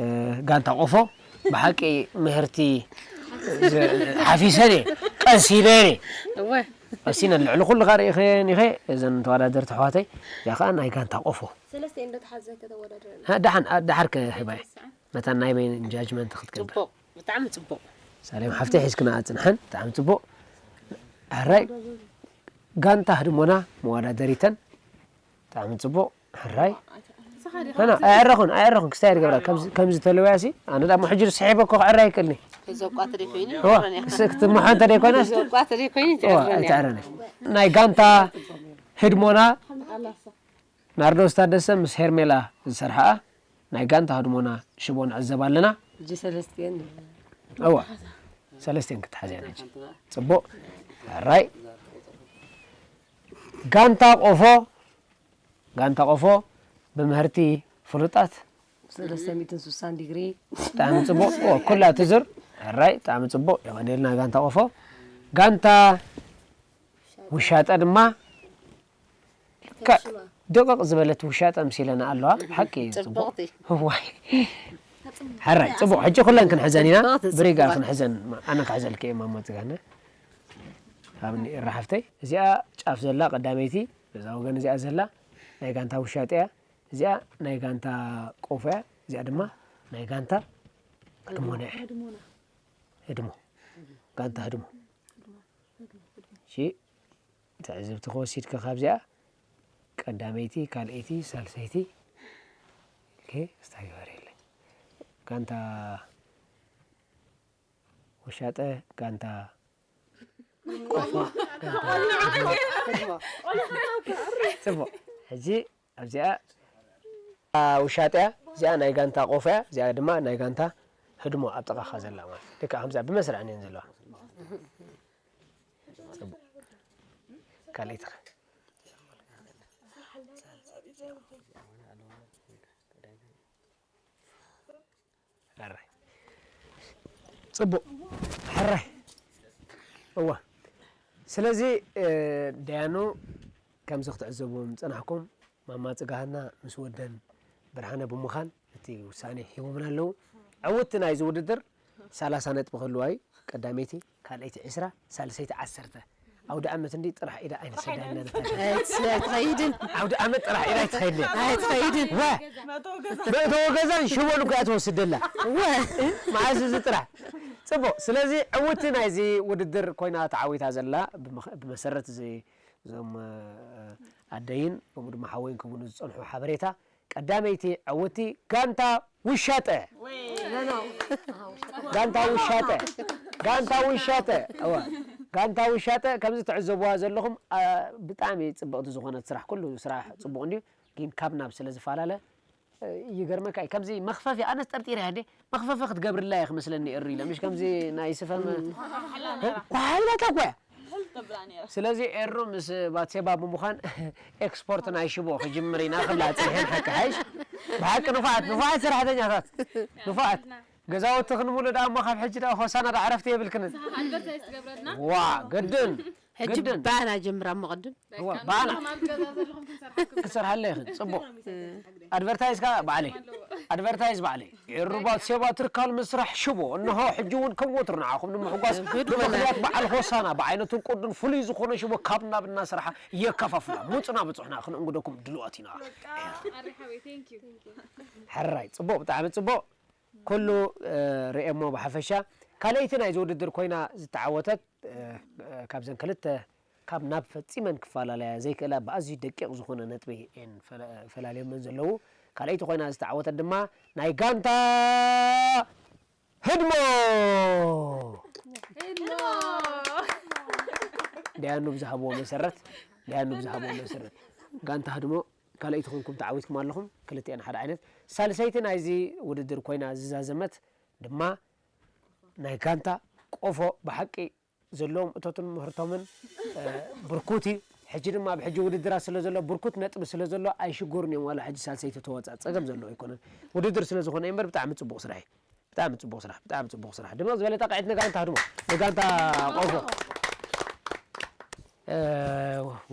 ጋንታ ቆፎ ብሓቂ ምህርቲ ዝ-፣ ሓፊሰን እየ፣ ቀሲነን እየ። እወ። ቀሲነን ልዕሊ ኩሉ ኸኣ ርኢኸን ኢኸ፣ እዘን ተወዳደርቲ ኣሕዋተይ፣ እዚኣ ኸኣ ናይ ጋንታ ቆፎ። ሰለስተ እንዶ ተሓዘ ከተወዳድረን። ሃ፣ ደሓን፣ ኣ፣ ደሓር ከ ህባይ። መታን ናይ በይን ጃጅመንት ክትገብር። ጽቡቕ፣ ብጣዕሚ ጽቡቕ። ሳሌም ሓፍተይ ሒዝክና ኣጽንሐን፣ ብጣዕሚ ጽቡቕ። ሕራይ ጋንታ ህድሞና መወዳደሪተን፣ ብጣዕሚ ጽቡቕ። ሕራይ። ኣና፣ ኣየዕረኹን፣ ኣየዕረኹን፣ ክስታይ ይገብራ። ከምዚ፣ ከምዚ ተለውያሲ፣ ኣነ ዳሞ ሕጂ ስሒበ እኮ ክዕረ ኣይክእልኒ። ዘቋትሪ ኮይኒ እዋ፣ ትዕረን እያ። ስ-፣ ክትምሖ እንተ ደይኮነስ፣ ዘቋትሪ ኮይኒ እዋ፣ ትዕረን እያ። ኣይትዕረኒ። ናይ ጋንታ ህድሞና ናርዶስ ታደሰ ምስ ሄርሜላ ዝሰርሓኣ ናይ ጋንታ ህድሞና ሽቦ ንዕዘብ ኣለና። ሕጂ ሰለስቲኤን። እዋ፣ ሰለስቲኤን ክትሓዝያ ነጂ። ጽቡቕ። ሕራይ። ጋንታ ቆፎ፣ ጋንታ ቆፎ ብምህርቲ ፍሉጣት። ሰለስተ ሚእትን ስሳን ዲግሪ። ብጣዕሚ ጽቡቕ። ኦ፣ ኩላ ትዙር። ሕራይ፣ ብጣዕሚ ጽቡቕ። የቐንየልና ጋንታ ቆፎ። ጋንታ ውሻጠ ድማ ከ-፣ ደቀቕ ዝበለት ውሻጠ ምሲለና ኣለዋ። ሓቂ እዩ፣ ጽቡቕ። ጽብቕቲ። እዋይ። ሕራይ፣ ጽቡቕ። ሕጂ ኩለን ክንሕዘን ኢና። ጽብቕቲ፣ ብሪጋ ጽቡቓት። ክንሕዘን፣ ኣነ ክሕዘልኪ እየ፣ ማማ ጽጋነ። ኣብ እኒ እራ ሓፍተይ። እዚኣ ጫፍ ዘላ ቀዳመይቲ፣ በዛ ወገን እዚኣ ዘላ ናይ ጋንታ ውሻጠ እያ። እዚኣ ናይ ጋንታ ቆፎ እያ። እዚኣ ድማ ናይ ጋንታ ህድሞና እያ። ህድሞ። ጋንታ ህድሞ። እሺ፣ ትዕዝብቲ ከወሲድካ ካብዚኣ ቀዳመይቲ፣ ካልኣይቲ፣ ሳልሰይቲ። ኦኬ፣ እስታ ግበረለይ። ጋንታ ውሻጠ፣ ጋንታ ቆፎ፣ ጋንታ ህድሞ። ጽቡቕ። ሕጂ ኣብዚኣ ውሻጠ እያ፣ እዚኣ ናይ ጋንታ ቆፎ እያ፣ እዚኣ ድማ ናይ ጋንታ ህድሞ ኣብ ጥቓኻ ዘላ ማለት እዩ። ልክዕ ከምዚኣ ብመስርዐን እየን ዘለዋ። ጽቡቕ። ካልኣይቲ ኸ? ሕራይ። ጽቡቕ። ሕራይ። እዋ። ስለዚ፣ እ፣ ደያኑ ከምዚ ክትዕዘብዎም ዝጸናሕኩም፣ ማማ ጽጋሃና ምስ ወደን ብርሃነ ብምዃን እቲ ውሳኔ ሂቦምና ኣለዉ። ዕውትቲ ናይዚ ውድድር ሰላሳ ነጥቢ ክህልዋ እዩ። ቀዳመይቲ፣ ካልኣይቲ ዕስራ፣ ሳልሰይቲ ዓሰርተ። ዓውደ ዓመት እንዲ ጥራሕ ኢዳ ኣይንሰዳልና። ኣይትኸይድን። ዓውደ ዓመት ጥራሕ ኢዳ ኣይትኸይድን። ኣይትኸይድን። ወ መእተዊ ገዛን ሽቦን እኮ እያ ትወስደላ። ወ መዓስ እዚ ጥራሕ። ጽቡቕ። ስለዚ ዕውቲ ናይዚ ውድድር ኮይና ተዓዊታ ዘላ ብመሰረት እዚ እዞም ኣደይን ከምኡ ድማ ሓወይን ክብሉ ዝጸንሑ ሓበሬታ ቀዳመይቲ ዕውቲ ጋንታ ውሻጠ። ጋንታ ውሻጠ። ጋንታ ውሻጠ። እዋ። ጋንታ ውሻጠ ከምዚ ትዕዘብዋ ዘለኹም ብጣዕሚ ጽብቕቲ ዝኾነት ስራሕ፣ ኩሉ ስራሕ ጽቡቕ እንድዩ፣ ግን ካብ ናብ ስለ ዝፈላለ ይገርመካ እዩ። ከምዚ መኽፈፊ ኣነስ ጠርጢረ እየ እንዴ መኽፈፊ ክትገብርላ እየ ክመስለኒ እሩ ኢለ ምሽ ከምዚ ናይ ስፈ ኳሓላታ እኮ እያ። ስለዚ ኤሩ ምስ ባትሴባ ብምዃን ኤክስፖርት ናይ ሽቦ ክጅምር ኢና ክብላ ፅንሐን ሓቂ ሓይሽ ብሓቂ ንፉዓት ንፉዓት ሰራሕተኛታት ንፉዓት ገዛውቲ ክንምሉ ደኣ እሞ ካብ ሕጂ ደኣ ሆሳና ደኣ ዕረፍቲ የብልክንን። ዋ ግድን ሕጂ ግድን ባና ጀምራ እሞ ቅድም እዋ ባና ክሰርሓለ ይኽእል። ፅቡቕ ኣድቨርታይዝ ከዓ ባዕለይ ኣድቨርታይዝ ባዕለይ ኤሩባት ሴባ ትርካል ምስራሕ ሽቦ እንሆ ሕጂ እውን ከም ወትሩ ንዓኹም ንምሕጓስ ብምኽንያት በዓል ሆሳና ብዓይነቱን ቅዱን ፍሉይ ዝኾነ ሽቦ ካብ ናብ እናሰርሓ የከፋፍላ። ሙፁና ብፁሕና ክንእንግደኩም ድልዋት ኢና። ሕራይ ፅቡቕ ብጣዕሚ ፅቡቕ። ኩሉ ርእየሞ ብሓፈሻ ካልኣይቲ ናይዚ ውድድር ኮይና ዝተዓወተት ካብዘን ክልተ ካብ ናብ ፈጺመን ክፈላለያ ዘይክእላ ብኣዝዩ ደቂቕ ዝኾነ ነጥቢ እየን ፈላልዮመን ዘለዉ። ካልኣይቲ ኮይና ዝተዓወተት ድማ ናይ ጋንታ ህድሞ ደያኑ ብዝሃብዎ መሰረት ደያኑ ብዝሃብዎ መሰረት ጋንታ ህድሞ ካልኣይቲ ኮንኩም ተዓዊትኩም ኣለኹም። ክልቲኤን ሓደ ዓይነት። ሳልሰይቲ ናይዚ ውድድር ኮይና ዝዛዘመት ድማ ናይ ጋንታ ቆፎ ብሓቂ ዘለዎም እቶትን ምህርቶምን ብርኩት እዩ። ሕጂ ድማ ኣብ ሕጂ ውድድራት ስለ ዘሎ ብርኩት ነጥቢ ስለ ዘሎ ኣይሽጎርን እዮም። ዋላ ሕጂ ሳልሰይቲ ተወፃ ፀገም ዘለዎ ኣይኮነን። ውድድር ስለ ዝኾነ እምበር ብጣዕሚ ፅቡቕ ስራሕ እዩ። ብጣዕሚ ጽቡቕ ስራሕ፣ ብጣዕሚ ጽቡቕ ስራሕ። ድምቕ ዝበለ ጣቕዒት ንጋንታ ህድሞ፣ ንጋንታ ቆፎ።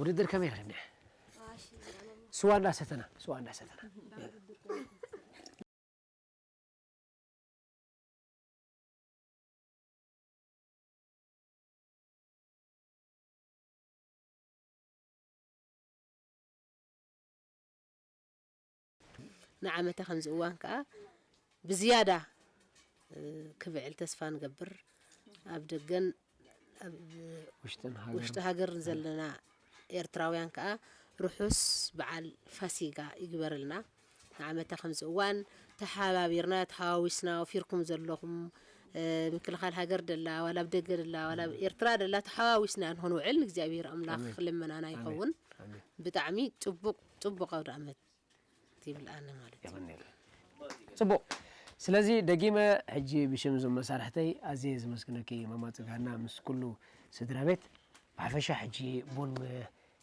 ውድድር ከመይ ረኺብና? ስዋ እንዳሰተና፣ ስዋ እንዳሰተና። ንዓመታ ከምዚ እዋን ከኣ ብዝያዳ ክብዕል ተስፋ ንገብር። ኣብ ደገን ኣብ ውሽጢ ሃገርን ዘለና ኤርትራውያን ከኣ ርሑስ በዓል ፋሲጋ ይግበረልና። ንዓመታ ከምዚ እዋን ተሓባቢርና ተሓዋዊስና ወፊርኩም ዘለኹም ምክልኻል ሃገር ደላ ዋላ ኣብ ደገ ደላ ዋላ ኣብ ኤርትራ ደላ ተሓዋዊስና ንኽንውዕል ንእግዚኣብሔር ኣምላኽ ልመናና ይኸውን። ብጣዕሚ ጽቡቕ ጽቡቕ ኣውደ ኣመት ይብል ኣነ ማለት እዩ። ጽቡቕ። ስለዚ ደጊመ ሕጂ ብሽም እዞም መሳርሕተይ ኣዝየ ዘመስግነኪ ማማ ጽጋና ምስ ኩሉ ስድራ ቤት ብሓፈሻ ሕጂ ቡን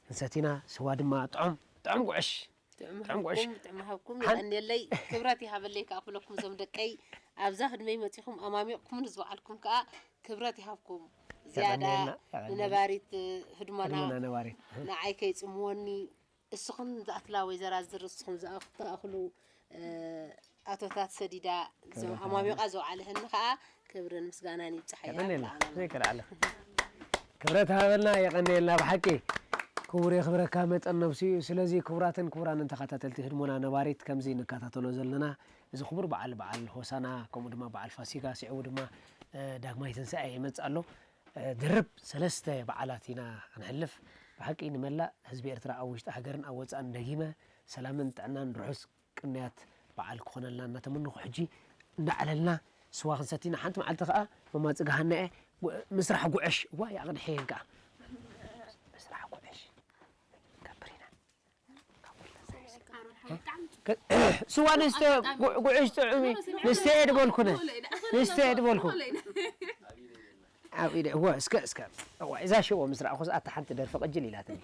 ክንሰቲና ስዋ ድማ ጥዑም ጥዑም ጉዕሽ ጥዑም ጉዕሽ ጥዑም ሃብኩም የቀንየለይ ክብረት ይሃበለይ ከዓ ኩለኩም እዞም ደቀይ ኣብዛ ህድመይ መፂኹም ኣማሚቕኩም ንዝበዓልኩም ከዓ ክብረት ይሃብኩም ዝያዳ ንነባሪት ህድሞና ንዓይ ከይፅምወኒ እስኹም ዝኣክላ ወይዘራ ዝር እስኹም ዝኣክሉ ኣቶታት ሰዲዳ ኣማሚቓ ዘውዓለህኒ ከዓ ክብርን ምስጋናን ይብፅሓያ። የቐንየልና ዘይከልዓለ ክብረት ሃበልና የቐንየልና ብሓቂ ክቡር የኽብረካ መጠን ነብሱ እዩ። ስለዚ ክቡራትን ክቡራንን ተኸታተልቲ ህድሞና ነባሪት ከምዚ ንከታተሎ ዘለና እዚ ክቡር በዓል በዓል ሆሳና ከምኡ ድማ በዓል ፋሲጋ ስዒቡ ድማ ዳግማይ ትንሳኤ ይመፅእ ኣሎ። ድርብ ሰለስተ በዓላት ኢና ክንሕልፍ። ብሓቂ ንመላእ ህዝቢ ኤርትራ ኣብ ውሽጢ ሃገርን ኣብ ወጻእን ደጊመ ሰላምን ጥዕናን ርሑስ ቅንያት በዓል ክኾነልና እናተመነኹ ሕጂ እንዳዕለልና ስዋ ክንሰቲ ኢና። ሓንቲ መዓልቲ ከኣ መማጽ ገሃና እየ ምስራሕ ጉዕሽ እዋ ይኣቕድሐየን ከኣ ምስራሕ ጉዕሽ ንገብር ኢና። ስዋ ንስተ ጉዕሽ ጥዑም እዩ። ንስተ እየ ድበልኩነ ንስተ እየ ድበልኩ ኣብ ኢደ እወ እስከ እስከ እዋ እዛ ሽቦ ምስ ረኣኹስ ኣታ ሓንቲ ደርፊ ቅጅል ኢላትኒ።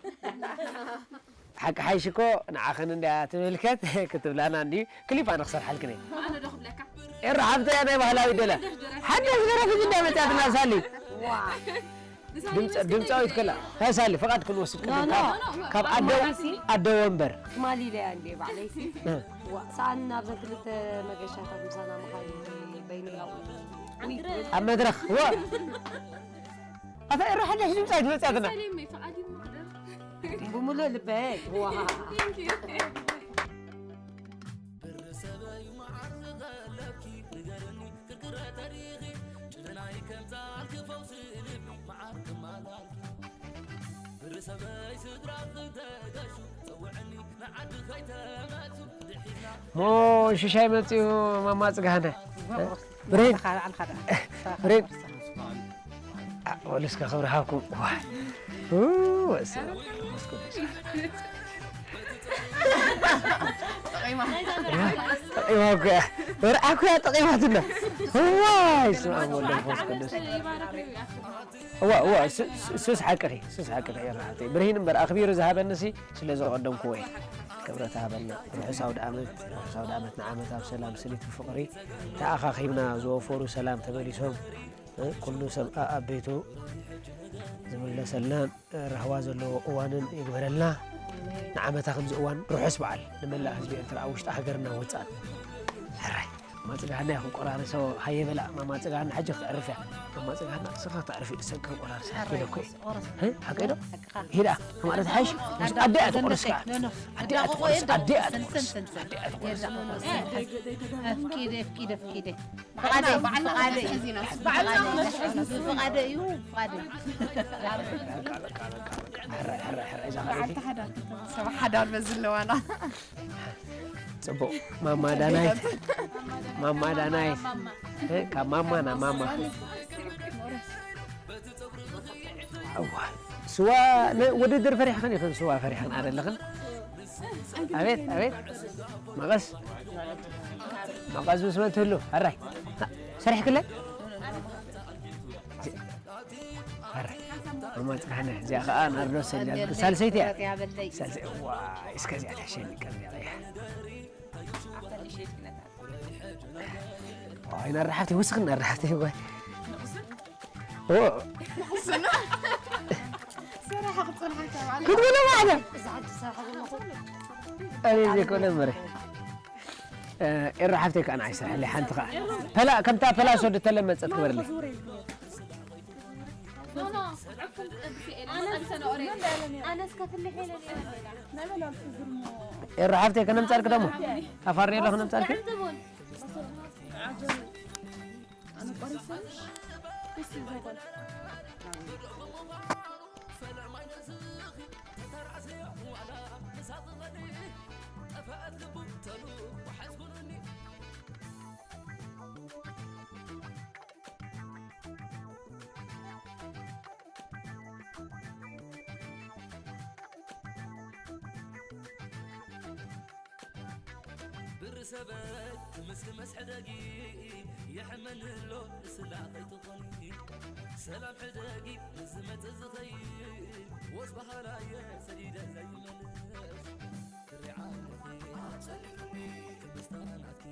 ሓቂ ሓይሽ እኮ ንዓኽን እንድያ ትምልከት ክትብላና እንድዩ ክሊፕ ኣነ ክሰርሓልክን እየ። ኣነ ዶ ክብለካ? ኤረ ሓብተያ ናይ ባህላዊ ደላ ሓንቲ ዝደረፊ እንዳ መጽያትና ሳሊ ድምፃዊት ከላ ሳሊ ፍቓድ ክንወስድ ቅድም ካብ ኣደ ኣደ ወንበር ትማሊ ኢለያ እንዴ ባዕለይሲ ሰኣን ናብዘን ክልተ መገሻታት ምሳና ምኻድ በይነይ ኣብኡ ኣብ መድረኽ ዋ ኣታ ኤረ ሓዳሽ ድምጻዊት መጽያትና። ሰሊም ፍቓድ ይምክደር። ብምሉእ ልበይ። ዋ። Thank you. ብርሰበይ መዓር ዝቐለብኪ ንገርኒ ክርክረ ተሪኺ ጭልናይ ከምዛልኪ ፈውሲ ልቢ መዓር ክማላልኪ ብርሰበይ ስድራ ክተጋሹ ጸውዕኒ ንዓዲ ከይተመልሱ ድሒና ሞ ሽሻይ መጽዩ ማማ ጽጋህነ ብሬን ብሬን ወልስካ ክብሪ ሃብኩም ዋ ወስ ጠቂማ እኮ እያ ወርዓ እኮ እያ ጠቂማትና ዋይ ስማ ወልድ መንፈስ ቅዱስ እዋ እዋ ሱስ ሓቅኺ ሱስ ሓቅኺ የራሃተይ ብርሂን እምበር ኣኽቢሩ ዝሃበንሲ ስለ ዘቐደምኩዎ እዩ ክብረት ሃበና ርሑስ ኣውደ ዓመት ርሑስ ኣውደ ዓመት ንዓመት ኣብ ሰላም ስኒት ብፍቕሪ ተኣኻኺብና ዝወፈሩ ሰላም ተመሊሶም ኩሉ ሰብ ኣብ ቤቱ ዝምለሰልና ራህዋ ዘለዎ እዋንን ይግበረልና። ንዓመታ ከምዚ እዋን ርሑስ በዓል ንመላእ ህዝቢ ኤርትራ ኣብ ውሽጢ ሃገርና ወጻእን። ሕራይ ማማ ጽጋህና ይኹን ቆራርሶ ሃየ በላ ማማ ጽጋህና ሕጂ ክተዕርፍ እያ። ማማ ጽጋህና ስኻ ክተዕርፍ እዩ ሰግ ከም ቆራርሶ ሓቂ ኢለ እኮ እዩ። እ? ሓቂ ዶ? ሂዳ ማለት ሓይሽ ምስ ኣዲኣ ትቆርስ ከዓ ኣዲኣ ትቆርስ ኣዲኣ ትቆርስ ኣዲኣ ትቆርስ ፍቂደ ፍቂደ ፍቂደ ፍቓደ እዩ ፍቓደ እዩ ፍቓደ እዩ ሕራይ ሕራይ ሕራይ እዛ በዓልቲ ሓዳር ከተማ ሰባ ሓዳር በዚ ኣለዋና ጽቡቕ ማማ ዳናይት ማማ ዳናይት እ፣ ካብ ማማ ናብ ማማ እዋ ስዋ ነ- ውድድር ፈሪሕኽን ኢኽን ስዋ ፈሪሕኽን ኣደለኽን ኣቤት ኣቤት መቐስ መቐስ ምስ መን ትህሉ ኣራይ ሰሪሕክለ ኣራይ መማፅካነ እዚኣ ከዓ ናርዶ ሰሊያ ሳልሰይቲ እያ ሳልሰይ ዋይ እስከ እዚኣ ተሸኒ ቀርቢያ ዋይ ናርዳ ሓፍተይ ውስኽን ናርዳ ሓፍተይ ዋይ ክትብሎ ማዕለ ኣነ ዘይኮነ እምበረ ኤሮ ሓፍተይ ከዓ ንዓይ ስርሐለይ ሓንቲ ከዓ ፐላ ከምታ ፐላሶ ድተለመፀት ግበርለይ ኣነስ ከፍልሕ ኢለ ኤሮ ሓፍተይ ከነምፀልክ ደሞ ኣፋሪ ኣሎ ከነምፀልክ ብርሰበይ ክምስክመስ ሕደጊ የሕመኒ ኣሎ ንስላ ከይትኾኒ ሰላም ሕደጊ ንዝመጽእ ዝኸይድ ወስ ባህላየ ሰዲደ ዘይመልስ ክሪዓለኺ ክብስታናትኪ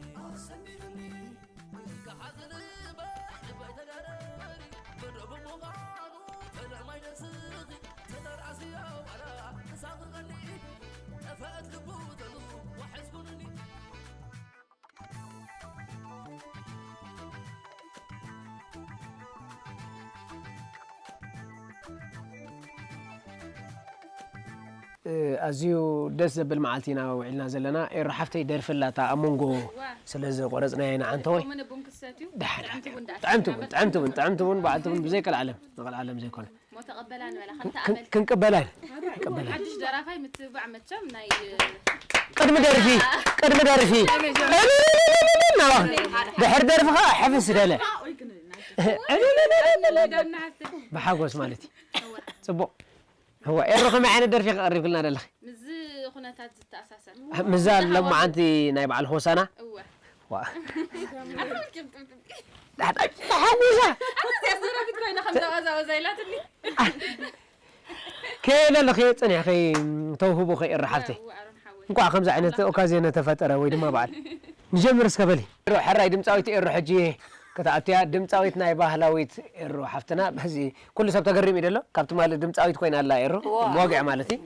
ኣዝዩ ደስ ዘብል መዓልቲ ኢና ውዒልና ዘለና። ኤሮ ሓፍተይ ደርፊ ኣላታ ኣብ መንጎ ስለ ዝቆረጽናያ ኢና ዓንተወይ። ዳሓን ጥዕምቲ ቡን ጥዕምቲ ቡን ጥዕምቲ ቡን በዓልቲ ቡን ብዘይ ቀልዓለም ንቐልዓለም ዘይኮነ ክንቅበላን ክንቅበላን ሓድሽ ደራፋይ ምትብባዕ መቸም ናይ ቅድሚ ደርፊ ቅድሚ ደርፊ ድሕር ደርፊ ከዓ ሕፍስ ደለ ብሓጎስ ማለት እዩ። ፅቡቅ እዋ ኤሮ ከመይ ዓይነት ደርፊ ከቀሪብክልና ደለኺ? ምዚ ኩነታት ዝተኣሳሰር ምዛ ለማዓንቲ ናይ በዓል ሆሳና እወ ተሓጉሳ ኣዚያ ዝረፊት ኮይና ከም ተወዛወዛ ኢላትኒ ከየለለኺ ፅኒሕኺ ተውህቦ ከይእረ ሓፍተይ እንኳዕ ከምዚ ዓይነት ኦካዝዮ ነተፈጠረ ወይ ድማ በዓል ንጀምር እስከ በሊ ሕራይ ድምፃዊት ኤሮ ሕጂ ከተኣትያ ድምፃዊት ናይ ባህላዊት ኤሮ ሓፍትና በዚ ኩሉ ሰብ ተገሪሙ እዩ ደሎ ካብ ትማሊ ድምፃዊት ኮይና ኣላ ኤሮ ብወግዒ ማለት እዩ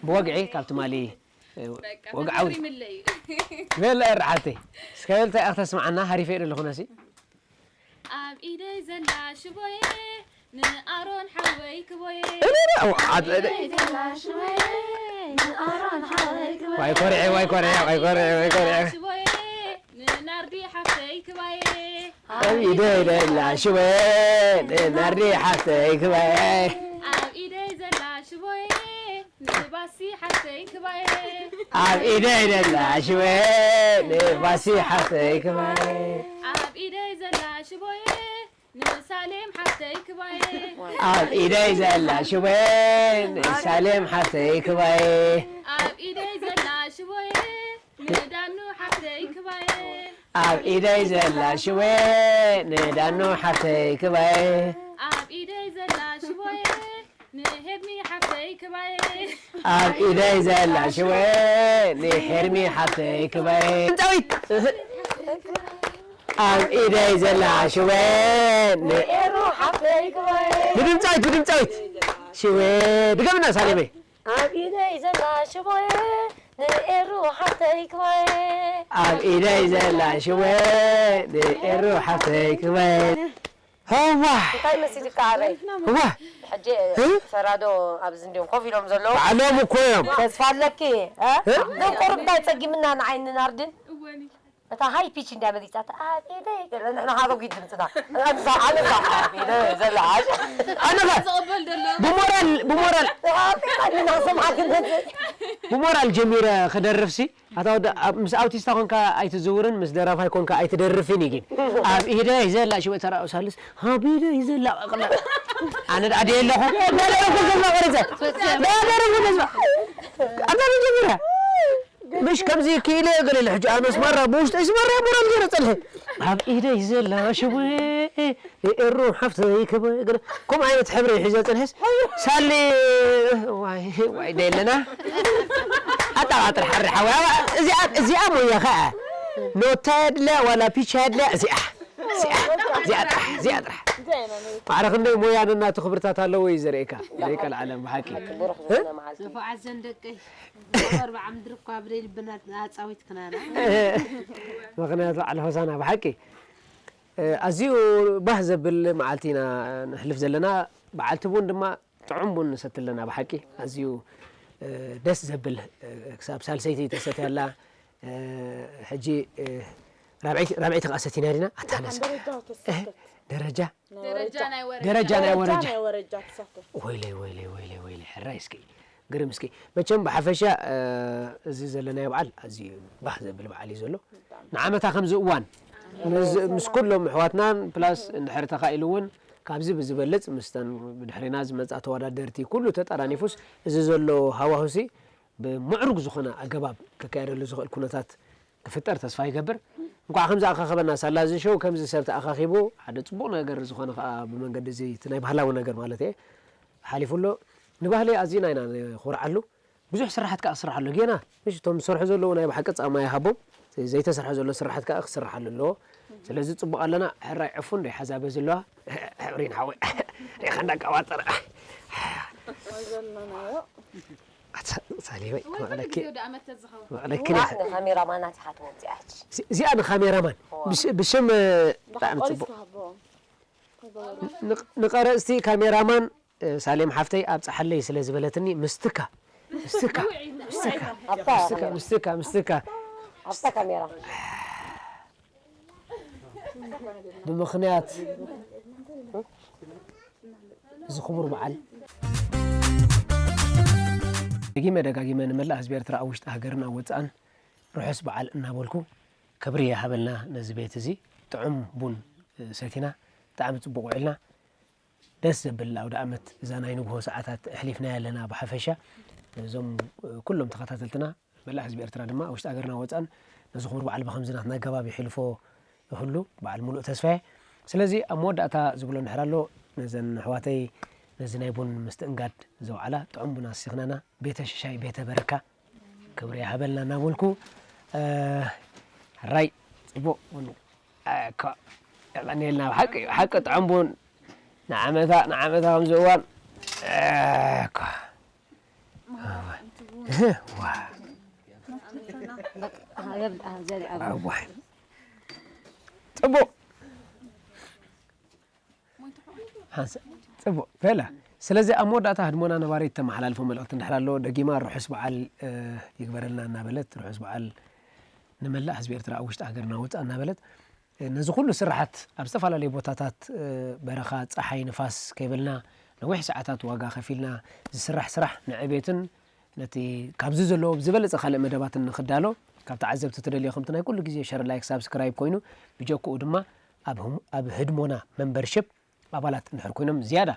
ብወግዒ ካብ ትማሊ ወግዓዊት በላ ኤሮ ሓፍተይ እስከ በልታ እያ ክተስምዓና ሃሪፈ እዩ ደለኹ ነሲ ኣብ ኢደይ ዘላ ሽቦየ ንኣሮን ሓወይ ክቦየ ዋይ ኮርዐ ዋይ ኮርዐ ዋይ ኮርዐ ዋይ ኮርዐ ሽቦየ ንናርዲ ሓፍተይ ክባየ ኣብ ኢደይ ደላ ሽወ ንናርዲ ሓፍተይ ክባየ ኣብ ኢደይ ዘላ ሽቦየ ንባሲ ሓፍተይ ክባየ ኣብ ኢደይ ደላ ሽወ ንባሲ ሓፍተይ ክባየ ኣብ ኢደይ ዘላ ሽቦየ ንሳሌም ሓፍተይ ክባየ ኣብ ኢደይ ዘላ ሽወ ንሳሌም ሓፍተይ ክባየ ኣብ ኢደይ ዘላ ሽቦየ ንዳኑ ሓፍተይ ክባየ ኣብ ኢደይ ዘላ ሽወ ንዳኑ ሓፍተይ ክባየ ኣብ ኢደይ ዘላ ሽቦየ ንሄድሚ ሓፍተይ ክባየ ኣብ ኢደይ ዘላ ሽወ ንሄርሚ ሓፍተይ ክባየ ድምፃዊት ኣብ ኢደይ ዘላ ሽወ ን- ኤሩ ሓፍተይ ክባየ ብድምፃዊት ብድምፃዊት ሽወ ድገምና ሳሌመይ ኣብ ኢደይ ዘላ ሽቦየ ንኤሩ ሓፍተይ ክባየ ኣብ ኢደይ ዘላ ሽወ ንኤሩ ሓፍተይ ክባየ ህዋ እንታይ መሲልካ ኣበይ ህዋ ሕጂ ፈራዶ ኣብዚ እንዲዮም ኮፍ ኢሎም ዘለዉ ባዕሎም እኮ እዮም ተስፋ ኣለኪ እ? ግን ቁሩብ እንታይ ፀጊምና ንዓይኒ ናርድን እታ ሃይ ፒች እንዲያ መሊፃት ኣብ ኢደይ ገለ ንሕና ሃረጉ ድምፅና ኣነዛ ኣነዛ ኣብ ኢደይ ዘላ ዓሽ ኣነኸ ዝቕበል ዘሎ ብሞራል ብሞራል ኣፍሪቃ ንናሰምዓ ክንገዝእ ብሞራል ጀሚረ ክደርፍሲ ኣታ ወዲ ኣብ- ምስ ኣውቲስታ ኮንካ ኣይትዝውርን ምስ ደራፋይ ኮንካ ኣይትደርፍን እዩ ግን ኣብ ኢደ ይዘላ ሽወ ተራኡ ሳልስ ኣብ ኢደ ይዘላ ቀቅላ ኣነ ዳ ኣደ የለኹ ዳደረኩ ተስፋ ቆሪፀ ዳደረኩ ተስፋ ኣብዛ መጀመርያ ምሽ ከምዚ ክኢለ ገለ ኢለ ሕጂ ኣነስ ማራ ብውሽጠይ ስማራ ሞራል ገይረ ፀንሐ ኣብ ኢደ ይዘላ ሽወ ንኤሩ ሓፍተይ ክበ ገለ ከምኡ ዓይነት ሕብሪ ሒዘ ፅንሕስ ሳሊ ዋይ ዋይ ደለና ኣጣቃጥር ሓሪ ሓዊ እዚኣ እዚኣ ሞያ ከዓ ኖታ የድልያ ዋላ ፒቻ የድልያ እዚኣ እዚኣ እዚኣ ጥራሕ እዚኣ ጥራሕ ማዕረ ክንደይ ሞያ ነናቱ ክብርታት ኣለዎ እዩ ዘርእየካ ደቂ ኣልዓለም ብሓቂ ብሩክ ዝኾነ መዓልቲ ንፉዓት ዘን ደቀይ ኣርባዓ ምድሪ እኳ ብደይ ልብና ኣፃዊትክናና ምክንያቱ በዓል ሆሳና ብሓቂ ኣዝዩ ባህ ዘብል መዓልቲ ኢና ንሕልፍ ዘለና በዓልቲ ቡን ድማ ጥዑም ቡን ንሰቲ ኣለና ብሓቂ ኣዝዩ ደስ ዘብል ክሳብ ሳልሰይቲ ተሰትያላ ሕጂ ራብዐይቲ ከዓ ሰቲና ዲና ኣታነስ ደረጃ ደረጃ ናይ ወረ ደረጃ ናይ ወረጃ ናይ ወረጃ ትሳተፍ ወይለይ ወይለይ ወይለይ ወይለይ ሕራይ እስኪ ግርም እስኪ መቸም ብሓፈሻ እዚ ዘለናዮ በዓል ኣዝዩ ባህ ዘብል በዓል እዩ ዘሎ ንዓመታ ከምዚ እዋን ምስ- ምስ ኩሎም ኣሕዋትናን ፕላስ እንድሕር ተኻኢሉ እውን ካብዚ ብዝበልፅ ምስተን ብድሕሪና ዝመፃ ተወዳደርቲ ኩሉ ተጠራኒፉስ እዚ ዘሎ ሃዋሁሲ ብምዕሩግ ዝኾነ ኣገባብ ክካየደሉ ዝኽእል ኩነታት ክፍጠር ተስፋ ይገብር እንኳዕ ከምዚ ኣኻኸበና ሳላ እዚ ሸው ከምዚ ሰብ ተኣኻኺቡ ሓደ ፅቡቕ ነገር ዝኾነ ከዓ ብመንገዲ እዚ እቲ ናይ ባህላዊ ነገር ማለት እየ ሓሊፉ ኣሎ ንባህሊ ኣዝና ኢና ንኾርዓሉ ብዙሕ ስራሓት ከዓ ክስራሕ ኣሎ ጌና እሺ እቶም ዝሰርሑ ዘለዉ ናይ ብሓቂ ፃማ ይሃቦም ዘይተሰርሐ ዘሎ ስራሓት ከዓ ክስራሕ ኣሎ ኣለዎ ስለዚ ፅቡቕ ኣለና ሕራይ ዕፉን ዶ ሓዛበ ዘለዋ ሕብሪን ሓወ ሪኻ እንዳቀባጠረ ዘለናዮ ሳሌወይ መቕለኪ መቕለኪ ንካሜራማናት ይሓትዎም እዚኣ ሕጂ እዚኣ ንካሜራማን ብሽም ብጣዕሚ ፅቡቕ ቆሪስካ ሃቦም ንቐረፅቲ ካሜራማን ሳሌም ሓፍተይ ኣብፀሓለይ ስለ ዝበለትኒ ምስትካ ምስትካ ምስትካ ምስትካ ምስትካ ኣብታ ካሜራ ብምኽንያት እዚ ክቡር በዓል ደጊመ ደጋጊመ ንመላእ ህዝቢ ኤርትራ ኣብ ውሽጢ ሃገርን ኣብ ወፃእን ርሑስ በዓል እናበልኩ ክብሪ ይሃበልና ነዚ ቤት እዚ ጥዑም ቡን ሰቲና ብጣዕሚ ፅቡቅ ውዒልና ደስ ዘብል ኣውደ ኣመት እዛ ናይ ንግሆ ሰዓታት ኣሕሊፍናያ ኣለና ብሓፈሻ እዞም ኩሎም ተኸታተልትና መላእ ህዝቢ ኤርትራ ድማ ኣብ ውሽጢ ሃገርና ወፃን ነዚ ክቡር በዓል ብከምዚ ናትና ኣገባብ ይሕልፎ ይህሉ በዓል ሙሉእ ተስፋየ ስለዚ ኣብ መወዳእታ ዝብሎ እንድሕር ኣሎ ነዘን ኣሕዋተይ ነዚ ናይ ቡን ምስትእንጋድ ዘውዓላ ጥዑም ቡን ኣሲኽናና ቤተ ሽሻይ ቤተ በረካ ክብሪ ይሃበልና እናበልኩ ሕራይ ፅቡቅ ቡን የቐንየልና ብሓቂ እዩ ሓቂ ጥዑም ቡን ንዓመታ ንዓመታ ከምዚ እዋን እኮ ጽቡቕ እቦ፣ በላ። ስለዚ ኣብ መወዳእታ ህድሞና ነባሪት ተመሓላልፎ መልእኽቲ እንድሕር ኣሎ፣ ደጊማ ርሑስ በዓል፣ እ፣ ይግበረልና እናበለት፣ ርሑስ በዓል ንመላእ ህዝቢ ኤርትራ ኣብ ውሽጢ ሃገርና ወጻእ እናበለት፣ እ፣ ነዚ ኩሉ ስራሓት ኣብ ዝተፈላለዩ ቦታታት፣ እ፣ በረኻ፣ ጸሓይ፣ ንፋስ ከይበልና ነዊሕ ሰዓታት ዋጋ ከፊልና ዝስራሕ ስራሕ ንዕቤትን ነቲ ካብዚ ዘለዎ ብዝበለጸ ካልእ መደባትን ንኽዳሎ ካብ ተዓዘብቲ ትደልዮ ከምቲ ናይ ኩሉ ግዜ ሸር፣ ላይክ፣ ሳብስክራይብ ኮይኑ ብጀክኡ ድማ ኣብ ህም-፣ ኣብ ህድሞና መንበርሽፕ ኣባላት እንድሕር ኮይኖም ዝያዳ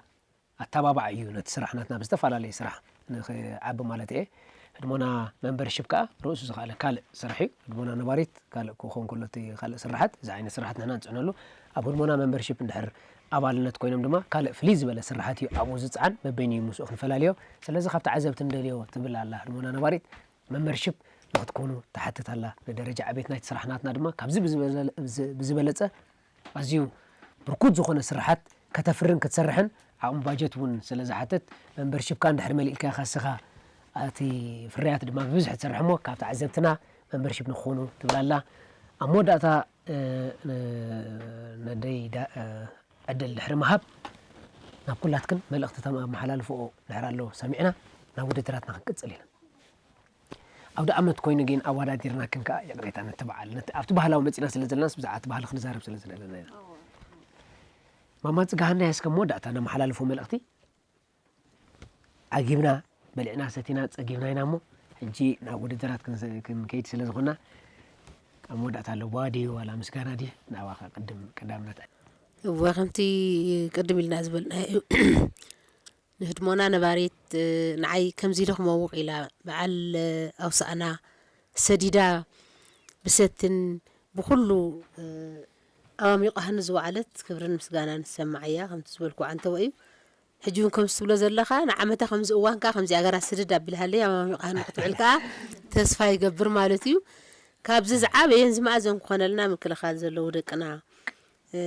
ኣተባባዕ እዩ ነቲ ስራሕ ናትና ብዝተፈላለየ ስራሕ ንኽዓቢ ማለት እየ። ህድሞና መንበርሽፕ ከኣ ርእሱ ዝኸኣለ ካልእ ስራሕ እዩ። ህድሞና ነባሪት ካልእ ክኾን ከሎ እቲ ካልእ ስራሓት፣ እዚ ዓይነት ስራሓት ንሕና ንጽዕነሉ። ኣብ ህድሞና መንበርሽፕ እንድሕር ኣባልነት ኮይኖም ድማ ካልእ ፍልይ ዝበለ ስራሓት እዩ ኣብኡ ዝጽዓን፣ በበይኑ እዩ ምስኡ ክንፈላልዮ። ስለዚ ካብ ተዓዘብቲ ንደልዮ ትብል ኣላ ህድሞና ነባሪት። መመርሽፕ ንክትኮኑ ትሓትት ኣላ። ንደረጃ ዕቤት ናይቲ ስራሕ ናትና ድማ ካብዚ ብዝበዘለ-፣ ብዝ-፣ ብዝበለጸ ኣዝዩ ብርኩት ዝኾነ ስራሓት ከተፍርን ክትሰርሕን ዓቕሚ ባጀት እውን ስለ ዝሓትት መምበርሽፕካ እንድሕር መሊእልካ ኢኻ እስኻ እቲ ፍርያት ድማ ብብዝሒ ትሰርሕ እሞ ካብ ተዓዘብትና መምበርሽፕ ንክኾኑ ትብል ኣላ። ኣብ መወዳእታ፣ እ፣ ን-፣ ነደይ ዳ-፣ እ፣ ዕድል ድሕሪ ምሃብ ናብ ኩላትክን መልእኽቲ ተመሓላልፍኦ ድሕር ኣሎ ሰሚዕና ናብ ውድድራትና ክንቅጽል ኢና። ኣውደ ዓመት ኮይኑ ግን ኣወዳዲርናክን ከኣ ይቕሬታ ነቲ በዓል፣ ነቲ ኣብቲ ባህላዊ መጺና ስለ ዘለናስ ብዛዕባ እቲ ባህሊ ክንዛረብ ስለ ዝደለና ኢና። ማማ ጽጋሃና እስከ መወዳእታ ነመሓላልፎ መልእኽቲ። ዓጊብና፣ በሊዕና፣ ሰቲና፣ ጸጊብና ኢና እሞ፣ ሕጂ ናብ ውድድራት ክንስ-፣ ክንከይድ ስለ ዝኾንና፣ ኣብ መወዳእታ ኣለዋ ድዩ ዋላ ምስጋና ድዩ? ናባኻ ቅድም ቀዳምነት። እወ፣ ከምቲ ቅድም ኢልና ዝበልናዮ እዩ። ንህድሞና ነባሪት፣ እ፣ ንዓይ ከምዚ ኢለ ክመውቕ ኢላ፣ በዓል፣ እ፣ ኣውሳእና ሰዲዳ ብሰትን ብኹሉ፣ እ፣ ኣማሚቓ ንዝወዓለት ክብርን ምስጋናን ዝሰማዓ እያ። ከምቲ ዝበልኩ ዓንተቦ እዩ። ሕጂ እውን ከምዚ ትብሎ ዘለኻ፣ ንዓመታ ከምዚ እዋን ከኣ ከምዚኣ ገራ ስድድ ኣቢልሃለይ፣ ኣማሚቓ ንክትውዕል ከኣ ተስፋ ይገብር ማለት እዩ። ካብዚ ዝዓበየን ዝመኣዘን ክኾነልና ምክልኻል ዘለዉ ደቅና፣ እ፣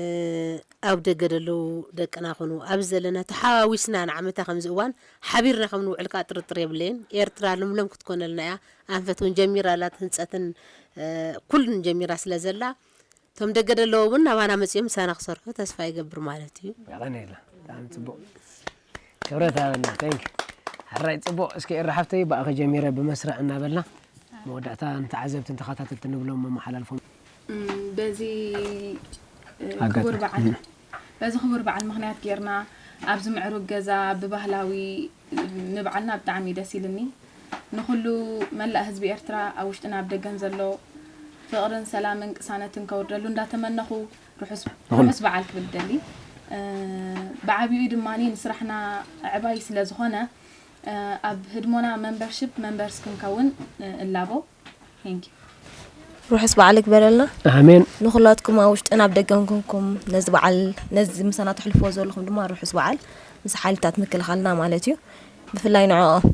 ኣብ ደገ ዘለዉ ደቅና ኹኑ፣ ኣብዚ ዘለና ተሓዋዊስና ንዓመታ ከምዚ እዋን ሓቢርና ከም ንውዕል ከኣ ጥርጥር የብለይን። ኤርትራ ልምለም ክትኮነልና እያ። ኣንፈት እውን ጀሚራ ኣላ፣ ህንጸትን፣ እ፣ ኩሉን ጀሚራ ስለ ዘላ፣ እቶም ደገ ዘለዉ እውን ናባና መጺኦም ምሳና ክሰርሑ ተስፋ ይገብር ማለት እዩ። የቐንየልና። ብጣዕሚ ጽቡቕ። ክብረት ሃበና። Thank you። ሕራይ ጽቡቕ። እስኪ ኤረ ሓፍተይ፣ ብኣኺ ጀሚረ ብመስርዕ እናበልና መወዳእታ ንተዓዘብትን ተኸታተልትን ንብሎም መመሓላልፎም። እም፣ በዚ፣ እ፣ ኣጋጣሚ። ክቡር በዓል፣ እም። በዚ ክቡር በዓል ምኽንያት ጌርና ኣብዚ ምዕሩግ ገዛ ብባህላዊ ምብዓልና ብጣዕሚ እዩ ደስ ኢልኒ። ንኹሉ መላእ ህዝቢ ኤርትራ ኣብ ውሽጥን ኣብ ደገን ዘሎ ፍቕርን ሰላምን ቅሳነትን ከውርደሉ እንዳተመነኹ ርሑስ፣ ንኹሉ። ርሑስ በዓል ክብል ደሊ። እ፣ ብዓቢኡ ድማ ንስራሕና ኣዕባይ ስለ ዝኾነ፣ እ፣ ኣብ ህድሞና መምበርሽፕ መምበርስ ክንከውን፣ እ፣ እላቦ። Thank you። ርሑስ በዓል ይግበረልና። ኣሜን። ንኹላትኩም ኣብ ውሽጥን ኣብ ደገን ኮንኩም ነዚ በዓል፣ ነዚ ምሳና ተሕልፍዎ ዘለኹም ድማ ርሑስ በዓል ምስ ሓይልታት ምክልኻልና ማለት እዩ። ብፍላይ ንዕኦም።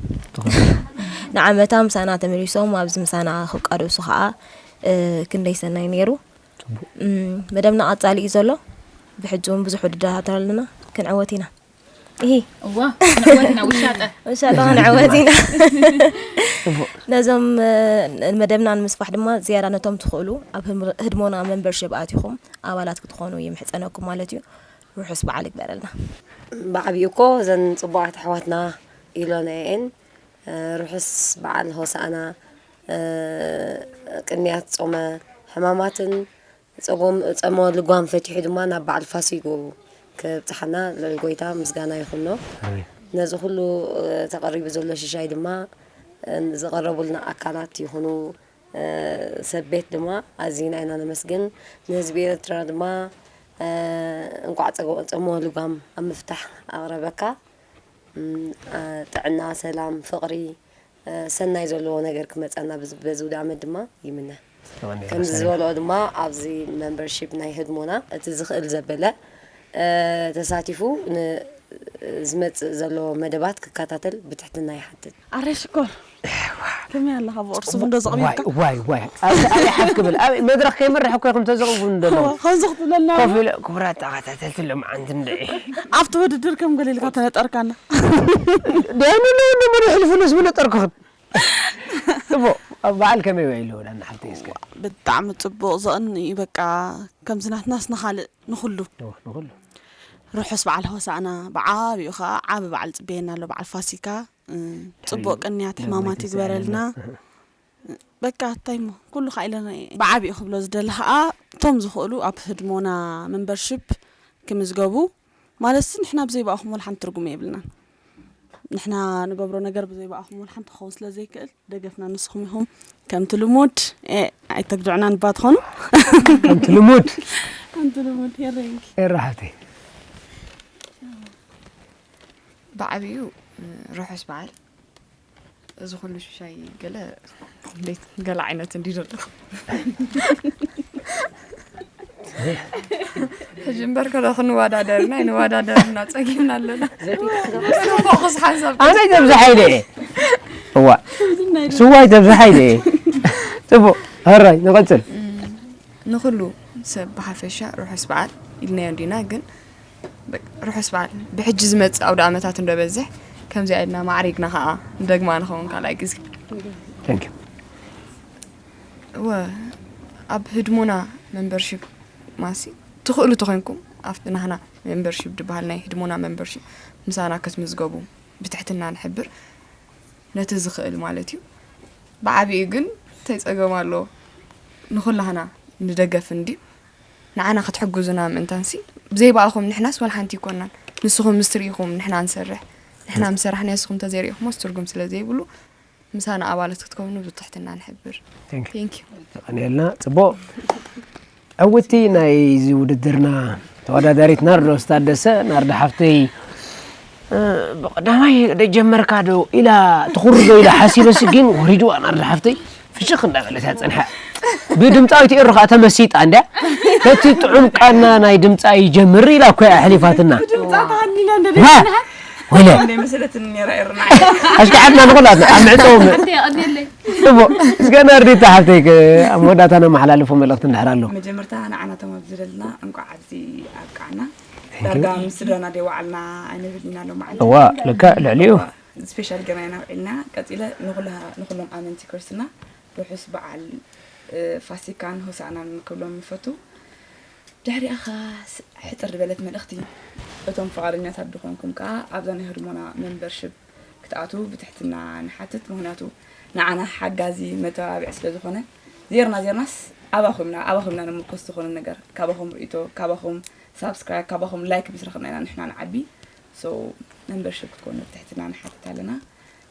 ንዓመታ ምሳና ተመሊሶም ኣብዚ ምሳና ክቃደሱ ከዓ፣ እ፣ ክንደይ ሰናይ ነይሩ። ጽቡቕ። እም፣ መደብና ቀጻሊ እዩ ዘሎ። ብሕጂ እውን ብዙሕ ውድድራት ኣለና። ክንዕወት ኢና። እሂ። እዋ፣ ክንዕወት ኢና፣ ውሻጠ። ውሻጠ ክንዕወት ኢና። ጽቡቕ። ነዞም፣ እ፣ መደብና ንምስፋሕ ድማ ዝያዳ ነቶም ትኽእሉ ኣብ ህም-፣ ህድሞና መምበርሽፕ ኣቲኹም ኣባላት ክትኾኑ ይምሕጸነኩም ማለት እዩ። ርሑስ በዓል ይግበረልና። ብዓቢኡ እኮ እዘን ጽቡቓት ኣሕዋትና ኢሎና እየን። እ፣ ርሑስ በዓል ሆሳዕና፣ እ፣ ቅንያት ጾመ ሕማማትን ጸጎም-፣ ጸሞ ልጓም ፈቲሑ ድማ ናብ በዓል ፋሲጉ ከብጽሓና ልዑል ጎይታ ምስጋና ይኹኖ። ኣሜን። ነዚ ኩሉ፣ እ፣ ተቐሪቡ ዘሎ ሽሻይ ድማ፣ እ፣ ዝቐረቡልና ኣካላት ይኹኑ፣ እ፣ ሰብ ቤት ድማ ኣዚና ኢና ነመስግን። ንህዝቢ ኤርትራ ድማ፣ እ፣ እንቋዕ ጸጎ-፣ ጸሞ ልጓም ኣብ ምፍታሕ ኣቕረበካ። እም፣ እ፣ ጥዕና፣ ሰላም፣ ፍቕሪ፣ እ፣ ሰናይ ዘለዎ ነገር ክመጸና ብዝ-፣ በዚ ውደ ዓመት ድማ ይምነ። ተመንየ ከምዚ መሰለኝ። ዝበልኦ ድማ ኣብዚ መምበርሺፕ ናይ ህድሞና እቲ ዝኽእል ዘበለ፣ እ፣ ተሳቲፉ ን-፣ ዝመጽእ ዘሎ መደባት ክከታተል ብትሕትና ይሓትት። ኣረ ሽኮር። ከመይ ኣለኻ? ብቕርሱ ጽቡቕ። እንዶ ዘቕሚጥካ? ዋይ፣ ዋይ፣ ዋይ። ኣብ፣ ኣብ ሓፍ ክብል። ኣብ መድረኽ ከይመርሕ እኮ ኢኹም ተዘቕቡ እንደለኹም። ከምዚ ክትብለልና ኮፍ ኢለ፣ ክቡራት ተኸታተልቲ ሎምዓንቲ እንድዒ። ኣብቲ ውድድር ከም ገለ ኢልካ ተነጠርካና። ደያኑ ኣለዉ እንዶ መሪሕ ሕልፉ ነስ ምነጠርኩኽን። ጽቡቕ። ኣብ በዓል ከመይ ውዒሉ ወላ ሓፍተይ እስከ? ብጣዕሚ ጽቡቕ ዘቕንእ እዩ። በቃ ከምዚ ናትናስ ንኻልእ ንኹሉ። እወ፣ ንኹሉ። ርሑስ በዓል ሆሳዕና፣ ብዓቢኡ ኸዓ ዓቢ በዓል ጽበየና ኣሎ፣ በዓል ፋሲካ። እ፣ ጽቡቕ ቅንያት ሕማማት ይግበረልና። በቃ፣ እንታይ እሞ፣ ኩሉ ኸዓ ኢለና እየ። ብዓቢኡ ክብሎ ዝደሊ ኸዓ፣ እቶም ዝኽእሉ ኣብ ህድሞና ሜምበርሺፕ ክምዝገቡ፣ ማለትሲ ንሕና ብዘይ ብኣኹም ወላ ሓንቲ ትርጉም የብልናን። ንሕና ንገብሮ ነገር ብዘይ ብኣኹም ወላ ሓንቲ ክኸውን ስለ ዘይክእል፣ ደገፍና ንስኹም ኢኹም። ከምቲ ልሙድ፣ ኤ፣ ኣይተግድዑና ንባ ትኾኑ። ከምቲ ልሙድ። ከምቲ ልሙድ፣ የረይንኪ። ኤራ ሓፍተይ። ብዓቢኡ፣ ርሑስ በዓል። እዚ ኩሉ ሽሻይ ገለ፣ እንዴት ገለ ዓይነት እንዲ ዘሎ። ሕጂ እምበር ከሎ ክንወዳደርና፣ ኣይንወዳደርና ጸጊምና ኣለና። ፎኩስ ሓንሳብ ኣበይ ተብዝሓ ኢለ እየ። እዋ። ስዋይ ተብዝሓ ኢለ እየ። ጽቡቕ። ሕራይ፣ ንቐጽል። ንኹሉ ሰብ ብሓፈሻ ርሑስ በዓል ኢልናዮ እንዲና፣ ግን በቃ ርሑስ በዓል። ብሕጂ ዝመጽእ ኣውደ ኣመታት እንዶ በዝሕ፣ ከምዚኣ ኢልና ማዕሪግና ኸዓ እንደግማ ንኸውን ካልኣይ ግዜ። Thank you። እወ፣ ኣብ ህድሞና ሜምበርሺፕ ማሲ ትኽእሉ ተኾይንኩም፣ ኣብቲ ናህና ሜምበርሺፕ ዝበሃል ናይ ህድሞና ሜምበርሺፕ ምሳና ክትምዝገቡ ብትሕትና ንሕብር። ነቲ ዝኽእል ማለት እዩ። ብዓቢኡ ግን እንታይ ጸገም ኣሎ? ንኹላህና ንደገፍ እንድዩ። ንዓና ክትሕግዙና ምእንታንሲ፣ ብዘይ ብኣኹም ንሕናስ ወላ ሓንቲ ኣይኮናን። ንስኹም ምስ ትርኢኹም ንሕና ንሰርሕ። ንሕና ምስ ሰራሕና ንስኹም ተዘይርኢኹሞስ ትርጉም ስለ ዘይብሉ፣ ምሳና ኣባላት ክትከውኑ ብትሕትና ንሕብር። Thank you። Thank you። የቐንየልና። ጽቡቕ። ዕውቲ ናይዚ ውድድርና ተወዳዳሪት ናርዶስ ታደሰ፣ ናርዶ ሓፍተይ፣ እ፣ ብቐዳማይ ደጀመርካ ዶ ኢላ ትኹሪ ዶ ኢላ ሓሲበሲ፣ ግን ወሪድዋ ናርዶ ሓፍተይ ፍሽኽ እንዳበለት እያ ጸንሓ። ብድምጻዊት ኤሩ ኸኣ ተመሲጣ እንድያ። በቲ ጥዑም ቃና ናይ ድምጻ ይጀምር ኢላ እኮ እያ ኣሕሊፋትና። ድምጻ ተሃኒና እንደ ዋ! ደጀመርካ። ወይለ። እንደ መሰለትን ነራ ኤርና። ኣሽካዕትና ንኹላትና ኣብ ምዕጸው ም-፣ ኣንተ ኣድለይ። ጽቡቕ። እስከ ናርዲታ ሓፍተይ፣ ክ-፣ ኣብ መወዳእታ ነመሓላልፎ መልእኽቲ እንድሕር ኣሎ። መጀመርታ ንዓና እቶም ኣብዚ ዘለና እንቋዕ ኣብዚ ኣብቃዕና። Thank you። ዳርጋ ምስ ስድራና ደይ ወዓልና ኣይንብል ኢና ሎማዓንቲ። እዋ፣ ልክዕ፣ ልዕሊኡ። እዋ፣ ስፔሻል ገና ኢና ውዒልና። ቀጺለ ንኹላ-፣ ንኹሎም ኣመንቲ ክርስትና ርሑስ በዓል፣ እ፣ ፋሲካን ሆሳዕናን ክብሎም ይፈቱ። ድሕሪኣ ኸኣ ስ-፣ ሕጽር ዝበለት መልእኽቲ እቶም ፍቓደኛታት ዝኾንኩም ከኣ ኣብዛ ናይ ህድሞና ሜምበርሺፕ ክትኣትዉ ብትሕትና ንሓትት። ምኽንያቱ ንዓና ሓጋዚ መተባብዒ ስለ ዝኾነ፣ ዜርና ዜርናስ ኣባኹም ኢና፣ ኣባኹም ኢና ንምርኮስ ዝኾነ ነገር። ካባኹም ርእይቶ፣ ካባኹም ሳብስክራይብ፣ ካባኹም ላይክ ምስ ረኸብና ኢና ንሕና ንዓቢ። ሶ፣ ሜምበርሺፕ ክትኮኑ ብትሕትና ንሓትት ኣለና።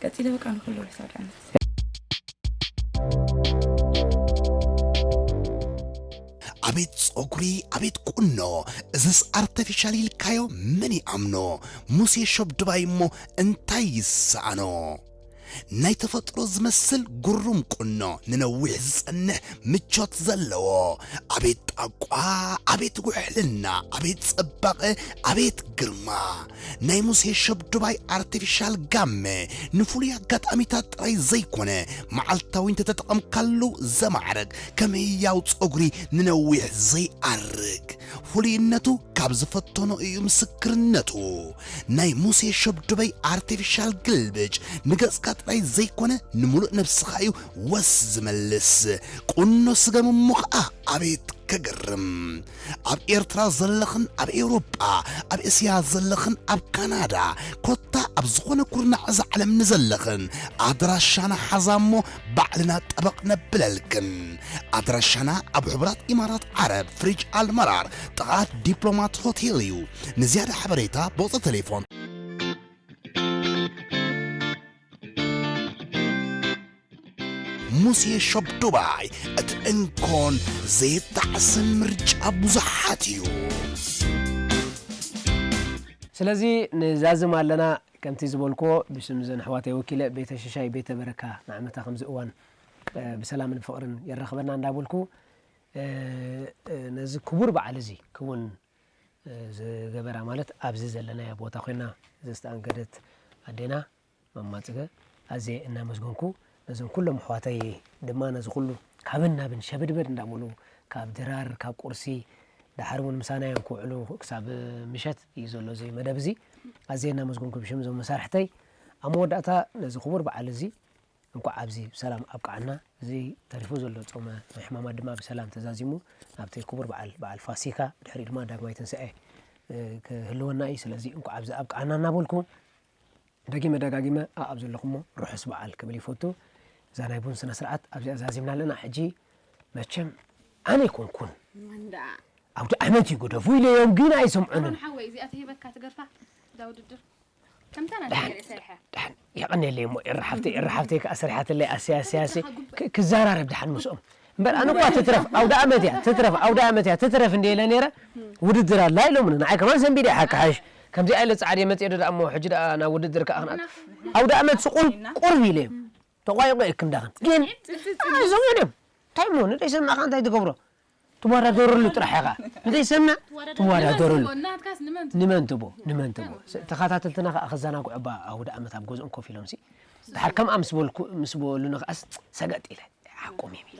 ቀጺለ በቃ ንኹሉ ርሑስ ኣውደ ዓመት። ኣቤት ጸጉሪ፣ ኣቤት ቁኖ፣ እዝስ ኣርተፊሻል ኢልካዮ መን ይኣምኖ? ሙሴ ሸብ ድባይ እሞ እንታይ ይሰኣኖ? ናይ ተፈጥሮ ዝመስል ግሩም ቁኖ፣ ንነዊሕ ዝጸንሕ ምቾት ዘለዎ። ኣቤት ጣቋ፣ ኣቤት ውሕልና፣ ኣቤት ጽባቐ፣ ኣቤት ግርማ። ናይ ሙሴ ሸብ ድባይ ኣርቲፊሻል ጋመ ንፍሉይ ኣጋጣሚታት ጥራይ ዘይኮነ፣ መዓልታዊ እንተተጠቐምካሉ ዘማዕርግ፣ ከም ህያው ጸጉሪ ንነዊሕ ዘይኣርግ። ፍሉይነቱ ካብ ዝፈተኖ እዩ ምስክርነቱ። ናይ ሙሴ ሸብ ድባይ ኣርቲፊሻል ግልብጭ ንገጽካ ጥራይ ዘይኮነ፣ ንምሉእ ነብስኻ እዩ ወስ ዝመልስ። ቁኖ ስገም እሞ ኸኣ ኣቤት ከገርም! ኣብ ኤርትራ ዘለኽን ኣብ ኤውሮጳ፣ ኣብ እስያ ዘለኽን ኣብ ካናዳ፣ ኮታ ኣብ ዝኾነ ኩርናዕ እዛ ዓለም ንዘለኽን፣ ኣድራሻና ሓዛ እሞ ባዕልና ጠበቕ ነብለልክን። ኣድራሻና ኣብ ሕቡራት ኢማራት ዓረብ፣ ፍሪጅ ኣልመራር፣ ጥቓ ዲፕሎማት ሆቴል እዩ። ንዝያዳ ሓበሬታ ብቑጽሪ ቴሌፎን። ሙሴ ሾፕ ዱባይ፣ እቲ እንኮን ዘይጣዕስን ምርጫ ብዙሓት እዩ። ስለዚ ንዛዝም ኣለና፣ ከምቲ ዝበልክዎ፣ ብስም እዘን ኣሕዋተይ ወኪለ፣ ቤተ ሽሻይ፣ ቤተ በረካ፣ ንዓመታ ከምዚ እዋን፣ እ፣ ብሰላምን ፍቕርን የራኽበና እንዳበልኩ፣ እ፣ እ፣ ነዚ ክቡር በዓል እዚ ክውን፣ እ፣ ዝገበራ፣ ማለት ኣብዚ ዘለናዮ ቦታ ኮይና ዘስተኣንገደት ኣዴና ማማ ጽገ ኣዝየ እናመስገንኩ፣ ነዞም ኩሎም ኣሕዋተይ ድማ ነዚ ኩሉ ካብን ናብን ሸበድበድ እንዳበሉ፣ ካብ ድራር፣ ካብ ቁርሲ፣ ደሓር እውን ምሳና እዮም ክውዕሉ፣ ክሳብ ምሸት እዩ ዘሎ እዚ መደብ እዚ። ኣዝየ እናመስገንኩ ብሽም እዞም መሳርሕተይ፣ ኣብ መወዳእታ ነዚ ክቡር በዓል እዚ እንኳዕ ኣብዚ ብሰላም ኣብቅዓና። እዚ ተሪፉ ዘሎ ጾመ ሕማማት ድማ ብሰላም ተዛዚሙ ናብቲ ክቡር በዓል፣ በዓል ፋሲካ፣ ድሕሪኡ ድማ ዳግማይ ትንሳኤ ክህልወና እዩ። ስለዚ እንኳዕ ኣብዚ ኣብቃዓና እናበልኩ ደጊመ ደጋጊመ ኣብ ዘለኹሞ ርሑስ በዓል ክብል ይፈቱ። እዛ ናይ ቡን ስነ ስርዓት ኣብዚኣ ዛዚምና ኣለና። ሕጂ መቸም ኣነ ኣይኮንኩን ኣውዲ ዓመት እዩ ግደፉ ኢለዮም ግን ኣይሰምዑንን። ሓወይ እዚኣ ትሂበካ ትገርፋ እዛ ውድድር ከምታ ናት ገለ ሰርሐ። ደሓን የቐንየለይ እሞ ኤረ ሓፍተይ ኤረ ሓፍተይ ከኣ ሰሪሓትለይ ኣሰይ ኣሰይ ኣሰይ ክዘራረብ ደሓን ምስኦም እምበር ኣነ እኳ ትትረፍ ኣውደ ኣመት እያ ትትረፍ ኣውደ ኣመት እያ ትትረፍ እንደ ኢለ ነይረ። ውድድር ኣላ ኢሎምኒ ንዓይ ከማን ሰንቢደ ሓቂ ሓሽ ከምዚኣ ኢለ ጻዕዲ መጽኤ ዶ ደኣ እሞ ሕጂ ደኣ ናብ ውድድር ከኣ ክነኣቱ ኣውደ ኣመት ስቑር ቁርብ ኢለ እዮም ተቋይቑ እክንዳኽን ግን ኣይሰምዑን እዮም። እንታይ እሞ ንደይ ሰማዕካ እንታይ ትገብሮ ትወዳደረሉ ጥራሕ ኢኻ። ንዘይሰምዕ ትወዳደረሉ። ናትካስ ንመን ትቦ? ንመን ትቦ? ንመን ትቦ? ስ- ተኸታተልትና ከኣ ክዘናግዑ ባ ኣውደ ኣመት ኣብ ገዝኦም ኮፍ ኢሎም ሲ ድሓር ከምኣ ምስ በልኩ ምስ በሉኒ ከኣስ ሰገጥ ኢለ ሓቆም እዮም ኢለ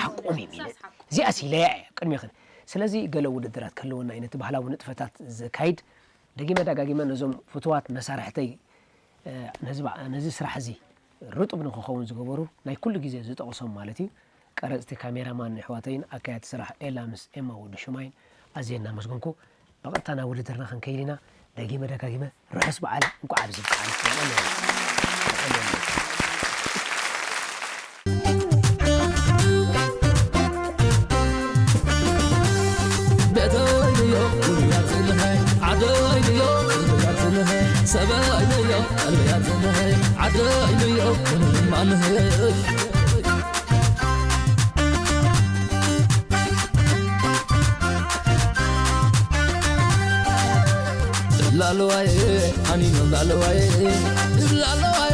ሓቆም እዮም ኢለ እዚኣስ ኢለያ እየ ቅድሚኽን ስለዚ ገለ ውድድራት ከለወና እዩ ነቲ ባህላዊ ንጥፈታት ዘካይድ ደጊመ ደጋጊመ ነዞም ፍቱዋት መሳርሕተይ ነዚ ስራሕ እዚ ርጡብ ንክኸውን ዝገበሩ ናይ ኩሉ ግዜ ዝጠቕሶም ማለት እዩ ቀረፅቲ ካሜራማን ኣሕዋተይን ኣካየድቲ ስራሕ ኤላ ምስ ኤማ ወዲ ሹማይን ኣዝየ እናመስገንኩ ብቐጥታ ናብ ውድድርና ክንከይድ ኢና ደጊመ ደጋጊመ ርሑስ በዓል እንኳዕ ኣብዚ በዓል ላለዋይ ኣኒኖም ላለዋይ ላለዋይ